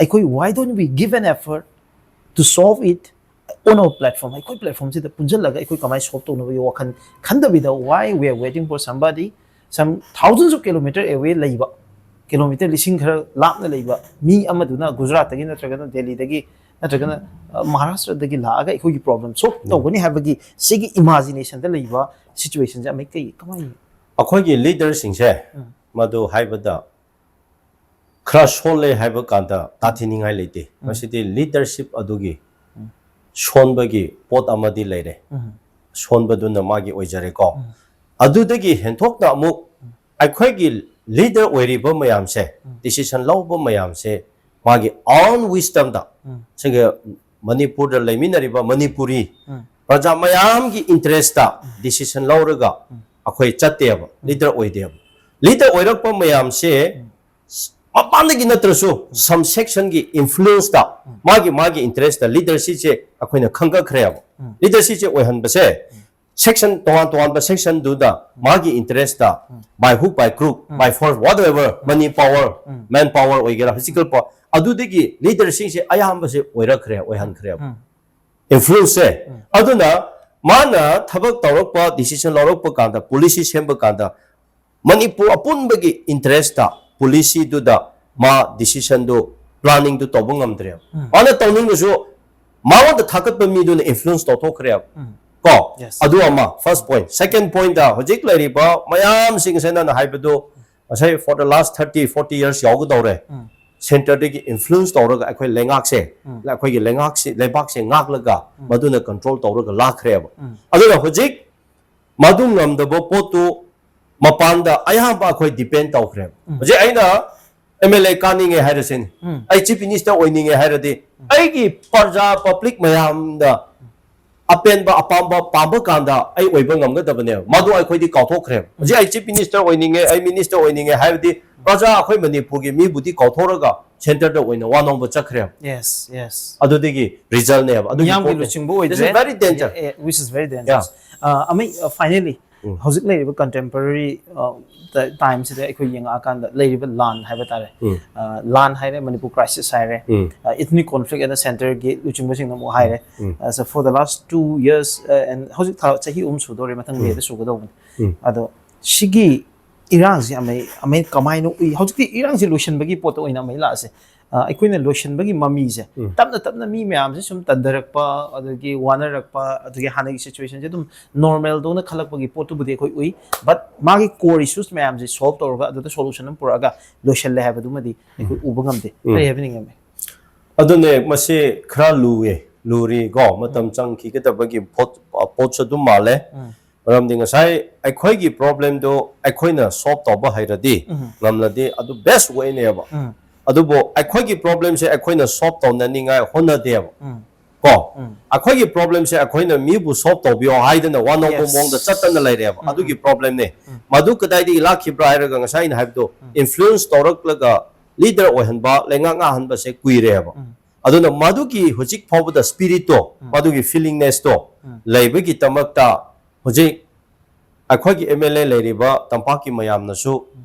ꯑꯩꯈꯣꯏ why don't we give an effort to solve it on our platform? ꯑꯩꯈꯣꯏ ꯄ꯭ꯂꯦꯠꯐꯣꯝꯁꯤꯗ ꯄꯨꯟꯁꯤꯜꯂꯒ ꯑꯩꯈꯣꯏ ꯀꯃꯥꯏꯅ ꯁꯣꯜꯕ ꯇꯧꯅꯕꯒꯤ ꯋꯥꯈꯜ ꯈꯟꯗꯕꯤꯗ, why we are waiting for somebody some thousands of kilometer away ꯂꯩꯕ, ꯀꯤꯂꯣꯃꯤꯇꯔ ꯂꯤꯁꯤꯡ ꯈꯔ ꯂꯥꯞꯅ ꯂꯩꯕ ꯃꯤ ꯑꯃꯗꯨꯅ ꯒꯨꯖꯔꯥꯠꯇꯒꯤ ꯅꯠꯇ꯭ꯔꯒꯅ ꯗꯦꯜꯂꯤꯗꯒꯤ ꯅꯠꯇ꯭ꯔꯒꯅ ꯃꯍꯥꯔꯥꯁꯇ꯭ꯔꯗꯒꯤ ꯂꯥꯛꯑꯒ ꯑꯩꯈꯣꯏꯒꯤ ꯄ꯭ꯔꯣꯕ꯭ꯂꯦꯝ ꯁꯣꯜꯕ ꯇꯧꯒꯅꯤ ꯍꯥꯏꯕꯒꯤ ꯁꯤꯒꯤ ꯏꯃꯥꯖꯤꯅꯦꯁꯟꯗ ꯂꯩꯕ ꯁꯤꯆꯨꯋꯦꯁꯟꯁꯦ ꯑꯃ ꯀꯩ ꯀꯃꯥꯏꯅ? ꯑꯩꯈꯣꯏꯒꯤ ꯂꯤꯗꯔꯁꯤꯡꯁꯦ ꯎꯝ ꯃꯗꯨ ꯍꯥꯏꯕꯗ ꯈꯔ ꯁꯣꯜꯂꯦ ꯍꯥꯏꯕ ꯀꯥꯟꯗ ꯇꯥꯊꯤꯅꯤꯡꯉꯥꯏ ꯂꯩꯇꯦ꯫ ꯃꯁꯤꯗꯤ ꯂꯤꯗꯔꯁꯤꯞ ꯑꯗꯨꯒꯤ ꯁꯣꯟꯕꯒꯤ ꯄꯣꯠ ꯑꯃꯗꯤ ꯂꯩꯔꯦ꯫ ꯎꯝ ꯁꯣꯟꯕꯗꯨꯅ ꯃꯥꯒꯤ ꯑꯣꯏꯖꯔꯦꯀꯣ꯫ ꯑꯗꯨꯗꯒꯤ ꯍꯦꯟꯊꯣꯛꯅ ꯑꯃꯨꯛ ꯑꯩꯈꯣꯏꯒꯤ ꯂꯤꯗꯔ ꯑꯣꯏꯔꯤꯕ ꯃꯌꯥꯝꯁꯦ, ꯗꯤꯁꯤꯖꯟ ꯂꯧꯕ ꯃꯌꯥꯝꯁꯦ ꯃꯥꯒꯤ ꯑꯣꯟ ꯋꯤꯁꯇꯝꯗ, ꯎꯝ ꯁꯤꯒ ꯃꯅꯤꯄꯨꯔꯗ ꯂꯩꯃꯤꯟꯅꯔꯤꯕ ꯃꯅꯤꯄꯨꯔꯤ ꯎꯝ ꯄ꯭ꯔꯖꯥ ꯃꯌꯥꯝꯒꯤ ꯏꯟꯇꯔꯦꯁꯇ ꯗꯤꯁꯤꯖꯟ ꯂꯧꯔꯒ ꯑꯩꯈꯣꯏ ꯆꯠꯇꯦꯕ, ꯂꯤꯗꯔ ꯑꯣꯏꯗꯦꯕ꯫ ꯂꯤꯗꯔ ꯑꯣꯏꯔꯛꯄ ꯃꯌꯥꯝꯁꯦ ꯃꯄꯥꯟꯗꯒꯤ ꯅꯠꯇ꯭ꯔꯁꯨ ꯁꯝ ꯁꯦꯛꯁꯟꯒꯤ ꯏꯟꯐ꯭ꯂꯨꯌꯦꯟꯁꯇ, ꯃꯥꯒꯤ ꯃꯥꯒꯤ ꯏꯟꯇꯔꯦꯁꯇ ꯂꯤꯗꯔꯁꯤꯞꯁꯦ ꯑꯩꯈꯣꯏꯅ ꯈꯪꯒꯠꯈ꯭ꯔꯦꯕ꯫ ꯂꯤꯗꯔꯁꯤꯞꯁꯦ ꯑꯣꯏꯍꯟꯕꯁꯦ ꯁꯦꯛꯁꯟ, ꯇꯣꯉꯥꯟ ꯇꯣꯉꯥꯟꯕ ꯁꯦꯛꯁꯟꯗꯨꯗ ꯃꯥꯒꯤ interest, by hook by crook, by force, whatever, money power, man power ꯑꯣꯏꯒꯦꯔꯥ, ꯐꯤꯖꯤꯀꯦꯜ ꯄꯥꯋꯔ, ꯑꯗꯨꯗꯒꯤ ꯂꯤꯗꯔꯁꯤꯡꯁꯦ ꯑꯌꯥꯝꯕꯁꯦ ꯑꯣꯏꯔꯛꯈ꯭ꯔꯦ, ꯑꯣꯏꯍꯟꯈ꯭ꯔꯦꯕ꯫ ꯏꯟꯐ꯭ꯂꯨꯌꯦꯟꯁꯁꯦ꯫ ꯑꯗꯨꯅ ꯃꯥꯅ ꯊꯕꯛ ꯇꯧꯔꯛꯄ, ꯗꯤꯁꯤꯖꯟ ꯂꯧꯔꯛꯄ ꯀꯥꯟꯗ, ꯄꯣꯂꯤꯁꯤ ꯁꯦꯝꯕ ꯀꯥꯟꯗ ꯃꯅꯤꯄꯨꯔ ꯑꯄꯨꯟꯕꯒꯤ ꯏꯟꯇꯔꯦꯁꯇ ꯄꯣꯂꯤꯁꯤꯗꯨꯗ ꯃꯥ ꯗꯤꯁꯤꯖꯟꯗꯨ, ꯄ꯭ꯂꯥꯅꯤꯡꯗꯨ ꯇꯧꯕ ꯉꯝꯗ꯭ꯔꯦꯕ꯫ ꯃꯥꯅ ꯇꯧꯅꯤꯡꯉꯁꯨ ꯃꯉꯣꯟꯗ ꯊꯥꯒꯠꯄ ꯃꯤꯗꯨꯅ ꯏꯟꯐ꯭ꯂꯨꯌꯦꯟꯁ ꯇꯧꯊꯣꯛꯈ꯭ꯔꯦꯕ꯫ ꯀꯣ? Yes. ꯑꯗꯨ ꯑꯃ, ꯐꯥꯔꯁ ꯄꯣꯏꯟꯠ꯫ ꯁꯦꯀꯦꯟ ꯄꯣꯏꯟꯠꯇ ꯍꯧꯖꯤꯛ ꯂꯩꯔꯤꯕ ꯃꯌꯥꯝꯁꯤꯡꯁꯦ ꯅꯪꯅ ꯍꯥꯏꯕꯗꯨ, ꯉꯁꯥꯏ for the last thirty forty years ꯌꯥꯎꯒꯗꯧꯔꯦ꯫ ꯁꯦꯟꯇꯔꯗꯒꯤ ꯏꯟꯐ꯭ꯂꯨꯌꯦꯟꯁ ꯇꯧꯔꯒ ꯑꯩꯈꯣꯏ ꯂꯩꯉꯥꯛꯁꯦ, ꯑꯩꯈꯣꯏꯒꯤ ꯂꯩꯉꯥꯛꯁꯤ, ꯂꯩꯕꯥꯛꯁꯦ ꯉꯥꯛꯂꯒ ꯃꯗꯨꯅ ꯀꯟꯇ꯭ꯔꯣꯜ ꯇꯧꯔꯒ ꯂꯥꯛꯈ꯭ꯔꯦꯕ꯫ ꯑꯗꯨꯅ ꯍꯧꯖꯤꯛ ꯃꯗꯨ ꯉꯝꯗꯕ ꯄꯣꯠꯇꯨ ꯃꯄꯥꯟꯗ ꯑꯌꯥꯝꯕ ꯑꯩꯈꯣꯏ ꯗꯤꯄꯦꯟ ꯇꯧꯈ꯭ꯔꯦꯕ꯫ ꯍꯧꯖꯤꯛ ꯑꯩꯅ ꯑꯦꯝ ꯑꯦꯜ ꯑꯦ ꯀꯥꯅꯤꯡꯉꯦ ꯍꯥꯏꯔꯁꯤꯅꯦ, ꯎꯝ. ꯑꯩ ꯆꯤꯐ ꯃꯤꯅꯤꯁꯇꯔ ꯑꯣꯏꯅꯤꯡꯉꯦ ꯍꯥꯏꯔꯗꯤ, ꯑꯩꯒꯤ ꯄ꯭ꯔꯖꯥ ꯄꯕ꯭ꯂꯤꯛ ꯃꯌꯥꯝꯗ ꯑꯄꯦꯟꯕ ꯑꯄꯥꯝꯕ ꯄꯥꯝꯕ ꯀꯥꯟꯗ ꯑꯩ ꯑꯣꯏꯕ ꯉꯝꯒꯗꯕꯅꯦꯕ꯫ ꯃꯗꯨ ꯑꯩꯈꯣꯏꯗꯤ ꯀꯥꯎꯊꯣꯛꯈ꯭ꯔꯦꯕ꯫ ꯍꯧꯖꯤꯛ ꯑꯩ ꯆꯤꯐ ꯃꯤꯅꯤꯁꯇꯔ ꯑꯣꯏꯅꯤꯡꯉꯦ, ꯑꯩ ꯃꯤꯅꯤꯁꯇꯔ ꯑꯣꯏꯅꯤꯡꯉꯦ ꯍꯥꯏꯕꯗꯤ, ꯄ꯭ꯔꯖꯥ ꯑꯩꯈꯣꯏ ꯃꯅꯤꯄꯨꯔꯒꯤ ꯃꯤꯕꯨꯗꯤ ꯀꯥꯎꯊꯣꯛꯑꯒ ꯁꯦꯟꯇꯔꯗ ꯑꯣꯏꯅ ꯋꯥ ꯅꯣꯝꯕ ꯆꯠꯈ꯭ꯔꯦꯕ꯫ Yes, yes. ꯑꯗꯨꯗꯒꯤ ꯔꯤꯖꯜꯅꯦꯕ꯫ ꯑꯗꯨꯒꯤ ꯃꯤꯌꯥꯝꯒꯤ ꯄꯣꯠꯇꯣ ꯂꯨꯆꯤꯡꯕ This ꯑꯣꯏꯗ꯭ꯔꯦ is very danger. Which is very dangerous. ꯑꯃꯩ, finally, ꯍꯧꯖꯤꯛ ꯂꯩꯔꯤꯕ contemporary timeꯁꯤꯗ ꯑꯩꯈꯣꯏ ꯌꯦꯡꯉꯛꯑꯀꯥꯟꯗ ꯂꯩꯔꯤꯕ ꯂꯥꯟ ꯍꯥꯏꯕ ꯇꯥꯔꯦ, ꯎꯝ. ꯑ, ꯂꯥꯟ ꯍꯥꯏꯔꯦ, ꯃꯅꯤꯄꯨꯔ crisis ꯍꯥꯏꯔꯦ, ꯎꯝ. ethnic conflict ꯑꯅ centreꯒꯤ ꯂꯨꯆꯤꯡꯕꯁꯤꯡꯅ ꯑꯃꯨꯛ ꯍꯥꯏꯔꯦ. ꯎꯝ. Uh, so for the last two years, uh, and ꯍꯧꯖꯤꯛ ꯊꯥ, ꯆꯍꯤ ꯑꯍꯨꯝ ꯁꯨꯗꯧꯔꯦ, ꯃꯊꯪ ꯃꯦꯗ ꯁꯨꯒꯗꯧꯕꯅꯤ꯫ ꯎꯝ. ꯑꯗꯣ ꯁꯤꯒꯤ ꯏꯔꯥꯡꯁꯤ ꯑꯃꯩ, ꯑꯃꯩ ꯀꯃꯥꯏꯅ ꯎꯏ? ꯍꯧꯖꯤꯛꯇꯤ ꯏꯔꯥꯡꯁꯤ ꯂꯣꯏꯁꯤꯟꯕꯒꯤ ꯄꯣꯠꯇ ꯑꯣꯏꯅ ꯑꯃꯩ ꯂꯥꯛꯑꯁꯦ꯫ ꯑ, ꯑꯩꯈꯣꯏꯅ ꯂꯣꯏꯁꯤꯟꯕꯒꯤ ꯃꯃꯤꯁꯦ, ꯎꯝ. ꯇꯞꯅ ꯇꯞꯅ ꯃꯤ ꯃꯌꯥꯝꯁꯦ ꯁꯨꯝ ꯇꯟꯊꯔꯛꯄ, ꯑꯗꯒꯤ ꯋꯥꯅꯔꯛꯄ, ꯑꯗꯒꯤ ꯍꯥꯟꯅꯒꯤ situationꯁꯦ ꯑꯗꯨꯝ normalꯗꯧꯅ ꯈꯜꯂꯛꯄꯒꯤ ꯄꯣꯠꯇꯨꯕꯨꯗꯤ ꯑꯩꯈꯣꯏ ꯎꯏ꯫ But ꯃꯥꯒꯤ core issues ꯃꯌꯥꯝꯁꯦ solve ꯇꯧꯔꯒ, ꯑꯗꯨꯗ solution ꯑꯃ ꯄꯨꯔꯛꯑꯒ ꯂꯣꯏꯁꯤꯜꯂꯦ ꯍꯥꯏꯕꯗꯨꯃꯗꯤ ꯑꯩꯈꯣꯏ ꯎꯕ ꯉꯝꯗꯦ꯫ ꯎꯝ. ꯀꯔꯤ ꯍꯥꯏꯕꯤꯅꯤꯡꯉꯦ? ꯑꯗꯨꯅꯦ, ꯃꯁꯤ ꯈꯔ ꯂꯨꯏꯌꯦ, ꯂꯨꯔꯤ ꯀꯣ, ꯃꯇꯝ ꯆꯪꯈꯤꯒꯗꯕꯒꯤ ꯄꯣꯠ, ꯄꯣꯠꯁꯨ ꯑꯗꯨꯝ ꯃꯥꯜꯂꯦ꯫ ꯎꯝ. ꯃꯔꯝꯗꯤ ꯉꯁꯥꯏ ꯑꯩꯈꯣꯏꯒꯤ problemꯗꯣ ꯑꯩꯈꯣꯏꯅ solve ꯇꯧꯕ ꯍꯩꯔꯗꯤ, ꯎꯝ. ꯉꯝꯂꯗꯤ, ꯑꯗꯨ best wayꯅꯦꯕ꯫ ꯎꯝ. ꯑꯗꯨꯕꯨ ꯑꯩꯈꯣꯏꯒꯤ problemꯁꯦ ꯑꯩꯈꯣꯏꯅ solve ꯇꯧꯅꯅꯤꯡꯉꯥꯏ ꯍꯣꯠꯅꯗꯦꯕ꯫ ꯎꯝ. ꯀꯣ, ꯎꯝ. ꯑꯩꯈꯣꯏꯒꯤ problemꯁꯦ ꯑꯩꯈꯣꯏꯅ ꯃꯤꯕꯨ solve ꯇꯧꯕꯤꯌꯣ ꯍꯥꯏꯗꯅ ꯋꯥ ꯅꯣꯝꯕ Yes. ꯃꯑꯣꯡꯗ ꯆꯠꯇꯅ ꯂꯩꯔꯦꯕ꯫ ꯎꯝ. ꯑꯗꯨꯒꯤ problemꯅꯦ꯫ ꯎꯝ. ꯃꯗꯨ ꯀꯗꯥꯏꯗꯒꯤ ꯂꯥꯛꯈꯤꯕ꯭ꯔꯥ ꯍꯥꯏꯔꯒ, ꯉꯁꯥꯏ ꯑꯩꯅ ꯍꯥꯏꯕꯗꯣ, ꯎꯝ. influence ꯇꯧꯔꯛꯂꯒ leader ꯑꯣꯏꯍꯟꯕ, ꯂꯩꯉꯥꯛ ꯉꯥꯛꯍꯟꯕꯁꯦ ꯀꯨꯏꯔꯦꯕ꯫ ꯎꯝ. ꯑꯗꯨꯅ ꯃꯗꯨꯒꯤ ꯍꯧꯖꯤꯛ ꯐꯥꯎꯕꯗ spiritꯇꯣ, ꯎꯝ. ꯃꯗꯨꯒꯤ feelingnessꯇꯣ ꯎꯝ. ꯂꯩꯕꯒꯤꯗꯃꯛꯇ ꯍꯧꯖꯤꯛ ꯑꯩꯈꯣꯏꯒꯤ ꯑꯦꯝ ꯑꯦꯜ ꯑꯦ ꯂꯩꯔꯤꯕ ꯇꯝꯄꯥꯛꯀꯤ ꯃꯌꯥꯝꯅꯁꯨ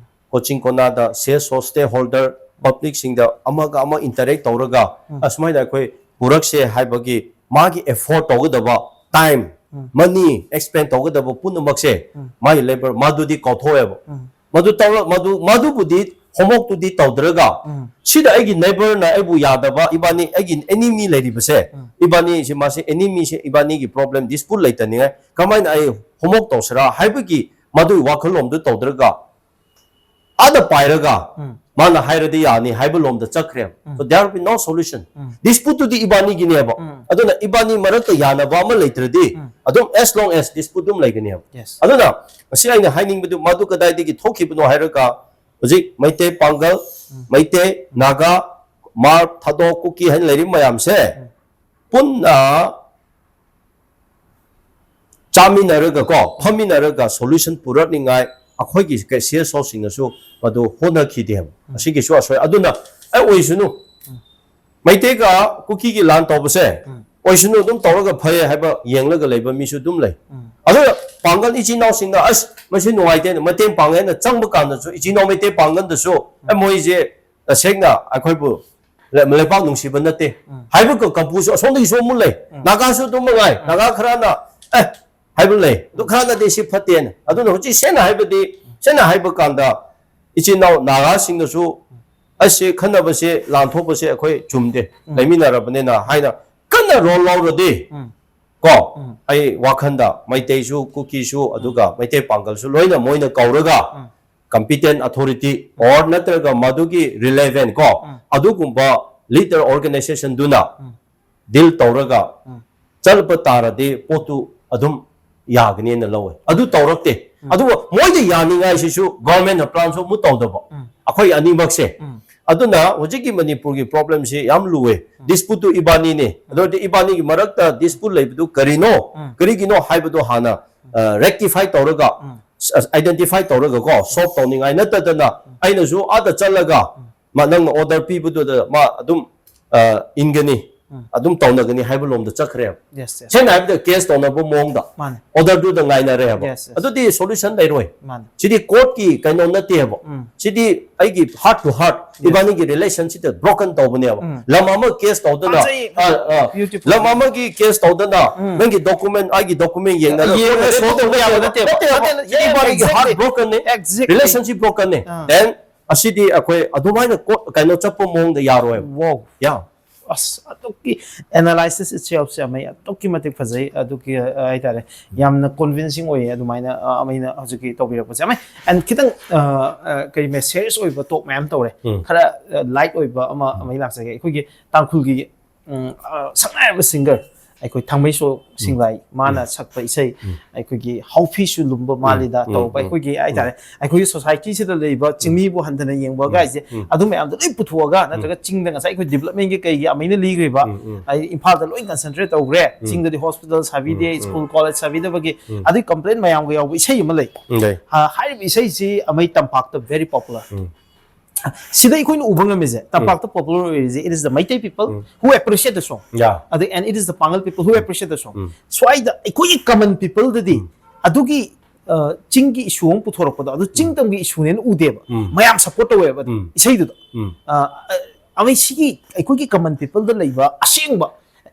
ꯀꯣꯆꯤꯡ ꯀꯣꯅꯥꯗ ꯁꯦꯁ ꯁꯣ stakeholder publicꯁꯤꯡꯗ ꯑꯃꯒ ꯑꯃ interact ꯇꯧꯔꯒ, ꯎꯝ. ꯑꯁꯨꯃꯥꯏꯅ ꯑꯩꯈꯣꯏ ꯄꯨꯔꯛꯁꯦ ꯍꯥꯏꯕꯒꯤ ꯃꯥꯒꯤ effort ꯇꯧꯒꯗꯕ time, ꯎꯝ. money expend ꯇꯧꯒꯗꯕ ꯄꯨꯝꯅꯃꯛꯁꯦ, ꯎꯝ. ꯃꯥꯒꯤ labor ꯃꯗꯨꯗꯤ ꯀꯥꯎꯊꯣꯛꯑꯦꯕ꯫ ꯎꯝ. ꯃꯗꯨ ꯇꯧꯔ-, ꯃꯗꯨ, ꯃꯗꯨꯕꯨꯗꯤ homeworkꯇꯨꯗꯤ ꯇꯧꯗ꯭ꯔꯒ, ꯎꯝ. ꯁꯤꯗ ꯑꯩꯒꯤ neighborꯅ ꯑꯩꯕꯨ ꯌꯥꯗꯕ, ꯏꯕꯥꯅꯤ, ꯑꯩꯒꯤ enemy ꯂꯩꯔꯤꯕꯁꯦ, ꯎꯝ. ꯏꯕꯥꯅꯤꯁꯦ, ꯃꯥꯁꯦ enemyꯁꯦ, ꯏꯕꯥꯅꯤꯒꯤ problem dispute ꯂꯩꯇꯅꯤꯡꯉꯥꯏ ꯀꯃꯥꯏꯅ ꯑꯩ homework ꯇꯧꯁꯤꯔꯥ ꯍꯥꯏꯕꯒꯤ ꯃꯗꯨꯒꯤ ꯋꯥꯈꯜꯂꯣꯟꯗꯨ ꯇꯧꯗ꯭ꯔꯒ, ꯑꯥꯗ ꯄꯥꯏꯔꯒ ꯎꯝ. ꯃꯥꯅ ꯍꯥꯏꯔꯗꯤ ꯌꯥꯅꯤ ꯍꯥꯏꯕ ꯂꯣꯝꯗ ꯆꯠꯈ꯭ꯔꯦꯕ꯫ ꯎꯝ. So there will be no solution. ꯎꯝ. Disputeꯇꯨꯗꯤ ꯏꯕꯥꯅꯤꯒꯤꯅꯦꯕ꯫ ꯎꯝ. ꯑꯗꯨꯅ ꯏꯕꯥꯅꯤ ꯃꯔꯛꯇ ꯌꯥꯅꯕ ꯑꯃ ꯂꯩꯇ꯭ꯔꯗꯤ, ꯎꯝ. ꯑꯗꯨꯝ as long as dispute ꯑꯗꯨꯝ ꯂꯩꯒꯅꯦꯕ꯫ Yes. ꯑꯗꯨꯅ ꯉꯁꯤ ꯑꯩꯅ ꯍꯥꯏꯅꯤꯡꯕꯗꯨ, ꯃꯗꯨ ꯀꯗꯥꯏꯗꯒꯤ ꯊꯣꯛꯈꯤꯕꯅꯣ ꯍꯥꯏꯔꯒ, ꯍꯧꯖꯤꯛ ꯃꯩꯇꯩ ꯄꯥꯡꯒꯜ, ꯃꯩꯇꯩ, ꯅꯥꯒꯥ, ꯃꯥꯔ, ꯊꯥꯗꯣ, ꯀꯨꯀꯤ ꯍꯥꯏꯅ ꯂꯩꯔꯤꯕ ꯃꯌꯥꯝꯁꯦ ꯄꯨꯟꯅ ꯆꯥꯃꯤꯟꯅꯔꯒ ꯀꯣ, ꯐꯝꯃꯤꯟꯅꯔꯒ solution ꯄꯨꯔꯛꯅꯤꯡꯉꯥꯏ ꯑꯩꯈꯣꯏꯒꯤ ꯀ-, ꯁꯤ ꯑꯦꯁ ꯑꯣꯁꯤꯡꯅꯁꯨ ꯃꯗꯨ ꯍꯣꯠꯅꯈꯤꯗꯦ꯫ ꯑꯁꯤꯒꯤꯁꯨ ꯑꯁꯣꯏ꯫ ꯑꯗꯨꯅ ꯑꯩ ꯑꯣꯏꯁꯅꯨ꯫ ꯃꯩꯇꯩꯒ ꯀꯨꯀꯤꯒꯤ ꯂꯥꯟ ꯇꯧꯕꯁꯦ ꯑꯣꯏꯁꯅꯨ, ꯑꯗꯨꯝ ꯇꯧꯔꯒ ꯐꯩ ꯍꯥꯏꯕ ꯌꯦꯡꯂꯒ ꯂꯩꯕ ꯃꯤꯁꯨ ꯑꯗꯨꯝ ꯂꯩ꯫ ꯑꯗꯨꯒ ꯄꯥꯡꯒꯜ ꯏꯆꯤꯟ ꯏꯅꯥꯎꯁꯤꯡꯅ ꯑꯁ ꯃꯁꯤ ꯅꯨꯡꯉꯥꯏꯇꯦꯅ ꯃꯇꯦꯡ ꯄꯥꯡꯉꯦꯅ ꯆꯪꯕ ꯀꯥꯟꯗꯁꯨ ꯏꯆꯤꯟ ꯏꯅꯥꯎ ꯃꯩꯇꯩ ꯄꯥꯡꯒꯜꯗꯁꯨ ꯑꯦ ꯃꯣꯏꯁꯦ ꯇꯁꯦꯡꯅ ꯑꯩꯈꯣꯏꯕꯨ ꯂꯩ-, ꯂꯩꯄꯥꯛ ꯅꯨꯡꯁꯤꯕ ꯅꯠꯇꯦ ꯍꯥꯏꯕ ꯀ-, ꯀꯥꯡꯕꯨꯁꯨ ꯑꯁꯣꯝꯗꯒꯤꯁꯨ ꯑꯃꯨꯛ ꯂꯩ꯫ ꯅꯥꯒꯥꯁꯨ ꯑꯗꯨꯝ ꯃꯉꯥꯏ꯫ ꯅꯥꯒꯥ ꯈꯔꯅ ꯑꯦ ꯍꯥꯏꯕ ꯂꯩ꯫ ꯑꯗꯨ ꯈꯔꯅꯗꯤ ꯁꯤ ꯐꯠꯇꯦꯅ꯫ ꯑꯗꯨꯅ ꯍꯧꯖꯤꯛ ꯁꯦꯡꯅ ꯍꯥꯏꯕꯗꯤ, ꯁꯦꯡꯅ ꯍꯥꯏꯕ ꯀꯥꯟꯗ ꯏꯆꯤꯟ ꯏꯅꯥꯎ ꯅꯥꯒꯥꯁꯤꯡꯅꯁꯨ ꯑꯁꯤ ꯈꯟꯅꯕꯁꯦ, ꯂꯥꯟꯊꯣꯛꯄꯁꯦ ꯑꯩꯈꯣꯏ ꯆꯨꯝꯗꯦ, ꯂꯩꯃꯤꯟꯅꯔꯕꯅꯤꯅ ꯍꯥꯏꯅ ꯀꯟꯅ ꯔꯣꯜ ꯂꯧꯔꯗꯤ ꯀꯣ, ꯑꯩ ꯋꯥꯈꯟꯗ ꯃꯩꯇꯩꯁꯨ, ꯀꯨꯀꯤꯁꯨ, ꯑꯗꯨꯒ ꯃꯩꯇꯩ ꯄꯥꯡꯒꯜꯁꯨ ꯂꯣꯏꯅ ꯃꯣꯏꯅ ꯀꯧꯔꯒ competent authority or ꯅꯠꯇ꯭ꯔꯒ ꯃꯗꯨꯒꯤ relevant ꯀꯣ, ꯑꯗꯨꯒꯨꯝꯕ leader organization ꯗꯨꯅ deal ꯇꯧꯔꯒ ꯆꯠꯄ ꯇꯥꯔꯗꯤ ꯄꯣꯠꯇꯨ ꯑꯗꯨꯝ ꯌꯥꯒꯅꯤꯅ ꯂꯧꯋꯦ꯫ ꯑꯗꯨ ꯇꯧꯔꯛꯇꯦ꯫ ꯑꯗꯨꯒ ꯃꯣꯏꯗ ꯌꯥꯅꯤꯡꯉꯥꯏꯁꯤꯁꯨ government ꯅ plan ꯁꯨ ꯑꯃꯨꯛ ꯇꯧꯗꯕ꯫ ꯑꯩꯈꯣꯏ ꯑꯅꯤꯃꯛꯁꯦ꯫ ꯑꯗꯨꯅ ꯍꯧꯖꯤꯛꯀꯤ ꯃꯅꯤꯄꯨꯔꯒꯤ problem ꯁꯤ ꯌꯥꯝ ꯂꯨꯋꯦ꯫ Dispute two ꯏꯕꯥꯅꯤꯅꯦ꯫ ꯑꯗꯨ ꯑꯣꯏꯔꯗꯤ ꯏꯕꯥꯅꯤꯒꯤ ꯃꯔꯛꯇ dispute ꯂꯩꯕꯗꯨ ꯀꯔꯤꯅꯣ? ꯀꯔꯤꯒꯤꯅꯣ ꯍꯥꯏꯕꯗꯨ ꯍꯥꯟꯅ, ꯑ, rectify ꯇꯧꯔꯒ, identify ꯇꯧꯔꯒ ꯀꯣ, solve ꯇꯧꯅꯤꯡꯉꯥꯏ ꯅꯠꯇꯗꯅ ꯑꯩꯅꯁꯨ ꯑꯥꯗ ꯆꯠꯂꯒ ꯃꯥ ꯅꯪꯅ order ꯄꯤꯕꯗꯨꯗ ꯃꯥ ꯑꯗꯨꯝ, ꯑ, ꯏꯟꯒꯅꯤ, ꯑꯗꯨꯝ ꯇꯧꯅꯒꯅꯤ ꯍꯥꯏꯕ ꯂꯣꯝꯗ ꯆꯠꯈ꯭ꯔꯦꯕ꯫ Yes, yes. ꯁꯦꯡꯅ ꯍꯥꯏꯕꯗ case ꯇꯧꯅꯕ ꯃꯑꯣꯡꯗ ꯃꯥꯅꯦ꯫ Order ꯗꯨꯗ ꯉꯥꯏꯅꯔꯦ ꯍꯥꯏꯕ꯫ Yes, yes. ꯑꯗꯨꯗꯤ solution ꯂꯩꯔꯣꯏ꯫ ꯃꯥꯅꯦ꯫ ꯁꯤꯗꯤ court ꯀꯤ ꯀꯩꯅꯣ ꯅꯠꯇꯦꯕ꯫ ꯁꯤꯗꯤ ꯑꯩꯒꯤ heart to heart, yes, ꯏꯕꯥꯅꯤꯒꯤ relation ꯁꯤꯗ broken ꯇꯧꯕꯅꯦꯕ꯫ ꯂꯝ ꯑꯃ case ꯇꯧꯗꯅ, ꯄꯥꯝꯖꯩ꯫ ꯑ, ꯑ, beautiful꯫ ꯂꯝ ꯑꯃꯒꯤ case ꯇꯧꯗꯅ ꯅꯪꯒꯤ document, ꯑꯩꯒꯤ document ꯌꯦꯡꯅꯔꯒ ꯌꯦꯡꯉꯒ court ꯇꯧꯕ ꯌꯥꯕ ꯅꯠꯇꯦꯕ꯫ ꯅꯠꯇꯦꯕ꯫ ꯅꯠꯇꯦ, ꯅꯠꯇꯦ, ꯏꯕꯥꯅꯤꯒꯤ exactly꯫ Heart broken ꯅꯦ, exactly꯫ Relationship broken ꯅꯦ꯫ ꯑꯥ꯫ Then ꯑꯁꯤꯗꯤ ꯑꯩꯈꯣꯏ ꯑꯗꯨꯃꯥꯏꯅ ꯀꯣ-, ꯀꯩꯅꯣ ꯆꯠꯄ ꯃꯑꯣꯡꯗ ꯌꯥꯔꯣꯏꯕ꯫ Wow꯫ Yeah꯫ ꯑꯁ, ꯑꯗꯨꯛꯀꯤ analysis itself ꯁꯦ ꯑꯃ ꯑꯗꯨꯛꯀꯤ ꯃꯇꯤꯛ ꯐꯖꯩ, ꯑꯗꯨꯛꯀꯤ, ꯑ, ꯍꯥꯏꯇꯥꯔꯦ, ꯌꯥꯝꯅ convincing ꯑꯣꯏꯌꯦ ꯑꯗꯨꯃꯥꯏꯅ, ꯑ, ꯑꯃ ꯑꯩꯅ ꯍꯧꯖꯤꯛꯀꯤ ꯇꯧꯕꯤꯔꯛꯄꯁꯦ꯫ ꯑꯃ, and ꯈꯤꯇꯪ, ꯑ, ꯑ, ꯀꯔꯤ, ꯃꯦ-, serious ꯑꯣꯏꯕ talk ꯃꯌꯥꯝ ꯇꯧꯔꯦ꯫ ꯎꯝ꯫ ꯈꯔ, ꯑ, light ꯑꯣꯏꯕ ꯑꯃ, ꯎꯝ꯫ ꯑꯃ ꯂꯥꯛꯆꯒꯦ꯫ ꯑꯩꯈꯣꯏꯒꯤ ꯇꯥꯡꯈꯨꯜꯒꯤ, ꯎꯝ, ꯑ, ꯁꯛꯅꯥꯏꯔꯕ singer ꯑꯩꯈꯣꯏ ꯊꯥꯡꯃꯩꯁꯣ ꯁꯤꯡꯂꯥꯏ ꯃꯥꯅ ꯁꯛꯄ ꯏꯁꯩ, ꯑꯩꯈꯣꯏꯒꯤ ꯍꯥꯎꯐꯤꯁꯨ ꯂꯨꯝꯕ ꯃꯥꯜꯂꯤꯗ ꯇꯧꯕ, ꯑꯩꯈꯣꯏꯒꯤ ꯍꯥꯏꯇꯥꯔꯦ, ꯑꯩꯈꯣꯏꯒꯤ ꯁꯣꯁꯥꯏꯇꯤꯁꯤꯗ ꯂꯩꯕ ꯆꯤꯡꯃꯤꯕꯨ ꯍꯟꯊꯅ ꯌꯦꯡꯕ ꯒꯥꯏꯁꯦ, ꯑꯗꯨ ꯃꯌꯥꯝꯗꯣ ꯂꯣꯏ ꯄꯨꯊꯣꯛꯑꯒ, ꯅꯠꯇ꯭ꯔꯒ ꯆꯤꯡꯗ ꯉꯁꯥꯏ ꯑꯩꯈꯣꯏ ꯗꯤꯕꯂꯞꯃꯦꯟꯒꯤ ꯀꯩꯒꯤ ꯑꯃꯩꯅ ꯂꯤꯈ꯭ꯔꯤꯕ, ꯍꯥꯏꯗꯤ ꯏꯝꯐꯥꯜꯗ ꯂꯣꯏ ꯀꯟꯁꯦꯟꯇ꯭ꯔꯦꯠ ꯇꯧꯈ꯭ꯔꯦ, ꯆꯤꯡꯗꯗꯤ ꯍꯣꯁꯄꯤꯇꯥꯜ ꯁꯥꯕꯤꯗꯦ, ꯁ꯭ꯀꯨꯜ ꯀꯣꯂꯦꯖ ꯁꯥꯕꯤꯗꯕꯒꯤ, ꯑꯗꯨꯒꯤ ꯀꯝꯄ꯭ꯂꯦꯟ ꯃꯌꯥꯝꯒ ꯌꯥꯎꯕ ꯏꯁꯩ ꯑꯃ ꯂꯩ꯫ ꯂꯩ꯫ ꯑ, ꯍꯥꯏꯔꯤꯕ ꯏꯁꯩꯁꯤ ꯑꯃꯩ ꯇꯝꯄꯥꯛꯇ very popular꯫ ꯁꯤꯗ ꯑꯩꯈꯣꯏꯅ ꯎꯕ ꯉꯝꯃꯤꯁꯦ, ꯇꯝꯄꯥꯛꯇ popular ꯑꯣꯏꯔꯤꯁꯦ, it is the Maitai people who appreciate the song. Yeah. ꯑꯗ, and it is the Pangal people who appreciate the song. ꯁ꯭ꯋꯥꯏꯗ ꯑꯩꯈꯣꯏꯒꯤ common peopleꯗꯗꯤ ꯑꯗꯨꯒꯤ, ꯑ, ꯆꯤꯡꯒꯤ issue ꯑꯃ ꯄꯨꯊꯣꯔꯛꯄꯗꯣ, ꯑꯗꯨ ꯆꯤꯡ ꯇꯝꯒꯤ issueꯅꯦꯅ ꯎꯗꯦꯕ꯫ ꯃꯌꯥꯝ support ꯇꯧꯋꯦꯕ ꯑꯗꯨ ꯏꯁꯩꯗꯨꯗ꯫ ꯑ, ꯑ, ꯑꯃꯩ ꯁꯤꯒꯤ ꯑꯩꯈꯣꯏꯒꯤ common peopleꯗ ꯂꯩꯕ ꯑꯁꯦꯡꯕ,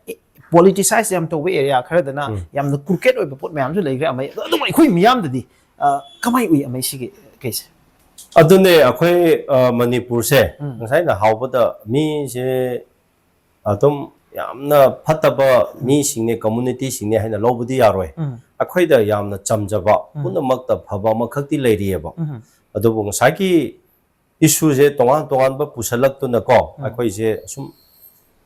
ꯑꯦ, politicize ꯌꯥꯝ ꯇꯧꯕ area ꯈꯔꯗꯅ ꯌꯥꯝꯅ crooked ꯑꯣꯏꯕ ꯄꯣꯠ ꯃꯌꯥꯝꯁꯨ ꯂꯩꯈ꯭ꯔꯦ ꯑꯃꯩ꯫ ꯑꯗꯣ ꯑꯗꯨꯝ ꯑꯩꯈꯣꯏ ꯃꯤꯌꯥꯝꯗꯗꯤ, ꯑ, ꯀꯃꯥꯏ ꯎꯏ ꯑꯃꯩ ꯁꯤꯒꯤ ꯀꯩꯁꯦ? ꯑꯗꯨꯅꯦ, ꯑꯩꯈꯣꯏ, ꯑ, ꯃꯅꯤꯄꯨꯔꯁꯦ ꯉꯁꯥꯏꯅ ꯍꯥꯎꯕꯗ ꯃꯤꯁꯦ ꯑꯗꯨꯝ ꯌꯥꯝꯅ ꯐꯠꯇꯕ ꯃꯤꯁꯤꯡꯅꯦ, communityꯁꯤꯡꯅꯦ ꯍꯥꯏꯅ ꯂꯧꯕꯗꯤ ꯌꯥꯔꯣꯏ꯫ ꯑꯩꯈꯣꯏꯗ ꯌꯥꯝꯅ ꯆꯝꯖꯕ, ꯄꯨꯝꯅꯃꯛꯇ ꯐꯕ ꯑꯃꯈꯛꯇꯤ ꯂꯩꯔꯤꯑꯕ꯫ ꯑꯗꯨꯕꯨ ꯉꯁꯥꯏꯒꯤ issueꯁꯦ ꯇꯣꯉꯥꯟ ꯇꯣꯉꯥꯟꯕ ꯄꯨꯁꯜꯂꯛꯇꯨꯅꯀꯣ, ꯑꯩꯈꯣꯏꯁꯦ ꯑꯁꯨꯝ,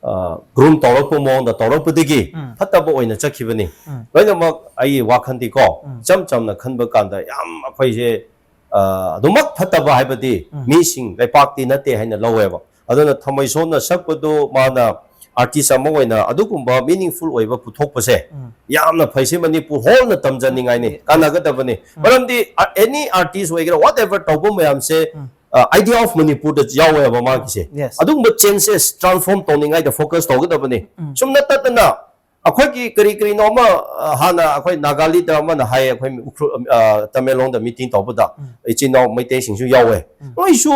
ꯑ, groom ꯇꯧꯔꯛꯄ ꯃꯑꯣꯡꯗ ꯇꯧꯔꯛꯄꯗꯒꯤ ꯐꯠꯇꯕ ꯑꯣꯏꯅ ꯆꯠꯈꯤꯕꯅꯤ꯫ ꯂꯣꯏꯅꯃꯛ ꯑꯩꯒꯤ ꯋꯥꯈꯜꯗꯤꯀꯣ, ꯏꯆꯝ ꯆꯝꯅ ꯈꯟꯕ ꯀꯥꯟꯗ ꯌꯥꯝ ꯑꯩꯈꯣꯏꯁꯦ, ꯑ, ꯑꯗꯨꯃꯛ ꯐꯠꯇꯕ ꯍꯥꯏꯕꯗꯤ ꯃꯤꯁꯤꯡ, ꯂꯩꯄꯥꯛꯇꯤ ꯅꯠꯇꯦ ꯍꯥꯏꯅ ꯂꯧꯋꯦꯕ꯫ ꯑꯗꯨꯅ ꯊꯃꯩꯁꯣꯝꯅ ꯁꯛꯄꯗꯨ ꯃꯥꯅ artist ꯑꯃ ꯑꯣꯏꯅ ꯑꯗꯨꯒꯨꯝꯕ meaningful ꯑꯣꯏꯕ ꯄꯨꯊꯣꯛꯄꯁꯦ ꯌꯥꯝꯅ ꯐꯩꯁꯦ, ꯃꯅꯤꯄꯨꯔ wholeꯅ ꯇꯝꯖꯅꯤꯡꯉꯥꯏꯅꯤ, ꯀꯥꯟꯅꯒꯗꯕꯅꯤ꯫ ꯃꯔꯝꯗꯤ, ꯑ, any artist ꯑꯣꯏꯒꯦꯔꯥ, whatever ꯇꯧꯕ ꯃꯌꯥꯝꯁꯦ, ꯑ, Idea of Manipurꯗ ꯌꯥꯎꯋꯦꯕ ꯃꯥꯒꯤꯁꯦ꯫ Yes. ꯑꯗꯨꯒꯨꯝꯕ changeꯁꯦ transform ꯇꯧꯅꯤꯡꯉꯥꯏꯗ focus ꯇꯧꯒꯗꯕꯅꯤ꯫ ꯁꯨꯝ ꯅꯠꯇꯗꯅ ꯑꯩꯈꯣꯏꯒꯤ ꯀꯔꯤ ꯀꯔꯤꯅꯣ ꯑꯃ, ꯑ, ꯍꯥꯟꯅ ꯑꯩꯈꯣꯏ ꯅꯥꯒꯥꯂꯤꯗ ꯑꯃꯅ ꯍꯥꯏꯌꯦ, ꯑꯩꯈꯣꯏ ꯎꯈ꯭ꯔꯨꯜ, ꯑ, ꯇꯃꯦꯡꯂꯣꯡꯗ meeting ꯇꯧꯕꯗ ꯏꯆꯤꯟ ꯏꯅꯥꯎ ꯃꯩꯇꯩꯁꯤꯡꯁꯨ ꯌꯥꯎꯋꯦ꯫ ꯃꯣꯏꯁꯨ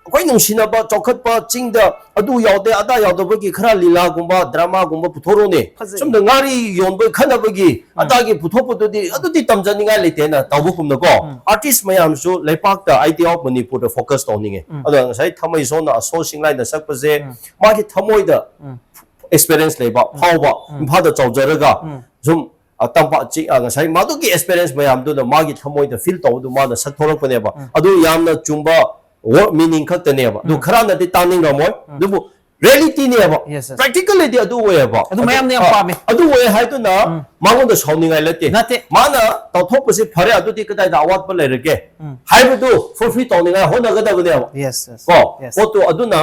ꯑꯩꯈꯣꯏ ꯅꯨꯡꯁꯤꯅꯕ ꯆꯥꯎꯈꯠꯄ ꯆꯤꯡꯗ ꯑꯗꯨ ꯌꯥꯎꯗꯦ ꯑꯗꯥ ꯌꯥꯎꯗꯕꯒꯤ ꯈꯔ ꯂꯤꯂꯥꯒꯨꯝꯕ ꯗ꯭ꯔꯃꯥꯒꯨꯝꯕ ꯄꯨꯊꯣꯔꯛꯎꯅꯦ꯫ ꯐꯖꯩ꯫ ꯁꯨꯝꯗ ꯉꯥꯔꯤ ꯌꯣꯟꯕ ꯈꯠꯅꯕꯒꯤ ꯑꯗꯥꯒꯤ ꯄꯨꯊꯣꯛꯄꯗꯨꯗꯤ ꯑꯗꯨꯗꯤ ꯇꯝꯖꯅꯤꯡꯉꯥꯏ ꯂꯩꯇꯦꯅ ꯇꯧꯕꯒꯨꯝꯅꯀꯣ, artist ꯃꯌꯥꯝꯁꯨ ꯂꯩꯄꯥꯛꯇ Idea of Manipurꯗ focus ꯇꯧꯅꯤꯡꯉꯦ꯫ ꯑꯗꯣ ꯉꯁꯥꯏ ꯊꯃꯩꯁꯣꯝꯅ ꯑꯁꯣ ꯁꯤꯡꯂꯥꯏꯅ ꯁꯛꯄꯁꯦ ꯃꯥꯒꯤ ꯊꯃꯣꯏꯗ experience ꯂꯩꯕ, ꯐꯥꯎꯕ, ꯏꯝꯐꯥꯜꯗ ꯆꯥꯎꯖꯔꯒ ꯁꯨꯝ, ꯑ, ꯇꯝꯄꯥꯛ ꯆꯤꯡ, ꯑ, ꯉꯁꯥꯏ ꯃꯗꯨꯒꯤ experience ꯃꯌꯥꯝꯗꯨꯅ ꯃꯥꯒꯤ ꯊꯃꯣꯏꯗ feel ꯇꯧꯕꯗꯨ ꯃꯥꯅ ꯁꯛꯊꯣꯔꯛꯄꯅꯦꯕ꯫ ꯑꯗꯨ ꯌꯥꯝꯅ ꯆꯨꯝꯕ word meaning ꯈꯛꯇꯅꯦꯕ꯫ ꯑꯗꯨ ꯈꯔꯅꯗꯤ ꯇꯥꯅꯤꯡꯔꯝꯃꯣꯏ꯫ ꯑꯗꯨꯕꯨ ꯔꯤꯌꯦꯂꯤꯇꯤꯅꯦꯕ꯫ Yes, yes. ꯄ꯭ꯔꯦꯛꯇꯤꯀꯦꯜꯂꯤꯗꯤ ꯑꯗꯨ ꯑꯣꯏꯌꯦꯕ꯫ ꯑꯗꯨ ꯃꯌꯥꯝꯅ ꯌꯥꯝ ꯄꯥꯝꯃꯦ꯫ ꯑꯗꯨ ꯑꯣꯏꯌꯦ ꯍꯥꯏꯗꯨꯅ ꯃꯉꯣꯟꯗ ꯁꯥꯎꯅꯤꯡꯉꯥꯏ ꯅꯠꯇꯦ꯫ ꯅꯠꯇꯦ꯫ ꯃꯥꯅ ꯇꯧꯊꯣꯛꯄꯁꯤ ꯐꯔꯦ, ꯑꯗꯨꯗꯤ ꯀꯗꯥꯏꯗ ꯑꯋꯥꯠꯄ ꯂꯩꯔꯒꯦ ꯎꯝ꯫ ꯍꯥꯏꯕꯗꯨ ꯐꯨꯜꯐꯤꯜ ꯇꯧꯅꯤꯡꯉꯥꯏ ꯍꯣꯠꯅꯒꯗꯕꯅꯦꯕ꯫ Yes, yes. ꯀꯣ Yes. ꯄꯣꯠꯇꯨ ꯑꯗꯨꯅ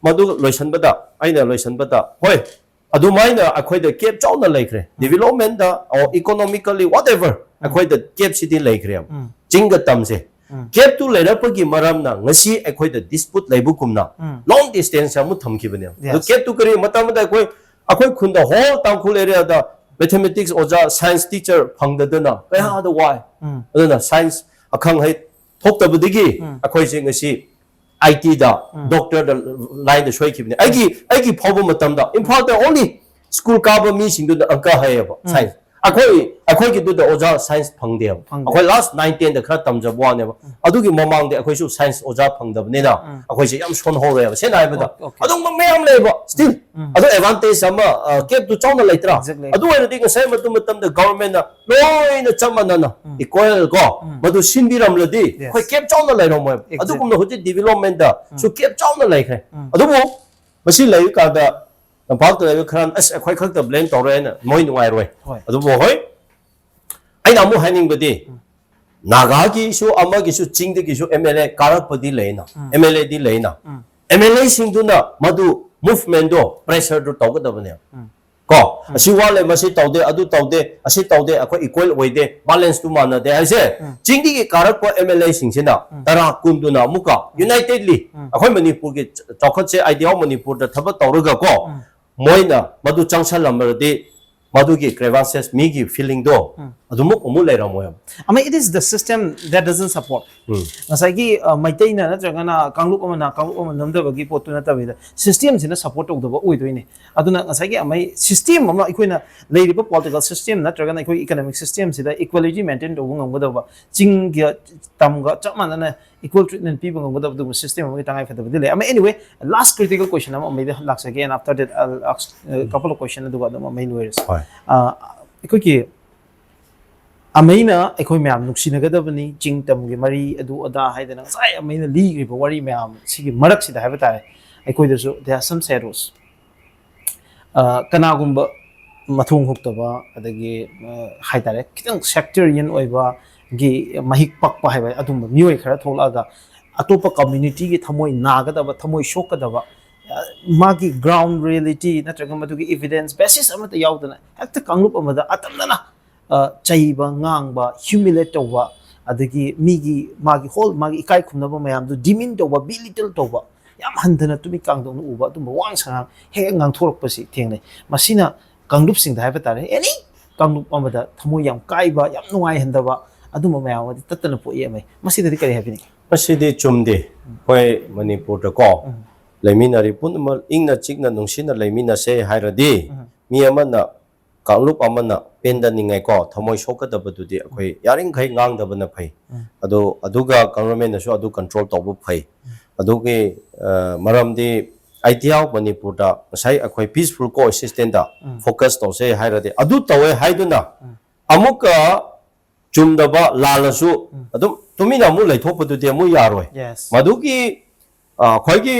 ꯃꯗꯨ ꯂꯣꯏꯁꯟꯕꯗ, ꯑꯩꯅ ꯂꯣꯏꯁꯟꯕꯗ, ꯍꯣꯏ, ꯑꯗꯨꯃꯥꯏꯅ ꯑꯩꯈꯣꯏꯗ ꯒꯦꯞ ꯆꯥꯎꯅ ꯂꯩꯈ꯭ꯔꯦ, ꯗꯤꯕꯦꯂꯞꯃꯦꯟꯗ, ꯏꯀꯣꯅꯣꯃꯤꯀꯦꯜꯂꯤ, ꯋꯥꯠ ꯑꯦꯚꯔ, ꯑꯩꯈꯣꯏꯗ ꯒꯦꯞꯁꯤꯗꯤ ꯂꯩꯈ꯭ꯔꯦꯕ꯫ ꯎꯝ꯫ ꯆꯤꯡꯒ ꯇꯝꯁꯦ꯫ ꯎꯝ꯫ ꯒꯦꯞꯇꯨ ꯂꯩꯔꯛꯄꯒꯤ ꯃꯔꯝꯅ ꯉꯁꯤ ꯑꯩꯈꯣꯏꯗ ꯗꯤꯁꯄ꯭ꯌꯨꯠ ꯂꯩꯕꯒꯨꯝꯅ ꯎꯝ꯫ ꯂꯣꯡ ꯗꯤꯁꯇꯦꯟꯁ ꯑꯃꯨꯛ ꯊꯝꯈꯤꯕꯅꯦꯕ꯫ ꯑꯗꯨ Yes. ꯒꯦꯞꯇꯨ ꯀꯔꯤ ꯃꯇꯝ ꯑꯃꯗ ꯑꯩꯈꯣꯏ, ꯑꯩꯈꯣꯏ ꯈꯨꯟꯗ, ꯍꯣꯜ ꯇꯥꯡꯈꯨꯜ ꯑꯦꯔꯤꯌꯥꯗ ꯃꯦꯊꯃꯦꯇꯤꯛꯁ ꯑꯣꯖꯥ, ꯁꯥꯏꯟꯁ ꯇꯤꯆꯔ ꯐꯪꯗꯗꯅ ꯀꯌꯥꯗ ꯋꯥꯏ꯫ ꯎꯝ꯫ ꯑꯗꯨꯅ ꯁꯥꯏꯟꯁ ꯑꯈꯪ ꯑꯍꯩ ꯊꯣꯛꯇꯕꯗꯒꯤ ꯎꯝ꯫ ꯑꯩꯈꯣꯏꯁꯦ ꯉꯁꯤ ꯑꯥꯏ ꯇꯤꯗ, ꯎꯝ꯫ ꯗꯣꯛꯇꯔꯗ ꯂꯥꯏꯟꯗ ꯁꯣꯏꯈꯤꯕꯅꯤ꯫ ꯑꯩꯒꯤ, ꯑꯩꯒꯤ ꯐꯥꯎꯕ ꯃꯇꯝꯗ ꯏꯝꯐꯥꯜꯗ ꯑꯣꯟꯂꯤ ꯁ꯭ꯀꯨꯜ ꯀꯥꯕ ꯃꯤꯁꯤꯡꯗꯨꯅ ꯑꯪꯀ ꯍꯩꯌꯦꯕ, ꯎꯝ꯫ ꯁꯥꯏꯟꯁ꯫ ꯑꯩꯈꯣꯏ, ꯑꯩꯈꯣꯏꯒꯤꯗꯨꯗ ꯑꯣꯖꯥ ꯁꯥꯏꯟꯁ ꯐꯪꯗꯦꯕ꯫ ꯐꯪꯗꯦ꯫ ꯑꯩꯈꯣꯏ ꯂꯥꯁ ꯅꯥꯏꯟ ꯇꯦꯟꯗ ꯈꯔ ꯇꯝꯖꯕ ꯋꯥꯅꯦꯕ꯫ ꯑꯗꯨꯒꯤ ꯃꯃꯥꯡꯗ ꯑꯩꯈꯣꯏꯁꯨ ꯁꯥꯏꯟꯁ ꯑꯣꯖꯥ ꯐꯪꯗꯕꯅꯤꯅ ꯎꯝ꯫ ꯑꯩꯈꯣꯏꯁꯦ ꯌꯥꯝ ꯁꯣꯟꯍꯧꯔꯦꯕ, ꯁꯦꯡꯅ ꯍꯥꯏꯕꯗ꯫ Okay, okay. ꯑꯗꯨꯒꯨꯝꯕ ꯃꯌꯥꯝ ꯂꯩꯕ, ꯁ꯭ꯇꯤꯜ꯫ ꯎꯝ꯫ ꯑꯗꯨ ꯑꯦꯗꯚꯥꯟꯇꯦꯖ ꯑꯃ, ꯑ, ꯒꯦꯞꯇꯨ ꯆꯥꯎꯅ ꯂꯩꯇ꯭ꯔꯥ? Exactly. ꯑꯗꯨ ꯑꯣꯏꯔꯗꯤ ꯉꯁꯥꯏ ꯃꯗꯨ ꯃꯇꯝꯗ ꯒꯚꯔꯟꯃꯦꯟꯠꯅ ꯂꯣꯏꯅ ꯆꯞ ꯃꯥꯟꯅꯅ, ꯎꯝ꯫ ꯏꯀ꯭ꯋꯦꯜ ꯀꯣ, ꯎꯝ꯫ ꯃꯗꯨ ꯁꯤꯟꯕꯤꯔꯝꯂꯗꯤ Yes. ꯑꯩꯈꯣꯏ ꯒꯦꯞ ꯆꯥꯎꯅ ꯂꯩꯔꯝꯃꯣꯏꯕ꯫ Exactly. ꯑꯗꯨꯒꯨꯝꯅ ꯍꯧꯖꯤꯛ ꯗꯤꯕꯦꯂꯞꯃꯦꯟꯠꯗꯁꯨ ꯎꯝ꯫ ꯒꯦꯞ ꯆꯥꯎꯅ ꯂꯩꯈ꯭ꯔꯦ꯫ ꯎꯝ꯫ ꯑꯗꯨꯕꯨ ꯃꯁꯤ ꯂꯩꯔꯤꯀꯥꯟꯗ ꯇꯝꯄꯥꯛꯇ ꯂꯩꯕ ꯈꯔ, "ꯑꯁ, ꯑꯩꯈꯣꯏ ꯈꯛꯇ ꯕ꯭ꯂꯦꯝ ꯇꯧꯔꯦ" ꯍꯥꯏꯅ ꯃꯣꯏ ꯅꯨꯡꯉꯥꯏꯔꯣꯏ꯫ ꯍꯣꯏ꯫ ꯑꯗꯨꯕꯨ ꯍꯣꯏ, ꯑꯩꯅ ꯑꯃꯨꯛ ꯍꯥꯏꯅꯤꯡꯕꯗꯤ, ꯅꯥꯒꯥꯒꯤꯁꯨ ꯑꯃꯒꯤꯁꯨ ꯆꯤꯡꯗꯒꯤꯁꯨ ꯑꯦꯝ ꯑꯦꯜ ꯑꯦ ꯀꯥꯔꯛꯄꯗꯤ ꯂꯩꯅ, ꯎꯝ꯫ ꯑꯦꯝ ꯑꯦꯜ ꯑꯦꯗꯤ ꯂꯩꯅ, ꯎꯝ꯫ ꯑꯦꯝ ꯑꯦꯜ ꯑꯦꯁꯤꯡꯗꯨꯅ ꯃꯗꯨ ꯃꯨꯚꯃꯦꯟꯠꯗꯣ, ꯄ꯭ꯔꯦꯁꯔꯗꯨ ꯇꯧꯒꯗꯕꯅꯦꯕ꯫ ꯎꯝ꯫ ꯀꯣ, ꯑꯁꯤ ꯋꯥꯠꯂꯦ, ꯃꯁꯤ ꯇꯧꯗꯦ, ꯑꯗꯨ ꯇꯧꯗꯦ, ꯑꯁꯤ ꯇꯧꯗꯦ, ꯑꯩꯈꯣꯏ ꯏꯀ꯭ꯋꯦꯜ ꯑꯣꯏꯗꯦ, ꯕꯦꯂꯦꯟꯁꯇꯨ ꯃꯥꯟꯅꯗꯦ ꯍꯥꯏꯁꯦ, ꯎꯝ꯫ ꯆꯤꯡꯗꯒꯤ ꯀꯥꯔꯛꯄ ꯑꯦꯝ ꯑꯦꯜ ꯑꯦꯁꯤꯡꯁꯤꯅ ꯎꯝ꯫ ꯇꯔꯥ ꯀꯨꯟꯗꯨꯅ ꯑꯃꯨꯛꯀ ꯌꯨꯅꯥꯏꯇꯦꯗꯂꯤ ꯎꯝ꯫ ꯑꯩꯈꯣꯏ ꯃꯅꯤꯄꯨꯔꯒꯤ ꯆ-, ꯆꯥꯎꯈꯠꯁꯦ, ꯑꯥꯏꯗꯤꯌꯥ ꯑꯣꯐ ꯃꯅꯤꯄꯨꯔꯗ ꯊꯕꯛ ꯇꯧꯔꯒ ꯀꯣ, ꯎꯝ꯫ ꯃꯣꯏꯅ ꯃꯗꯨ ꯆꯪꯁꯜꯂꯝꯃꯔꯗꯤ ꯃꯗꯨꯒꯤ ꯒ꯭ꯔꯦꯚꯥꯟꯁꯦꯁ, ꯃꯤꯒꯤ ꯐꯤꯂꯤꯡꯗꯣ ꯎꯝ꯫ ꯑꯗꯨꯃꯛ ꯑꯃꯨꯛ ꯂꯩꯔꯝꯃꯣꯏꯕ꯫ ꯑꯃ, it is the system that doesn't support. ꯎꯝ꯫ ꯉꯁꯥꯏꯒꯤ, ꯑ, ꯃꯩꯇꯩꯅ ꯅꯠꯇ꯭ꯔꯒꯅ ꯀꯥꯡꯂꯨꯞ ꯑꯃꯅ ꯀꯥꯡꯂꯨꯞ ꯑꯃ ꯅꯝꯊꯕꯒꯤ ꯄꯣꯠꯇꯨ ꯅꯠꯇꯕꯤꯗ, ꯁꯤꯁꯇꯦꯝꯁꯤꯅ ꯁꯞꯄꯣꯔꯠ ꯇꯧꯗꯕ ꯑꯣꯏꯗꯣꯏꯅꯦ꯫ ꯑꯗꯨꯅ ꯉꯁꯥꯏꯒꯤ ꯑꯃ, ꯁꯤꯁꯇꯦꯝ ꯑꯃ, ꯑꯩꯈꯣꯏꯅ ꯂꯩꯔꯤꯕ ꯄꯣꯂꯤꯇꯤꯀꯦꯜ ꯁꯤꯁꯇꯦꯝ ꯅꯠꯇ꯭ꯔꯒꯅ ꯑꯩꯈꯣꯏ ꯏꯀꯣꯅꯣꯃꯤꯛ ꯁꯤꯁꯇꯦꯝꯁꯤꯗ ꯏꯀ꯭ꯋꯦꯂꯤꯇꯤ ꯃꯦꯟꯇꯦꯟ ꯇꯧꯕ ꯉꯝꯒꯗꯕ, ꯆꯤꯡꯒ ꯇꯝꯒ ꯆꯞ ꯃꯥꯟꯅꯅ ꯏꯀ꯭ꯋꯦꯜ ꯇ꯭ꯔꯤꯠꯃꯦꯟ ꯄꯤꯕ ꯉꯝꯒꯗꯕ ꯑꯗꯨꯒꯨꯝꯕ ꯁꯤꯁꯇꯦꯝ ꯑꯃꯒꯤ ꯇꯉꯥꯏꯐꯗꯕꯗꯤ ꯂꯩ꯫ ꯑꯃ, anyway, ꯂꯥꯁ ꯀ꯭ꯔꯤꯇꯤꯀꯦꯜ ꯀꯣꯏꯁꯟ ꯑꯃ ꯑꯃꯩꯗ ꯂꯥꯛꯆꯒꯦ, and after that I'll ask, uh, couple of question, ꯑꯗꯨꯒ ꯑꯗꯨꯝ ꯑꯃꯩ ꯂꯣꯏꯔꯁꯤ꯫ ꯍꯣꯏ꯫ ꯑ, ꯑꯩꯈꯣꯏꯒꯤ ꯑꯃꯩꯅ ꯑꯩꯈꯣꯏ ꯃꯌꯥꯝ ꯅꯨꯡꯁꯤꯅꯒꯗꯕꯅꯤ, ꯆꯤꯡ ꯇꯝꯒꯤ ꯃꯔꯤ, ꯑꯗꯨ ꯑꯗꯥ ꯍꯥꯏꯗꯅ ꯉꯁꯥꯏ ꯑꯃꯩꯅ ꯂꯤꯈ꯭ꯔꯤꯕ ꯋꯥꯔꯤ ꯃꯌꯥꯝ ꯁꯤꯒꯤ ꯃꯔꯛꯁꯤꯗ ꯍꯥꯏꯕ ꯇꯥꯔꯦ, ꯑꯩꯈꯣꯏꯗꯁꯨ there are some shadows꯫ ꯑ, ꯀꯅꯥꯒꯨꯝꯕ ꯃꯊꯣꯡ ꯍꯨꯛꯇꯕ, ꯑꯗꯒꯤ, ꯑ, ꯍꯥꯏꯇꯥꯔꯦ, ꯈꯤꯇꯪ sectarian ꯑꯣꯏꯕꯒꯤ ꯃꯍꯤꯛ ꯄꯛꯄ ꯍꯥꯏꯕ ꯑꯗꯨꯝꯕ ꯃꯤꯑꯣꯏ ꯈꯔ ꯊꯣꯛꯂꯛꯑꯒ ꯑꯇꯣꯞꯄ communityꯒꯤ ꯊꯃꯣꯏ ꯅꯥꯒꯗꯕ, ꯊꯃꯣꯏ ꯁꯣꯛꯀꯗꯕ, ꯑ, ꯃꯥꯒꯤ ground reality ꯅꯠꯇ꯭ꯔꯒ ꯃꯗꯨꯒꯤ evidence basis ꯑꯃꯠꯇ ꯌꯥꯎꯗꯅ ꯍꯦꯛꯇ ꯀꯥꯡꯂꯨꯞ ꯑꯃꯗ ꯑꯇꯝꯅꯅ, ꯑ, ꯆꯩꯕ, ꯉꯥꯡꯕ, humiliate ꯇꯧꯕ, ꯑꯗꯒꯤ ꯃꯤꯒꯤ, ꯃꯥꯒꯤ whole, ꯃꯥꯒꯤ ꯏꯀꯥꯏ ꯈꯨꯝꯅꯕ ꯃꯌꯥꯝꯗꯨ demean ꯇꯧꯕ, belittle ꯇꯧꯕ, ꯌꯥꯝ ꯍꯟꯊꯅ ꯇꯨꯃꯤꯠ ꯀꯥꯡꯗꯧꯅ ꯎꯕ ꯑꯗꯨꯝꯕ ꯋꯥꯉꯥꯡ ꯁꯉꯥꯡ ꯍꯦꯛ ꯍꯦꯛ ꯉꯥꯡꯊꯣꯔꯛꯄꯁꯤ ꯊꯦꯡꯅꯩ꯫ ꯃꯁꯤꯅ ꯀꯥꯡꯂꯨꯞꯁꯤꯡꯗ ꯍꯥꯏꯕ ꯇꯥꯔꯦ, any ꯀꯥꯡꯂꯨꯞ ꯑꯃꯗ ꯊꯃꯣꯏ ꯌꯥꯝ ꯀꯥꯏꯕ, ꯌꯥꯝ ꯅꯨꯡꯉꯥꯏꯍꯟꯗꯕ ꯑꯗꯨꯝꯕ ꯃꯌꯥꯝ ꯑꯃꯗꯤ ꯇꯠꯇꯅ ꯄꯣꯛꯏ꯫ ꯑꯃ ꯃꯁꯤꯗꯗꯤ ꯀꯔꯤ ꯍꯥꯏꯕꯤꯅꯤꯡꯉꯤ? ꯃꯁꯤꯗꯤ ꯆꯨꯝꯗꯦ꯫ ꯑꯩꯈꯣꯏ ꯃꯅꯤꯄꯨꯔꯗꯀꯣ ꯎꯝ꯫ ꯂꯩꯃꯤꯟꯅꯔꯤ ꯄꯨꯝꯅꯃꯛ ꯏꯪꯅ ꯆꯤꯛꯅ ꯅꯨꯡꯁꯤꯅ ꯂꯩꯃꯤꯟꯅꯁꯦ ꯍꯥꯏꯔꯗꯤ, ꯎꯝ꯫ ꯃꯤ ꯑꯃꯅ ꯀꯥꯡꯂꯨꯞ ꯑꯃꯅ ꯄꯦꯟꯗꯅꯤꯡꯉꯥꯏꯀꯣ, ꯊꯃꯣꯏ ꯁꯣꯛꯀꯗꯕꯗꯨꯗꯤ ꯑꯩꯈꯣꯏ ꯌꯥꯔꯤꯃꯈꯩ ꯉꯥꯡꯗꯕꯅ ꯐꯩ꯫ ꯎꯝ꯫ ꯑꯗꯣ ꯑꯗꯨꯒ governmentꯅꯁꯨ ꯑꯗꯨ control ꯇꯧꯕ ꯐꯩ꯫ ꯎꯝ꯫ ꯑꯗꯨꯒꯤ, ꯑ, ꯃꯔꯝꯗꯤ idea of ꯃꯅꯤꯄꯨꯔꯗ ꯉꯁꯥꯏ ꯑꯩꯈꯣꯏ peaceful coexistence ꯎꯝ꯫ Focus ꯇꯧꯁꯦ ꯍꯥꯏꯔꯗꯤ, ꯑꯗꯨ ꯇꯧꯋꯦ ꯍꯥꯏꯗꯨꯅ ꯎꯝ꯫ ꯑꯃꯨꯛꯀ ꯆꯨꯝꯗꯕ ꯂꯥꯜꯂꯁꯨ ꯎꯝ꯫ ꯑꯗꯨꯝ ꯇꯨꯃꯤꯟꯅ ꯑꯃꯨꯛ ꯂꯩꯊꯣꯛꯄꯗꯨꯗꯤ ꯑꯃꯨꯛ ꯌꯥꯔꯣꯏ꯫ Yes꯫ ꯃꯗꯨꯒꯤ, ꯑ, ꯑꯩꯈꯣꯏꯒꯤ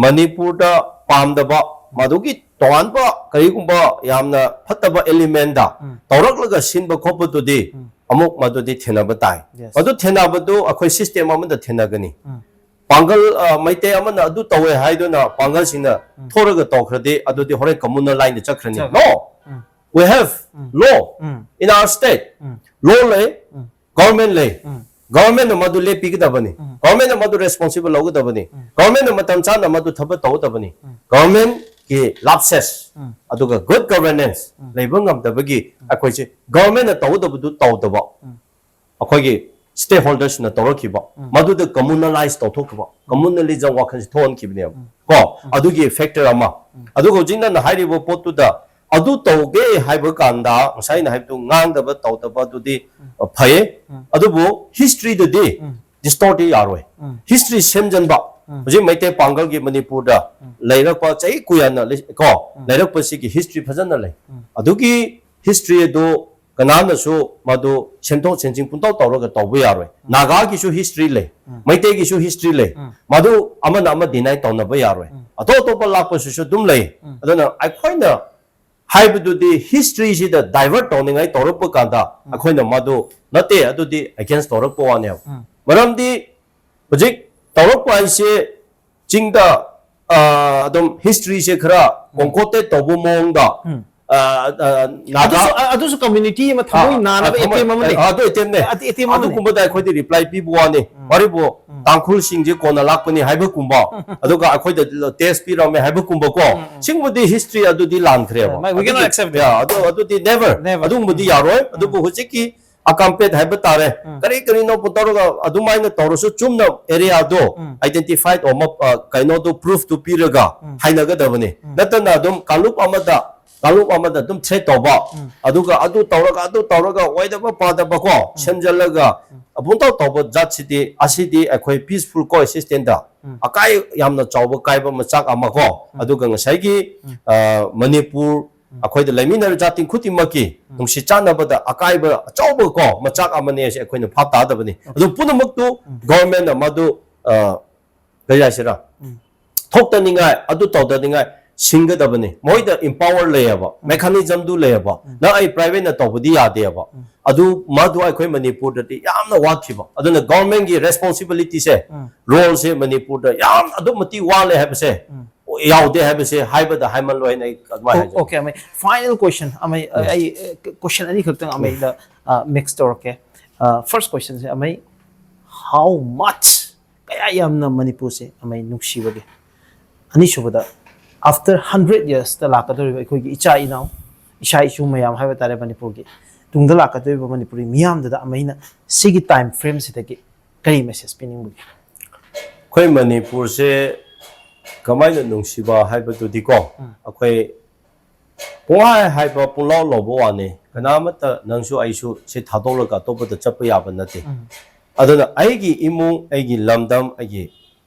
ꯃꯅꯤꯄꯨꯔꯗ ꯄꯥꯝꯗꯕ, ꯃꯗꯨꯒꯤ ꯇꯣꯉꯥꯟꯕ ꯀꯔꯤꯒꯨꯝꯕ ꯌꯥꯝꯅ ꯐꯠꯇꯕ elementꯗ ꯎꯝ꯫ ꯇꯧꯔꯛꯂꯒ ꯁꯤꯟꯕ ꯈꯣꯠꯄꯗꯨꯗꯤ ꯎꯝ꯫ ꯑꯃꯨꯛ ꯃꯗꯨꯗꯤ ꯊꯦꯡꯅꯕ ꯇꯥꯏ꯫ Yes꯫ ꯃꯗꯨ ꯊꯦꯡꯅꯕꯗꯨ ꯑꯩꯈꯣꯏ system ꯑꯃꯗ ꯊꯦꯡꯅꯒꯅꯤ꯫ ꯎꯝ꯫ ꯄꯥꯡꯒꯜ, ꯑ, ꯃꯩꯇꯩ ꯑꯃꯅ ꯑꯗꯨ ꯇꯧꯋꯦ ꯍꯥꯏꯗꯨꯅ ꯄꯥꯡꯒꯜꯁꯤꯡꯅ ꯎꯝ꯫ ꯊꯣꯔꯒ ꯇꯧꯈ꯭ꯔꯗꯤ ꯑꯗꯨꯗꯤ ꯍꯣꯔꯦꯟ communal lineꯗ ꯆꯠꯈ꯭ꯔꯅꯤ꯫ ꯆꯠꯈ꯭ꯔꯅꯤ꯫ No! Um. We have um. Law um. In our state꯫ Um. Law ꯂꯩ, ꯎꯝ꯫ Government ꯂꯩ꯫ ꯎꯝ꯫ Governmentꯅ ꯃꯗꯨ ꯂꯦꯞꯄꯤꯒꯗꯕꯅꯤ꯫ ꯎꯝ꯫ Governmentꯅ ꯃꯗꯨ responsible ꯂꯧꯒꯗꯕꯅꯤ꯫ ꯎꯝ꯫ Governmentꯅ ꯃꯇꯝ ꯆꯥꯅ ꯃꯗꯨ ꯊꯕꯛ ꯇꯧꯒꯗꯕꯅꯤ꯫ ꯎꯝ꯫ Governmentꯀꯤ lapses ꯎꯝ꯫ ꯑꯗꯨꯒ good governance ꯎꯝ꯫ ꯂꯩꯕ ꯉꯝꯗꯕꯒꯤ ꯎꯝ꯫ ꯑꯩꯈꯣꯏꯁꯦ governmentꯅ ꯇꯧꯒꯗꯕꯗꯨ ꯇꯧꯗꯕ, ꯎꯝ꯫ ꯑꯩꯈꯣꯏꯒꯤ stakeholdersꯅ ꯇꯧꯔꯛꯈꯤꯕ, ꯎꯝ꯫ ꯃꯗꯨꯗ communalize ꯇꯧꯊꯣꯛꯈꯤꯕ, ꯎꯝ꯫ Communalism ꯋꯥꯈꯜꯁꯤ ꯊꯣꯛꯍꯟꯈꯤꯕꯅꯦꯕ꯫ ꯎꯝ꯫ ꯀꯣ? ꯎꯝ꯫ ꯑꯗꯨꯒꯤ factor ꯑꯃ꯫ ꯎꯝ꯫ ꯑꯗꯨꯒ ꯍꯧꯖꯤꯛ ꯅꯪꯅ ꯍꯥꯏꯔꯤꯕ ꯄꯣꯠꯇꯨꯗ ꯑꯗꯨ ꯇꯧꯒꯦ ꯍꯥꯏꯕ ꯀꯥꯟꯗ ꯉꯁꯥꯏ ꯑꯩꯅ ꯍꯥꯏꯕꯗꯨ ꯉꯥꯡꯗꯕ ꯇꯧꯗꯕ ꯑꯗꯨꯗꯤ, ꯎꯝ꯫ ꯑ, ꯐꯩꯌꯦ꯫ ꯎꯝ꯫ ꯑꯗꯨꯕꯨ historyꯗꯗꯤ ꯎꯝ꯫ Distortꯇꯤ ꯌꯥꯔꯣꯏ꯫ ꯎꯝ꯫ History ꯁꯦꯝꯖꯤꯟꯕ꯫ ꯎꯝ꯫ ꯍꯧꯖꯤꯛ ꯃꯩꯇꯩ ꯄꯥꯡꯒꯜꯒꯤ ꯃꯅꯤꯄꯨꯔꯗ ꯎꯝ꯫ ꯂꯩꯔꯛꯄ ꯆꯍꯤ ꯀꯨꯌꯥꯅ ꯂꯩ-, ꯀꯣ, ꯎꯝ꯫ ꯂꯩꯔꯛꯄꯁꯤꯒꯤ history ꯐꯖꯅ ꯂꯩ꯫ ꯎꯝ꯫ ꯑꯗꯨꯒꯤ history ꯑꯗꯨ ꯀꯅꯥꯅꯁꯨ ꯃꯗꯨ ꯁꯦꯝꯗꯣꯛ ꯁꯦꯝꯖꯤꯟ ꯄꯨꯡꯇꯧ ꯇꯧꯔꯒ ꯇꯧꯕ ꯌꯥꯔꯣꯏ꯫ ꯅꯥꯒꯥꯒꯤꯁꯨ ꯍꯤꯁꯇ꯭ꯔꯤ ꯂꯩ, ꯃꯩꯇꯩꯒꯤꯁꯨ ꯍꯤꯁꯇ꯭ꯔꯤ ꯂꯩ꯫ ꯃꯗꯨ ꯑꯃꯅ ꯑꯃ ꯗꯤꯅꯥꯏ ꯇꯧꯅꯕ ꯌꯥꯔꯣꯏ꯫ ꯑꯇꯣꯞ ꯑꯇꯣꯞꯄ ꯂꯥꯛꯄꯁꯤꯁꯨ ꯑꯗꯨꯝ ꯂꯩ꯫ ꯑꯗꯨꯅ ꯑꯩꯈꯣꯏꯅ ꯍꯥꯏꯕꯗꯨꯗꯤ ꯍꯤꯁꯇ꯭ꯔꯤꯁꯤꯗ ꯗꯥꯏꯚꯔꯠ ꯇꯧꯅꯤꯡꯉꯥꯏ ꯇꯧꯔꯛꯄ ꯀꯥꯟꯗ ꯑꯩꯈꯣꯏꯅ ꯃꯗꯨ ꯅꯠꯇꯦ, ꯑꯗꯨꯗꯤ ꯑꯦꯒꯦꯟꯁ ꯇꯧꯔꯛꯄ ꯋꯥꯅꯦꯕ꯫ ꯃꯔꯝꯗꯤ ꯍꯧꯖꯤꯛ ꯇꯧꯔꯛꯄ ꯍꯥꯏꯁꯦ ꯆꯤꯡꯗ, ꯑ, ꯑꯗꯨꯝ ꯍꯤꯁꯇ꯭ꯔꯤꯁꯦ ꯈꯔ ꯀꯣꯟꯀꯣꯇꯦꯠ ꯇꯧꯕ ꯃꯑꯣꯡꯗ, ꯑ, ꯑ, ꯅꯥꯒꯥ ꯑꯗꯨꯁꯨ, ꯑ-, ꯑꯗꯨꯁꯨ ꯀꯝꯃ꯭ꯌꯨꯅꯤꯇꯤ ꯑꯃ ꯊꯃꯣꯏ ꯑ, ꯅꯥꯅꯕ ꯊꯃꯣꯏ-, ꯑꯦꯇꯦꯝ ꯑꯃꯅꯤ꯫ ꯑ, ꯑꯗꯨ ꯑꯦꯇꯦꯝꯅꯦ꯫ ꯑꯗꯨ ꯑꯦꯇꯦꯝ ꯑꯃꯅꯤ꯫ ꯑꯗꯨꯒꯨꯝꯕꯗ ꯑꯩꯈꯣꯏꯗꯤ ꯔꯤꯄ꯭ꯂꯥꯏ ꯄꯤꯕ ꯋꯥꯅꯤ꯫ ꯋꯥꯔꯤꯕꯨ ꯇꯥꯡꯈꯨꯜꯁꯤꯡꯁꯦ ꯀꯣꯟꯅ ꯂꯥꯛꯄꯅꯤ ꯍꯥꯏꯕꯒꯨꯝꯕ, ꯑꯗꯨꯒ ꯑꯩꯈꯣꯏꯗ ꯇꯦꯁ ꯄꯤꯔꯝꯃꯦ ꯍꯥꯏꯕꯒꯨꯝꯕꯀꯣ, ꯁꯤꯒꯨꯝꯕꯗꯤ ꯍꯤꯁꯇ꯭ꯔꯤ ꯑꯗꯨꯗꯤ ꯂꯥꯟꯈ꯭ꯔꯦꯕ꯫ ꯃꯥꯏ, we cannot ꯑꯗꯨꯗꯤ, accept it. ꯌꯥ, ꯑꯗꯨ, ꯑꯗꯨꯗꯤ ꯅꯦꯚꯔ, ꯅꯦꯚꯔ꯫ ꯑꯗꯨꯒꯨꯝꯕꯗꯤ ꯌꯥꯔꯣꯏ꯫ ꯑꯗꯨꯕꯨ ꯍꯧꯖꯤꯛꯀꯤ ꯑꯀꯝꯄꯦꯠ ꯍꯥꯏꯕ ꯇꯥꯔꯦ, ꯀꯔꯤ ꯀꯔꯤꯅꯣ ꯇꯧꯔꯒ ꯑꯗꯨꯃꯥꯏꯅ ꯇꯧꯔꯁꯨ ꯆꯨꯝꯅ ꯑꯦꯔꯤꯌꯥꯗꯣ ꯑꯥꯏꯗꯦꯟꯇꯤꯐꯥꯏꯠ ꯑꯣ ꯀꯩꯅꯣꯗꯣ ꯄ꯭ꯔꯨꯐꯇꯨ ꯄꯤꯔꯒ ꯍꯥꯏꯅꯒꯗꯕꯅꯤ꯫ ꯅꯠꯇꯅ ꯑꯗꯨꯝ ꯀꯥꯡꯂꯨꯞ ꯑꯃꯗ, ꯀꯥꯡꯂꯨꯞ ꯑꯃꯗ ꯑꯗꯨꯝ ꯊ꯭ꯔꯦꯠ ꯇꯧꯕ, ꯑꯗꯨꯒ ꯑꯗꯨ ꯇꯧꯔꯒ ꯑꯗꯨ ꯇꯧꯔꯒ ꯑꯣꯏꯗꯕ ꯄꯥꯗꯕ ꯀꯣ ꯁꯦꯝꯖꯜꯂꯒ ꯄꯨꯡꯇꯧ ꯇꯧꯕ ꯖꯥꯠꯁꯤꯗꯤ, ꯑꯁꯤꯗꯤ ꯑꯩꯈꯣꯏ ꯄꯤꯁꯐꯨꯜ ꯀꯣ ꯑꯦꯛꯁꯤꯁꯇꯦꯟꯗ ꯑꯀꯥꯏ ꯌꯥꯝꯅ ꯆꯥꯎꯕ ꯀꯥꯏꯕ ꯃꯆꯥꯛ ꯑꯃ ꯀꯣ, ꯑꯗꯨꯒ ꯉꯁꯥꯏꯒꯤ, ꯑ, ꯃꯅꯤꯄꯨꯔ ꯑꯩꯈꯣꯏꯗ ꯂꯩꯃꯤꯟꯅꯔꯤꯕ ꯖꯥꯇꯤ ꯈꯨꯗꯤꯡꯃꯛꯀꯤ ꯅꯨꯡꯁꯤ ꯆꯥꯟꯅꯕꯗ ꯑꯀꯥꯏꯕ ꯑꯆꯧꯕ ꯀꯣ ꯃꯆꯥꯛ ꯑꯃꯅꯦ ꯍꯥꯏꯁꯦ ꯑꯩꯈꯣꯏꯅ ꯚꯥꯞ ꯇꯥꯗꯕꯅꯤ꯫ ꯑꯗꯨ ꯄꯨꯝꯅꯃꯛꯇꯨ ꯒꯣꯔꯃꯦꯟꯅ ꯃꯗꯨ, ꯑ, ꯀꯔꯤ ꯍꯥꯏꯁꯤꯔꯥ, ꯊꯣꯛꯇꯅꯤꯡꯉꯥꯏ, ꯑꯗꯨ ꯇꯧꯗꯅꯤꯡꯉꯥꯏ ꯁꯤꯟꯒꯗꯕꯅꯤ꯫ ꯃꯣꯏꯗ ꯏꯝꯄꯥꯋꯔ ꯂꯩꯌꯦꯕ, ꯃꯦꯀꯥꯅꯤꯖꯝꯗꯨ ꯂꯩꯌꯦꯕ꯫ ꯅꯪ ꯑꯩ ꯄ꯭ꯔꯥꯏꯚꯦꯠꯅ ꯇꯧꯕꯗꯤ ꯌꯥꯗꯦꯕ꯫ ꯑꯗꯨ ꯃꯗꯨ ꯑꯩꯈꯣꯏ ꯃꯅꯤꯄꯨꯔꯗꯗꯤ ꯌꯥꯝꯅ ꯋꯥꯠꯈꯤꯕ꯫ ꯑꯗꯨꯅ ꯒꯣꯔꯃꯦꯟꯒꯤ ꯔꯦꯁꯄꯣꯟꯁꯤꯕꯤꯂꯤꯇꯤꯁꯦ, ꯔꯣꯜꯁꯦ ꯃꯅꯤꯄꯨꯔꯗ ꯌꯥꯝ ꯑꯗꯨꯛ ꯃꯇꯤꯛ ꯋꯥꯠꯂꯦ ꯍꯥꯏꯕꯁꯦ, ꯌꯥꯎꯗꯦ ꯍꯥꯏꯕꯁꯦ ꯍꯥꯏꯕꯗ ꯍꯥꯏꯃꯜꯂꯣꯏ ꯍꯥꯏꯅ ꯑꯩ ꯑꯗꯨꯃꯥꯏꯅ ꯍꯥꯏꯖꯒꯦ꯫ Okay, ꯑꯃꯩ, final question ꯑꯃꯩ, ꯑꯩ, ꯑ, question ꯑꯅꯤ ꯈꯛꯇꯪ ꯑꯃꯩꯗ, ꯑ, mix ꯇꯧꯔꯛꯀꯦ꯫ ꯑ, first questionꯁꯦ ꯑꯃꯩ, how much, ꯀꯌꯥ ꯌꯥꯝꯅ ꯃꯅꯤꯄꯨꯔꯁꯦ ꯑꯃꯩ ꯅꯨꯡꯁꯤꯕꯒꯦ? ꯑꯅꯤꯁꯨꯕꯗ, after hundred yearsꯇ ꯂꯥꯛꯀꯗꯧꯔꯤꯕ ꯑꯩꯈꯣꯏꯒꯤ ꯏꯆꯥ ꯏꯅꯥꯎ, ꯏꯆꯥ ꯏꯁꯨ ꯃꯌꯥꯝ ꯍꯥꯏꯕ ꯇꯥꯔꯦ ꯃꯅꯤꯄꯨꯔꯒꯤ, ꯇꯨꯡꯗ ꯂꯥꯛꯀꯗꯧꯔꯤꯕ ꯃꯅꯤꯄꯨꯔꯤ ꯃꯤꯌꯥꯝꯗꯨꯗ ꯑꯃꯩꯅ ꯁꯤꯒꯤ time frameꯁꯤꯗꯒꯤ ꯀꯔꯤ message ꯄꯤꯅꯤꯡꯕꯒꯦ? ꯑꯩꯈꯣꯏ ꯃꯅꯤꯄꯨꯔꯁꯦ ꯀꯃꯥꯏꯅ ꯅꯨꯡꯁꯤꯕ ꯍꯥꯏꯕꯗꯨꯗꯤꯀꯣ, ꯑꯩꯈꯣꯏ ꯄꯨꯡꯍꯥꯏ ꯍꯥꯏꯕ, ꯄꯨꯡꯂꯥꯎ ꯂꯥꯎꯕ ꯋꯥꯅꯤ꯫ ꯀꯅꯥꯃꯠꯇ ꯅꯪꯁꯨ ꯑꯩꯁꯨ ꯁꯤ ꯊꯥꯗꯣꯛꯂꯒ ꯑꯇꯣꯞꯄꯗ ꯆꯠꯄ ꯌꯥꯕ ꯅꯠꯇꯦ꯫ ꯑꯗꯨꯅ ꯑꯩꯒꯤ ꯏꯃꯨꯡ, ꯑꯩꯒꯤ ꯂꯝꯗꯝ, ꯑꯩꯒꯤ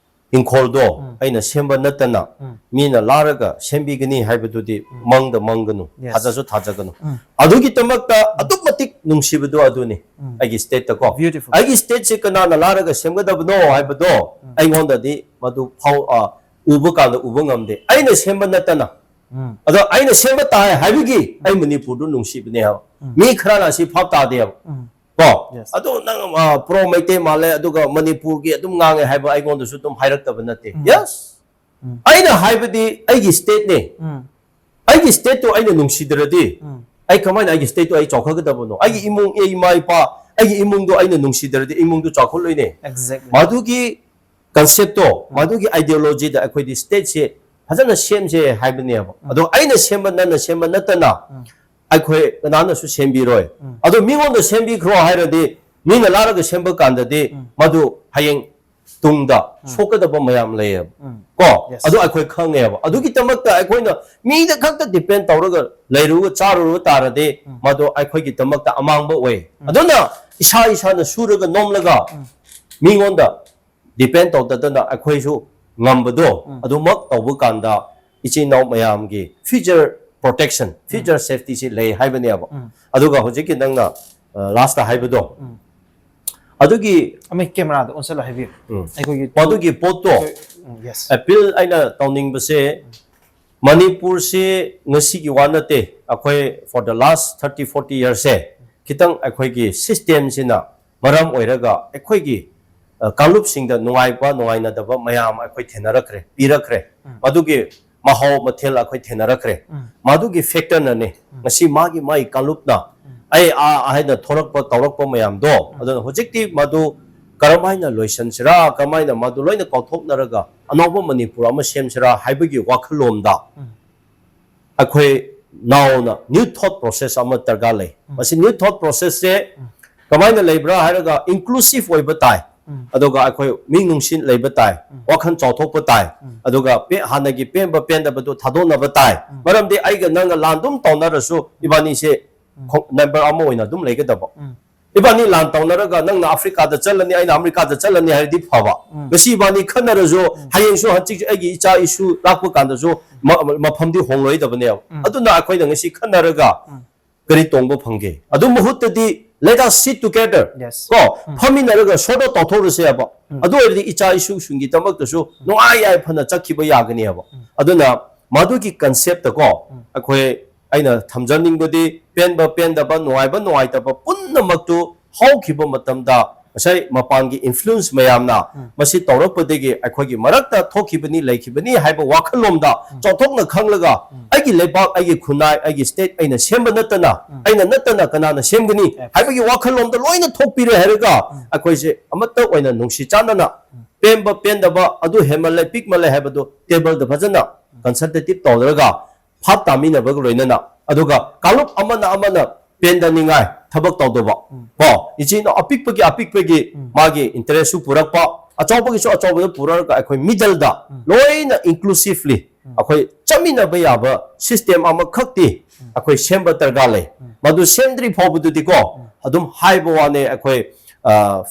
ꯏꯪꯈꯣꯜꯗꯣ ꯑꯩꯅ ꯁꯦꯝꯕ ꯅꯠꯇꯅ ꯃꯤꯅ ꯂꯥꯔꯒ ꯁꯦꯝꯕꯤꯒꯅꯤ ꯍꯥꯏꯕꯗꯨꯗꯤ ꯃꯪꯗ ꯃꯪꯒꯅꯨ, Yes. ꯊꯥꯖꯁꯨ ꯊꯥꯖꯒꯅꯨ꯫ ꯑꯗꯨꯒꯤꯗꯃꯛꯇ ꯑꯗꯨꯛ ꯃꯇꯤꯛ ꯅꯨꯡꯁꯤꯕꯗꯣ ꯑꯗꯨꯅꯤ꯫ ꯎꯝ꯫ ꯑꯩꯒꯤ state ꯇꯀꯣ꯫ Beautiful. ꯑꯩꯒꯤ state ꯁꯦ ꯀꯅꯥꯅ ꯂꯥꯔꯒ ꯁꯦꯝꯒꯗꯕꯅꯣ ꯍꯥꯏꯕꯗꯣ ꯎꯝ꯫ ꯑꯩꯉꯣꯟꯗꯗꯤ ꯃꯗꯨ ꯐꯥꯎ, ꯑ, ꯎꯕ ꯀꯥꯟꯗ ꯎꯕ ꯉꯝꯗꯦ꯫ ꯑꯩꯅ ꯁꯦꯝꯕ ꯅꯠꯇꯅ꯫ ꯎꯝ꯫ ꯑꯗꯣ ꯑꯩꯅ ꯁꯦꯝꯕ ꯇꯥꯏ ꯍꯥꯏꯕꯒꯤ ꯑꯩ ꯃꯅꯤꯄꯨꯔꯗꯨ ꯅꯨꯡꯁꯤꯕꯅꯦ ꯍꯥꯏꯕ꯫ ꯎꯝ꯫ ꯃꯤ ꯈꯔꯅ ꯑꯁꯤ ꯚꯥꯞ ꯇꯥꯗꯦꯕ꯫ ꯎꯝ꯫ ꯀꯣ? Yes. ꯑꯗꯣ ꯅꯪ, ꯑ, pro ꯃꯩꯇꯩ ꯃꯥꯜꯂꯦ, ꯑꯗꯨꯒ ꯃꯅꯤꯄꯨꯔꯒꯤ ꯑꯗꯨꯝ ꯉꯥꯡꯉꯦ ꯍꯥꯏꯕ ꯑꯩꯉꯣꯟꯗꯁꯨ ꯑꯗꯨꯝ ꯍꯥꯏꯔꯛꯇꯕ ꯅꯠꯇꯦ꯫ ꯎꯝ꯫ Yes. ꯎꯝ꯫ ꯑꯩꯅ ꯍꯥꯏꯕꯗꯤ ꯑꯩꯒꯤ state ꯅꯦ꯫ ꯎꯝ꯫ ꯑꯩꯒꯤ state ꯇꯨ ꯑꯩꯅ ꯅꯨꯡꯁꯤꯗ꯭ꯔꯗꯤ ꯎꯝ꯫ ꯑꯩ ꯀꯃꯥꯏꯅ ꯑꯩꯒꯤ state ꯇꯨ ꯑꯩ ꯆꯥꯎꯈꯠꯀꯗꯕꯅꯣ? ꯑꯩꯒꯤ ꯎꯝ꯫ ꯏꯃꯨꯡ, ꯑꯩ ꯏꯃꯥ ꯏꯄꯥ, ꯑꯩꯒꯤ ꯏꯃꯨꯡꯗꯣ ꯑꯩꯅ ꯅꯨꯡꯁꯤꯗ꯭ꯔꯗꯤ ꯏꯃꯨꯡꯗꯨ ꯆꯥꯎꯈꯠꯂꯣꯏꯅꯦ꯫ Exactly. ꯃꯗꯨꯒꯤ concept ꯇꯣ, ꯎꯝ꯫ ꯃꯗꯨꯒꯤ ideology ꯗ ꯑꯩꯈꯣꯏꯗꯤ state ꯁꯦ ꯐꯖꯅ ꯁꯦꯝꯁꯦ ꯍꯥꯏꯕꯅꯦꯕ꯫ ꯎꯝ꯫ ꯑꯗꯣ ꯑꯩꯅ ꯁꯦꯝꯕ, ꯅꯪꯅ ꯁꯦꯝꯕ ꯅꯠꯇꯅ ꯎꯝ꯫ ꯑꯩꯈꯣꯏ ꯀꯅꯥꯅꯁꯨ ꯁꯦꯝꯕꯤꯔꯣꯏ꯫ ꯎꯝ꯫ ꯑꯗꯣ ꯃꯤꯉꯣꯟꯗ ꯁꯦꯝꯕꯤꯈ꯭ꯔꯣ ꯍꯥꯏꯔꯗꯤ ꯃꯤꯅ ꯂꯥꯛꯂꯒ ꯁꯦꯝꯕ ꯀꯥꯟꯗꯗꯤ ꯎꯝ꯫ ꯃꯗꯨ ꯍꯌꯦꯡ ꯇꯨꯡꯗ ꯎꯝ꯫ ꯁꯣꯛꯀꯗꯕ ꯃꯌꯥꯝ ꯂꯩꯌꯦꯕ꯫ ꯎꯝ꯫ ꯀꯣ? Yes. ꯑꯗꯨ ꯑꯩꯈꯣꯏ ꯈꯪꯉꯦꯕ꯫ ꯑꯗꯨꯒꯤꯗꯃꯛꯇ ꯑꯩꯈꯣꯏꯅ ꯃꯤꯗ ꯈꯛꯇ depend ꯇꯧꯔꯒ ꯂꯩꯔꯨ, ꯆꯥꯔꯨꯕ ꯇꯥꯔꯗꯤ ꯎꯝ꯫ ꯃꯗꯨ ꯑꯩꯈꯣꯏꯒꯤꯗꯃꯛꯇ ꯑꯃꯥꯡꯕ ꯑꯣꯏ꯫ ꯎꯝ꯫ ꯑꯗꯨꯅ ꯏꯁꯥ ꯏꯁꯥꯅ ꯁꯨꯔꯒ ꯅꯣꯝꯂꯒ ꯎꯝ꯫ ꯃꯤꯉꯣꯟꯗ depend ꯇꯧꯗꯗꯅ ꯑꯩꯈꯣꯏꯁꯨ ꯉꯝꯕꯗꯣ ꯎꯝ꯫ ꯑꯗꯨꯃꯛ ꯇꯧꯕ ꯀꯥꯟꯗ ꯏꯆꯤꯟ ꯏꯅꯥꯎ ꯃꯌꯥꯝꯒꯤ future protection, ꯎꯝ꯫ Future safety ꯁꯤ ꯂꯩ ꯍꯥꯏꯕꯅꯦꯕ꯫ ꯎꯝ꯫ ꯑꯗꯨꯒ ꯍꯧꯖꯤꯛꯀꯤ ꯅꯪꯅ, ꯑ, last ꯇ ꯍꯥꯏꯕꯗꯣ ꯎꯝ꯫ ꯑꯗꯨꯒꯤ ꯑꯃ camera ꯗ ꯑꯣꯟꯁꯤꯜꯂ ꯍꯥꯏꯕꯤꯌꯨ꯫ ꯎꯝ꯫ ꯑꯩꯈꯣꯏꯒꯤ ꯃꯗꯨꯒꯤ ꯄꯣꯠꯇꯣ ꯑꯩꯈꯣꯏ, ꯎꯝ, yes. Appeal ꯑꯩꯅ ꯇꯧꯅꯤꯡꯕꯁꯦ ꯃꯅꯤꯄꯨꯔꯁꯤ ꯉꯁꯤꯒꯤ ꯋꯥ ꯅꯠꯇꯦ, ꯑꯩꯈꯣꯏ for the last thirty forty years ꯁꯦ ꯈꯤꯇꯪ ꯑꯩꯈꯣꯏꯒꯤ system ꯁꯤꯅ ꯃꯔꯝ ꯑꯣꯏꯔꯒ ꯑꯩꯈꯣꯏꯒꯤ, ꯑ, ꯀꯥꯡꯂꯨꯞꯁꯤꯡꯗ ꯅꯨꯡꯉꯥꯏꯕ ꯅꯨꯡꯉꯥꯏꯅꯗꯕ ꯃꯌꯥꯝ ꯑꯩꯈꯣꯏ ꯊꯦꯡꯅꯔꯛꯈ꯭ꯔꯦ, ꯄꯤꯔꯛꯈ꯭ꯔꯦ꯫ ꯎꯝ꯫ ꯃꯗꯨꯒꯤ ꯃꯍꯥꯎ ꯃꯊꯦꯜ ꯑꯩꯈꯣꯏ ꯊꯦꯡꯅꯔꯛꯈ꯭ꯔꯦ꯫ ꯎꯝ꯫ ꯃꯗꯨꯒꯤ factor ꯅꯅꯦ ꯎꯝ꯫ ꯉꯁꯤ ꯃꯥꯒꯤ ꯃꯥꯒꯤ ꯀꯥꯡꯂꯨꯞꯅ ꯎꯝ꯫ ꯑꯩ ꯑꯥ ꯍꯥꯏꯅ ꯊꯣꯔꯛꯄ ꯇꯧꯔꯛꯄ ꯃꯌꯥꯝꯗꯣ꯫ ꯎꯝ꯫ ꯑꯗꯨꯅ ꯍꯧꯖꯤꯛꯇꯤ ꯃꯗꯨ ꯀꯔꯝ ꯍꯥꯏꯅ ꯂꯣꯏꯁꯤꯟꯁꯤꯔꯥ, ꯀꯔꯝ ꯍꯥꯏꯅ ꯃꯗꯨ ꯂꯣꯏꯅ ꯀꯥꯎꯊꯣꯛꯅꯔꯒ ꯑꯅꯧꯕ ꯃꯅꯤꯄꯨꯔ ꯑꯃ ꯁꯦꯝꯁꯤꯔꯥ ꯍꯥꯏꯕꯒꯤ ꯋꯥꯈꯜꯂꯣꯟꯗ ꯎꯝ꯫ ꯑꯩꯈꯣꯏ ꯅꯧꯅ new thought process ꯑꯃ ꯗꯔꯀꯥꯔ ꯂꯩ꯫ ꯎꯝ꯫ ꯃꯁꯤ new thought process ꯁꯦ ꯎꯝ꯫ ꯀꯃꯥꯏꯅ ꯂꯩꯕ꯭ꯔꯥ ꯍꯥꯏꯔꯒ inclusive ꯑꯣꯏꯕ ꯇꯥꯏ꯫ ꯎꯝ꯫ ꯑꯗꯨꯒ ꯑꯩꯈꯣꯏ ꯃꯤ ꯅꯨꯡꯁꯤꯠ ꯂꯩꯕ ꯇꯥꯏ꯫ ꯎꯝ꯫ ꯋꯥꯈꯜ ꯆꯥꯎꯊꯣꯛꯄ ꯇꯥꯏ꯫ ꯎꯝ꯫ ꯑꯗꯨꯒ ꯄꯦ-, ꯍꯥꯟꯅꯒꯤ ꯄꯦꯟꯕ ꯄꯦꯟꯗꯕꯗꯨ ꯊꯥꯗꯣꯛꯅꯕ ꯇꯥꯏ꯫ ꯎꯝ꯫ ꯃꯔꯝꯗꯤ ꯑꯩꯒ ꯅꯪꯒ ꯂꯥꯟ ꯑꯗꯨꯝ ꯇꯧꯅꯔꯁꯨ ꯏꯕꯥꯅꯤꯁꯦ ꯎꯝ꯫ ꯈꯣꯡ-, number ꯑꯃ ꯑꯣꯏꯅ ꯑꯗꯨꯝ ꯂꯩꯒꯗꯕ꯫ ꯎꯝ꯫ ꯏꯕꯥꯅꯤ ꯂꯥꯟ ꯇꯧꯅꯔꯒ ꯅꯪꯅ ꯑꯐ꯭ꯔꯤꯀꯥꯗ ꯆꯠꯂꯅꯤ, ꯑꯩꯅ ꯑꯃꯦꯔꯤꯀꯥꯗ ꯆꯠꯂꯅꯤ ꯍꯥꯏꯔꯗꯤ ꯐꯕ꯫ ꯎꯝ꯫ ꯉꯁꯤ ꯏꯕꯥꯅꯤ ꯈꯟꯅꯔꯁꯨ ꯎꯝ꯫ ꯍꯌꯦꯡꯁꯨ ꯍꯪꯆꯤꯠꯁꯨ ꯑꯩꯒꯤ ꯏꯆꯥ ꯏꯁꯨ ꯂꯥꯛꯄ ꯀꯥꯟꯗꯁꯨ ꯃ-, ꯃꯐꯝꯗꯤ ꯍꯣꯡꯂꯣꯏꯗꯕꯅꯦꯕ꯫ ꯎꯝ꯫ ꯑꯗꯨꯅ ꯑꯩꯈꯣꯏꯅ ꯉꯁꯤ ꯈꯟꯅꯔꯒ ꯎꯝ꯫ ꯀꯔꯤ ꯇꯣꯡꯕ ꯐꯪꯒꯦ? ꯑꯗꯨ ꯃꯍꯨꯠꯇꯗꯤ let us sit together, Yes. ꯀꯣ, ꯐꯝꯃꯤꯟꯅꯔꯒ ꯁꯣꯔꯠ ꯑꯥꯎꯠ ꯇꯧꯊꯣꯛꯔꯁꯦ ꯍꯥꯏꯕ꯫ ꯑꯗꯨ ꯑꯣꯏꯔꯗꯤ ꯏꯆꯥ ꯏꯁꯨꯁꯤꯡꯒꯤꯗꯃꯛꯇꯁꯨ ꯅꯨꯡꯉꯥꯏ ꯌꯥꯏꯐꯅ ꯆꯠꯈꯤꯕ ꯌꯥꯒꯅꯤ ꯍꯥꯏꯕ꯫ ꯑꯗꯨꯅ ꯃꯗꯨꯒꯤ ꯀꯟꯁꯦꯞꯇ ꯀꯣ ꯑꯩꯈꯣꯏ, ꯑꯩꯅ ꯊꯝꯖꯅꯤꯡꯕꯗꯤ ꯄꯦꯟꯕ ꯄꯦꯟꯗꯕ, ꯅꯨꯡꯉꯥꯏꯕ ꯅꯨꯡꯉꯥꯏꯇꯕ ꯄꯨꯝꯅꯃꯛꯇꯨ ꯍꯧꯈꯤꯕ ꯃꯇꯝꯗ ꯉꯁꯥꯏ ꯃꯄꯥꯟꯒꯤ ꯏꯟꯐ꯭ꯂꯨꯌꯦꯟꯁ ꯃꯌꯥꯝꯅ ꯃꯁꯤ ꯇꯧꯔꯛꯄꯗꯒꯤ ꯑꯩꯈꯣꯏꯒꯤ ꯃꯔꯛꯇ ꯊꯣꯛꯈꯤꯕꯅꯤ, ꯂꯩꯈꯤꯕꯅꯤ ꯍꯥꯏꯕ ꯋꯥꯈꯜꯂꯣꯝꯗ ꯆꯥꯎꯊꯣꯛꯅ ꯈꯪꯂꯒ ꯑꯩꯒꯤ ꯂꯩꯕꯥꯛ, ꯑꯩꯒꯤ ꯈꯨꯟꯅꯥꯏ, ꯑꯩꯒꯤ ꯁ꯭ꯇꯦꯠ ꯑꯩꯅ ꯁꯦꯝꯕ ꯅꯠꯇꯅ, ꯑꯩꯅ ꯅꯠꯇꯅ ꯀꯅꯥꯅ ꯁꯦꯝꯒꯅꯤ ꯍꯥꯏꯕꯒꯤ ꯋꯥꯈꯜꯂꯣꯝꯗ ꯂꯣꯏꯅ ꯊꯣꯛꯄꯤꯔꯦ ꯍꯥꯏꯔꯒ ꯑꯩꯈꯣꯏꯁꯦ ꯑꯃꯠꯇ ꯑꯣꯏꯅ ꯅꯨꯡꯁꯤ ꯆꯥꯟꯅꯅ ꯄꯦꯟꯕ ꯄꯦꯟꯗꯕ ꯑꯗꯨ ꯍꯦꯟꯃꯜꯂꯦ ꯄꯤꯛꯃꯜꯂꯦ ꯍꯥꯏꯕꯗꯨ ꯇꯦꯕꯜꯗ ꯐꯖꯅ ꯀꯟꯁꯜꯇꯦꯇꯤꯞ ꯇꯧꯔꯒ ꯐꯥꯞ ꯇꯥꯃꯤꯟꯅꯕꯒ ꯂꯣꯏꯅꯅ, ꯑꯗꯨꯒ ꯀꯥꯡꯂꯨꯞ ꯑꯃꯅ ꯑꯃꯅ ꯄꯦꯟꯗꯅꯤꯡꯉꯥꯏ ꯊꯕꯛ ꯇꯧꯗꯕ ꯀꯣ, ꯏꯆꯤꯟ ꯏꯅꯥꯎ ꯑꯄꯤꯛꯄꯒꯤ ꯑꯄꯤꯛꯄꯒꯤ ꯃꯥꯒꯤ ꯏꯟꯇꯔꯦꯁꯁꯨ ꯄꯨꯔꯛꯄ, ꯑꯆꯧꯕꯒꯤꯁꯨ ꯑꯆꯧꯕꯗ ꯄꯨꯔꯛꯑꯒ ꯑꯩꯈꯣꯏ ꯃꯤꯗꯜꯗ ꯂꯣꯏꯅ ꯏꯟꯀ꯭ꯂꯨꯁꯤꯚꯂꯤ ꯑꯩꯈꯣꯏ ꯆꯠꯃꯤꯟꯅꯕ ꯌꯥꯕ ꯁꯤꯁꯇꯦꯝ ꯑꯃꯈꯛꯇꯤ ꯑꯩꯈꯣꯏ ꯁꯦꯝꯕ ꯗꯔꯀꯥꯔ ꯂꯩ꯫ ꯃꯗꯨ ꯁꯦꯝꯗ꯭ꯔꯤ ꯐꯥꯎꯕꯗꯨꯗꯤꯀꯣ ꯑꯗꯨꯝ ꯍꯥꯏꯕ ꯋꯥꯅꯦ, ꯑꯩꯈꯣꯏ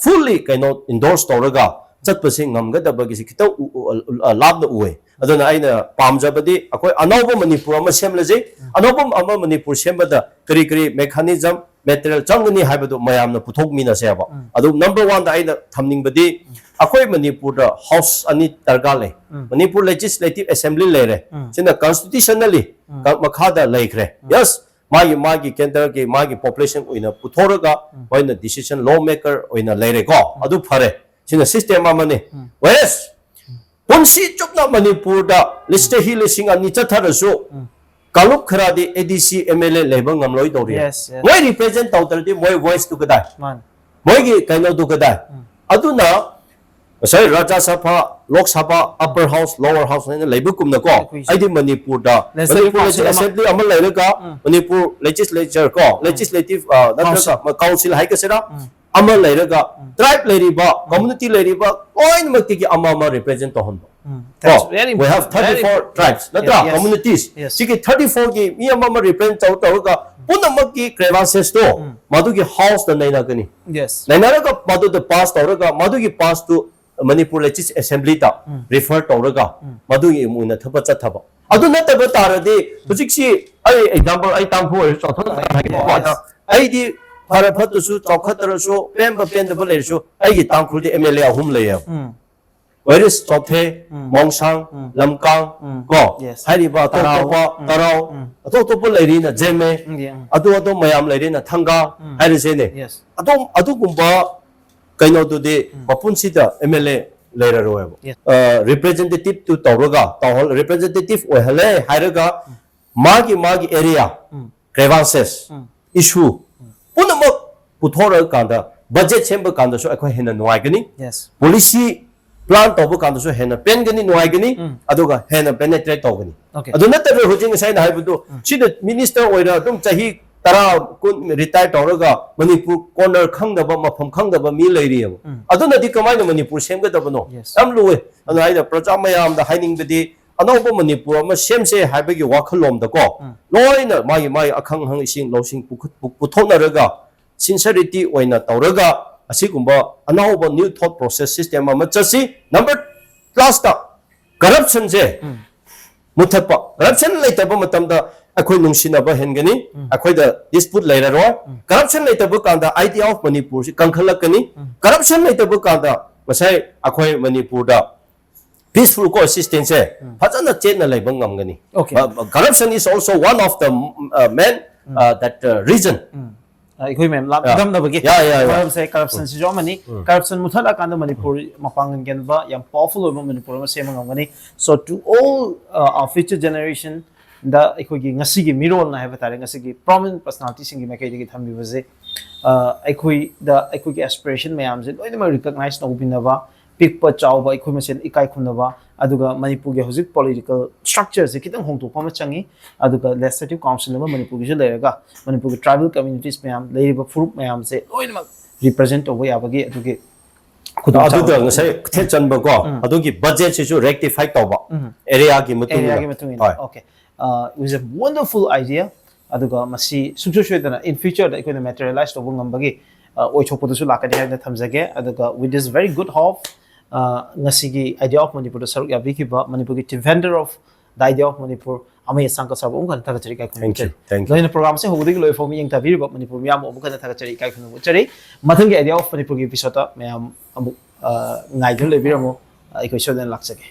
ꯐꯨꯜꯂꯤ ꯀꯩꯅꯣ ꯏꯟꯗꯣꯔꯁ ꯇꯧꯔꯒ ꯆꯠꯄꯁꯤ ꯉꯝꯒꯗꯕꯒꯤꯁꯤ ꯈꯤꯇꯪ ꯎ- ꯎ- ꯎ- ꯂꯥꯞꯅ ꯎꯏ꯫ ꯑꯗꯨꯅ ꯑꯩꯅ ꯄꯥꯝꯖꯕꯗꯤ ꯑꯩꯈꯣꯏ ꯑꯅꯧꯕ ꯃꯅꯤꯄꯨꯔ ꯑꯃ ꯁꯦꯝꯂꯁꯤ꯫ ꯑꯅꯧꯕ ꯑꯃ ꯃꯅꯤꯄꯨꯔ ꯁꯦꯝꯕꯗ ꯀꯔꯤ ꯀꯔꯤ ꯃꯦꯀꯥꯅꯤꯖꯝ, ꯃꯦꯇꯔꯤꯌꯦꯜ ꯆꯪꯒꯅꯤ ꯍꯥꯏꯕꯗꯨ ꯃꯌꯥꯝꯅ ꯄꯨꯊꯣꯛꯃꯤꯟꯅꯁꯦ ꯍꯥꯏꯕ꯫ ꯑꯗꯨ ꯅꯝꯕꯔ ꯋꯥꯟꯗ ꯑꯩꯅ ꯊꯝꯅꯤꯡꯕꯗꯤ ꯑꯩꯈꯣꯏ ꯃꯅꯤꯄꯨꯔꯗ ꯍꯥꯎꯁ ꯑꯅꯤ ꯗꯔꯀꯥꯔ ꯂꯩ꯫ ꯃꯅꯤꯄꯨꯔ ꯂꯦꯖꯤꯁꯂꯦꯇꯤꯚ ꯑꯦꯁꯦꯝꯕ꯭ꯂꯤ ꯂꯩꯔꯦ, ꯁꯤꯅ ꯀꯟꯁꯇꯤꯇ꯭ꯌꯨꯁꯅꯦꯜꯂꯤ ꯃꯈꯥꯗ ꯂꯩꯈ꯭ꯔꯦ꯫ ꯌꯦꯁ, ꯃꯥꯒꯤ ꯃꯥꯒꯤ ꯀꯦꯟꯗ꯭ꯔꯒꯤ ꯃꯥꯒꯤ ꯄꯣꯄꯨꯂꯦꯁꯟ ꯑꯣꯏꯅ ꯄꯨꯊꯣꯔꯒ ꯃꯣꯏꯅ ꯗꯤꯁꯤꯖꯟ ꯂꯣ ꯃꯦꯀꯔ ꯑꯣꯏꯅ ꯂꯩꯔꯦꯀꯣ꯫ ꯑꯗꯨ ꯐꯔꯦ, ꯁꯤꯅ ꯁꯤꯁꯇꯦꯝ ꯑꯃꯅꯤ꯫ ꯋꯦꯁ ꯄꯨꯟꯁꯤ ꯆꯨꯞꯅ ꯃꯅꯤꯄꯨꯔꯗ ꯂꯤꯁ ꯆꯍꯤ ꯂꯤꯁꯤꯡ ꯑꯅꯤ ꯆꯠꯊꯔꯁꯨ ꯀꯥꯡꯂꯨꯞ ꯈꯔꯗꯤ ꯑꯦ ꯗꯤ ꯁꯤ ꯑꯦꯝ ꯑꯦꯜ ꯑꯦ ꯂꯩꯕ ꯉꯝꯂꯣꯏꯗꯧꯔꯤ꯫ Yes, yes. ꯃꯣꯏ ꯔꯤꯄ꯭ꯔꯦꯖꯦꯟ ꯇꯧꯗ꯭ꯔꯗꯤ ꯃꯣꯏ ꯚꯣꯏꯁꯇꯨ ꯀꯗꯥꯏ? ꯃꯥꯅꯤ꯫ ꯃꯣꯏꯒꯤ ꯀꯩꯅꯣꯗꯨ ꯀꯗꯥꯏ? ꯑꯗꯨꯅ ꯉꯁꯥꯏ ꯔꯥꯖ꯭ꯌ ꯁꯚꯥ, Lok Sabha, upper house, lower house ꯍꯥꯏꯅ ꯂꯩꯕꯒꯨꯝꯅꯀꯣ, ꯑꯩꯈꯣꯏꯁꯦ ꯑꯩꯗꯤ ꯃꯅꯤꯄꯨꯔꯗ Legislative ꯃꯅꯤꯄꯨꯔ Council ꯑꯃ꯫ ꯑꯦꯁꯦꯝꯕ꯭ꯂꯤ ꯑꯃ ꯂꯩꯔꯒ ꯃꯅꯤꯄꯨꯔ ꯂꯦꯖꯤꯁꯂꯦꯆꯔ ꯀꯣ, ꯂꯦꯖꯤꯁꯂꯦꯇꯤꯚ ꯅꯠꯇ꯭ꯔꯒ ꯀꯥꯎꯟꯁꯤꯜ ꯍꯥꯏꯒꯁꯤꯔꯥ, ꯑꯃ ꯂꯩꯔꯒ ꯇ꯭ꯔꯥꯏꯕ ꯂꯩꯔꯤꯕ, ꯀꯝꯃꯨꯅꯤꯇꯤ ꯂꯩꯔꯤꯕ ꯂꯣꯏꯅꯃꯛꯇꯒꯤ ꯑꯃ ꯑꯃ ꯔꯤꯄ꯭ꯔꯦꯖꯦꯟ ꯇꯧꯍꯟꯕ꯫ That's ꯀꯣ, very we have important, very thirty-four important. Tribes, ꯅꯠꯇ꯭ꯔꯥ? Yes, yes. Communities. Yes. ꯁꯤꯒꯤ thirty-four ꯒꯤ ꯃꯤ ꯑꯃ ꯑꯃ ꯔꯤꯄ꯭ꯔꯦꯖꯦꯟ ꯇꯧ ꯇꯧꯔꯒ ꯄꯨꯝꯅꯃꯛꯀꯤ ꯒ꯭ꯔꯦꯚꯥꯟꯁꯦꯁꯇꯣ ꯃꯗꯨꯒꯤ ꯍꯥꯎꯁꯇ ꯅꯩꯅꯒꯅꯤ꯫ Yes. ꯅꯩꯅꯔꯒ ꯃꯗꯨꯗ ꯄꯥꯁ ꯇꯧꯔꯒ ꯃꯗꯨꯒꯤ ꯄꯥꯁꯇꯨ ꯃꯅꯤꯄꯨꯔ ꯂꯦꯖꯤꯁ ꯑꯦꯁꯦꯝꯕ꯭ꯂꯤꯗ ꯔꯤꯐꯔ ꯇꯧꯔꯒ ꯃꯗꯨꯒꯤ ꯑꯣꯏꯅ ꯊꯕꯛ ꯆꯠꯊꯕ꯫ ꯑꯗꯨ ꯅꯠꯇꯕ ꯇꯥꯔꯗꯤ ꯍꯧꯖꯤꯛꯁꯤ ꯑꯩ ꯑꯦꯛꯖꯥꯝꯄꯜ, ꯑꯩ ꯇꯥꯡꯈꯨꯜ ꯑꯣꯏꯔꯁꯨ ꯆꯥꯎꯊꯣꯛꯅ ꯍꯥꯏꯒꯦꯀꯣ꯫ Yes. ꯑꯗ ꯑꯩꯗꯤ ꯐꯔ ꯐꯠꯇ꯭ꯔꯁꯨ, ꯆꯥꯎꯈꯠꯇ꯭ꯔꯁꯨ, ꯄꯦꯟꯕ ꯄꯦꯟꯗꯕ ꯂꯩꯔꯁꯨ, ꯑꯩꯒꯤ ꯇꯥꯡꯈꯨꯜꯗꯤ ꯑꯦꯝ ꯑꯦꯜ ꯑꯦ ꯑꯍꯨꯝ ꯂꯩꯌꯦꯕ꯫ ꯎꯝ. Where is ꯆꯣꯊꯦ, ꯎꯝ. ꯃꯣꯡꯁꯥꯡ, ꯎꯝ. ꯂꯝꯀꯥꯡ, ꯎꯝ. ꯀꯣ? Yes. ꯍꯥꯏꯔꯤꯕ ꯑꯇꯣꯞ ꯇꯔꯥꯎ. ꯑꯇꯣꯞꯄ ꯎꯝ. ꯇꯔꯥꯎ, ꯎꯝ. ꯑꯇꯣꯞ ꯑꯇꯣꯞꯄ ꯂꯩꯔꯤꯅ ꯖꯦꯃꯦ, ꯎꯝ, yeah, ꯎꯝ. ꯑꯗꯨ ꯑꯗꯨꯝ ꯃꯌꯥꯝ ꯂꯩꯔꯤꯅ ꯊꯪꯒꯥ ꯎꯝ. ꯍꯥꯏꯔꯤꯁꯤꯅꯦ꯫ Yes. ꯑꯗꯨꯝ ꯑꯗꯨꯒꯨꯝꯕ ꯀꯩꯅꯣꯗꯨꯗꯤ ꯎꯝ. ꯃꯄꯨꯟꯁꯤꯗ ꯑꯦꯝ ꯑꯦꯜ ꯑꯦ ꯂꯩꯔꯔꯣꯏꯕ꯫ Yes. ꯔꯤꯄ꯭ꯔꯦꯖꯦꯟꯇꯦꯇꯤꯞꯇꯨ ꯇꯧꯔꯒ ꯇꯧꯍꯜ ꯔꯤꯄ꯭ꯔꯦꯖꯦꯟꯇꯦꯇꯤꯞ ꯑꯣꯏꯍꯜꯂꯦ ꯍꯥꯏꯔꯒ ꯃꯥꯒꯤ ꯃꯥꯒꯤ ꯑꯦꯔꯤꯌꯥ ꯎꯝ. ꯒ꯭ꯔꯦꯚꯥꯟꯁꯦꯁ ꯎꯝ. ꯏꯁꯨ ꯄꯨꯝꯅꯃꯛ ꯄꯨꯊꯣꯔꯛꯑꯀꯥꯟꯗ ꯕꯖꯦꯠ ꯁꯦꯝꯕ ꯀꯥꯟꯗꯁꯨ ꯑꯩꯈꯣꯏ ꯍꯦꯟꯅ ꯅꯨꯡꯉꯥꯏꯒꯅꯤ꯫ Yes. ꯄꯣꯂꯤꯁꯤ ꯄ꯭ꯂꯥꯟ ꯇꯧꯕ ꯀꯥꯟꯗꯁꯨ ꯍꯦꯟꯅ ꯄꯦꯟꯒꯅꯤ, ꯅꯨꯡꯉꯥꯏꯒꯅꯤ꯫ ꯎꯝ. ꯑꯗꯨꯒ ꯍꯦꯟꯅ ꯄꯦꯅꯦꯇ꯭ꯔꯦꯠ ꯇꯧꯒꯅꯤ꯫ Okay. ꯑꯗꯨ ꯅꯠꯇ꯭ꯔꯒ ꯍꯧꯖꯤꯛ ꯉꯁꯥꯏꯅ ꯍꯥꯏꯕꯗꯨ, ꯎꯝ. ꯁꯤꯗ ꯃꯤꯅꯤꯁꯇꯔ ꯑꯣꯏꯔ ꯑꯗꯨꯝ ꯆꯍꯤ ꯇꯔꯥ ꯀꯨꯟ ꯔꯤꯇꯥꯌꯔ ꯇꯧꯔꯒ ꯃꯅꯤꯄꯨꯔ ꯀꯣꯔꯅꯔ ꯈꯪꯗꯕ, ꯃꯐꯝ ꯈꯪꯗꯕ ꯃꯤ ꯂꯩꯔꯤꯑꯕ꯫ ꯎꯝ. ꯑꯗꯨꯅꯗꯤ ꯀꯃꯥꯏꯅ ꯃꯅꯤꯄꯨꯔ ꯁꯦꯝꯒꯗꯕꯅꯣ? Yes. ꯌꯥꯝ ꯂꯨꯏ꯫ ꯑꯗꯨꯅ ꯑꯩꯅ ꯄ꯭ꯔꯖꯥ ꯃꯌꯥꯝꯗ ꯍꯥꯏꯅꯤꯡꯕꯗꯤ, ꯑꯅꯧꯕ ꯃꯅꯤꯄꯨꯔ ꯑꯃ ꯁꯦꯝꯁꯦ ꯍꯥꯏꯕꯒꯤ ꯋꯥꯈꯜꯂꯣꯟꯗꯀꯣ, ꯎꯝ. ꯂꯣꯏꯅ ꯃꯥꯒꯤ ꯃꯥꯒꯤ ꯑꯈꯪ ꯑꯍꯪꯁꯤꯡ ꯂꯧꯁꯤꯡ ꯄꯨꯈꯠ-, ꯄꯨ-, ꯄꯨꯊꯣꯛꯅꯔꯒ, ꯁꯤꯟꯁꯔꯤꯇꯤ ꯑꯣꯏꯅ ꯇꯧꯔꯒ, ꯑꯁꯤꯒꯨꯝꯕ ꯑꯅꯧꯕ ꯅ꯭ꯌꯨ ꯊꯣꯠ ꯄ꯭ꯔꯣꯁꯦꯁ ꯁꯤꯁꯇꯦꯝ ꯑꯃ ꯆꯠꯁꯤ꯫ ꯅꯝꯕꯔ ꯂꯥꯁꯇ, ꯀꯔꯞꯁꯟꯁꯦ ꯎꯝ. ꯃꯨꯊꯠꯄ꯫ ꯀꯔꯞꯁꯟ ꯂꯩꯇꯕ ꯃꯇꯝꯗ ꯑꯩꯈꯣꯏ ꯅꯨꯡꯁꯤꯅꯕ ꯍꯦꯟꯒꯅꯤ, ꯎꯝ. ꯑꯩꯈꯣꯏꯗ ꯗꯤꯁꯄ꯭ꯌꯨꯠ ꯂꯩꯔꯔꯣꯏ꯫ ꯎꯝ. ꯀꯔꯞꯁꯟ ꯂꯩꯇꯕ ꯀꯥꯟꯗ ꯑꯥꯏꯗꯤꯌꯥ ꯑꯣꯐ ꯃꯅꯤꯄꯨꯔꯁꯤ ꯀꯟꯈꯠꯂꯛꯀꯅꯤ꯫ ꯎꯝ. ꯀꯔꯞꯁꯟ ꯂꯩꯇꯕ ꯀꯥꯟꯗ ꯉꯁꯥꯏ ꯑꯩꯈꯣꯏ ꯃꯅꯤꯄꯨꯔꯗ ꯄꯤꯁꯐꯨꯜ ꯀꯣ ꯑꯦꯛꯁꯤꯁꯇꯦꯟꯁꯁꯦ ꯎꯝ. ꯐꯖꯅ ꯆꯦꯠꯅ ꯂꯩꯕ ꯉꯝꯒꯅꯤ꯫ Okay. Corruption is also one of the main that reason. ꯎꯝ. ꯑꯩꯈꯣꯏ ꯃꯌꯥꯝ Yeah. ꯂꯥꯞꯅꯗꯕꯒꯤ Yeah, yeah, yeah. ꯃꯔꯝꯁꯦ ꯀꯔꯞꯁꯟꯁꯤꯁꯨ ꯑꯃꯅꯤ꯫ ꯎꯝ. ꯀꯔꯞꯁꯟ ꯃꯨꯊꯠꯂꯀꯥꯟꯗ ꯃꯅꯤꯄꯨꯔ ꯃꯄꯥꯡꯒꯜ ꯀꯟꯕ, ꯌꯥꯝ ꯄꯥꯋꯔꯐꯨꯜ ꯑꯣꯏꯕ ꯃꯅꯤꯄꯨꯔ ꯑꯃ ꯁꯦꯝꯕ ꯉꯝꯒꯅꯤ꯫ So to all our future generation ꯗ ꯑꯩꯈꯣꯏꯒꯤ ꯉꯁꯤꯒꯤ ꯃꯤꯔꯣꯜꯅ ꯍꯥꯏꯕ ꯇꯥꯔꯦ, ꯉꯁꯤꯒꯤ ꯄ꯭ꯔꯣꯃꯤꯅꯦꯟ ꯄꯔꯁꯅꯥꯂꯤꯇꯤꯁꯤꯡꯒꯤ ꯃꯥꯏꯀꯩꯗꯒꯤ ꯊꯝꯕꯤꯕꯁꯦ, ꯑ, ꯑꯩꯈꯣꯏꯗ ꯑꯩꯈꯣꯏꯒꯤ ꯑꯦꯁꯄꯤꯔꯦꯁꯟ ꯃꯌꯥꯝꯁꯦ ꯂꯣꯏꯅꯃꯛ ꯔꯤꯀꯛꯅꯥꯏꯁ ꯇꯧꯕꯤꯅꯕ, ꯄꯤꯛꯄ ꯆꯥꯎꯕ ꯑꯩꯈꯣꯏ ꯃꯁꯦꯟ ꯏꯀꯥꯏ ꯈꯨꯝꯅꯕ, ꯑꯗꯨꯒ ꯃꯅꯤꯄꯨꯔꯒꯤ ꯍꯧꯖꯤꯛ ꯄꯣꯂꯤꯇꯤꯀꯦꯜ ꯁ꯭ꯇ꯭ꯔꯛꯆꯔꯁꯦ ꯈꯤꯇꯪ ꯍꯣꯡꯗꯣꯛꯄ ꯑꯃ ꯆꯪꯉꯤ꯫ ꯑꯗꯨꯒ ꯂꯦꯖꯤꯁꯂꯦꯇꯤꯚ ꯀꯥꯎꯟꯁꯤꯜ ꯑꯃ ꯃꯅꯤꯄꯨꯔꯒꯤꯁꯨ ꯂꯩꯔꯒ, ꯃꯅꯤꯄꯨꯔꯒꯤ ꯇ꯭ꯔꯥꯏꯕꯦꯜ ꯀꯝꯃ꯭ꯌꯨꯅꯤꯇꯤꯁ ꯃꯌꯥꯝ, ꯂꯩꯔꯤꯕ ꯐꯨꯔꯨꯞ ꯃꯌꯥꯝꯁꯦ ꯂꯣꯏꯅꯃꯛ ꯔꯤꯄ꯭ꯔꯖꯦꯟ ꯇꯧꯕ ꯌꯥꯕꯒꯤ ꯑꯗꯨꯒꯤ ꯈꯨꯗꯣꯡꯆꯥꯕ ꯑꯗꯨꯗ ꯉꯁꯥꯏ ꯊꯦꯠꯆꯟꯕꯀꯣ, ꯎꯝ. ꯑꯗꯨꯒꯤ ꯕꯖꯦꯠꯁꯤꯁꯨ ꯔꯦꯛꯇꯤꯐꯥꯏ ꯇꯧꯕ ꯎꯝ. ꯑꯦꯔꯤꯌꯥꯒꯤ ꯃꯇꯨꯡ ꯑꯦꯔꯤꯌꯥꯒꯤ ꯏꯟꯅ꯫ ꯃꯇꯨꯡ ꯏꯟꯅ꯫ ꯍꯣꯏ. Okay. Uh, it was a wonderful idea. ꯑꯗꯨꯒ ꯃꯁꯤ ꯁꯨꯡꯁꯣꯏ ꯁꯣꯏꯗꯅ ꯏꯟ ꯐ꯭ꯌꯨꯆꯔꯗ ꯑꯩꯈꯣꯏꯅ ꯃꯦꯇꯔꯤꯌꯦꯂꯥꯏꯁ ꯇꯧꯕ ꯉꯝꯕꯒꯤ, ꯑ, ꯑꯣꯏꯊꯣꯛꯄꯗꯨꯁꯨ ꯂꯥꯛꯀꯅꯤ ꯍꯥꯏꯅ ꯊꯝꯖꯒꯦ꯫ ꯑꯗꯨꯒ with this very good hope, ꯑ, ꯉꯁꯤꯒꯤ Idea of Manipurꯗ ꯁꯔꯨꯛ ꯌꯥꯕꯤꯈꯤꯕ ꯃꯅꯤꯄꯨꯔꯒꯤ Defender of the Idea of Manipur ꯑꯃ ꯁꯥꯡꯀ ꯁꯥꯕ ꯑꯃꯨꯛ ꯍꯟꯅ ꯊꯥꯒꯠꯆꯔꯤ, ꯏꯀꯥꯏ ꯈꯨꯝꯅꯕ Thank you. ꯎꯠꯆꯔꯤ꯫ Thank you. ꯂꯣꯏꯅ program ꯑꯁꯦ ꯍꯧꯕꯗꯒꯤ ꯂꯣꯏ ꯐꯥꯎꯕ ꯌꯦꯡꯊꯕꯤꯔꯤꯕ ꯃꯅꯤꯄꯨꯔ ꯃꯤꯌꯥꯝꯕꯨ ꯑꯃꯨꯛ ꯍꯟꯅ ꯊꯥꯒꯠꯆꯔꯤ, ꯏꯀꯥꯏ ꯈꯨꯝꯅꯕ ꯎꯠꯆꯔꯤ꯫ ꯃꯊꯪꯒꯤ Idea of Manipur ꯒꯤ episode ꯇ ꯃꯌꯥꯝ ꯑꯃꯨꯛ ꯑ, ꯉꯥꯏꯗꯨꯅ ꯂꯩꯕꯤꯔꯝꯃꯨ꯫ ꯑꯩꯈꯣꯏ ꯁꯣꯏꯗꯅ ꯂꯥꯛꯆꯒꯦ꯫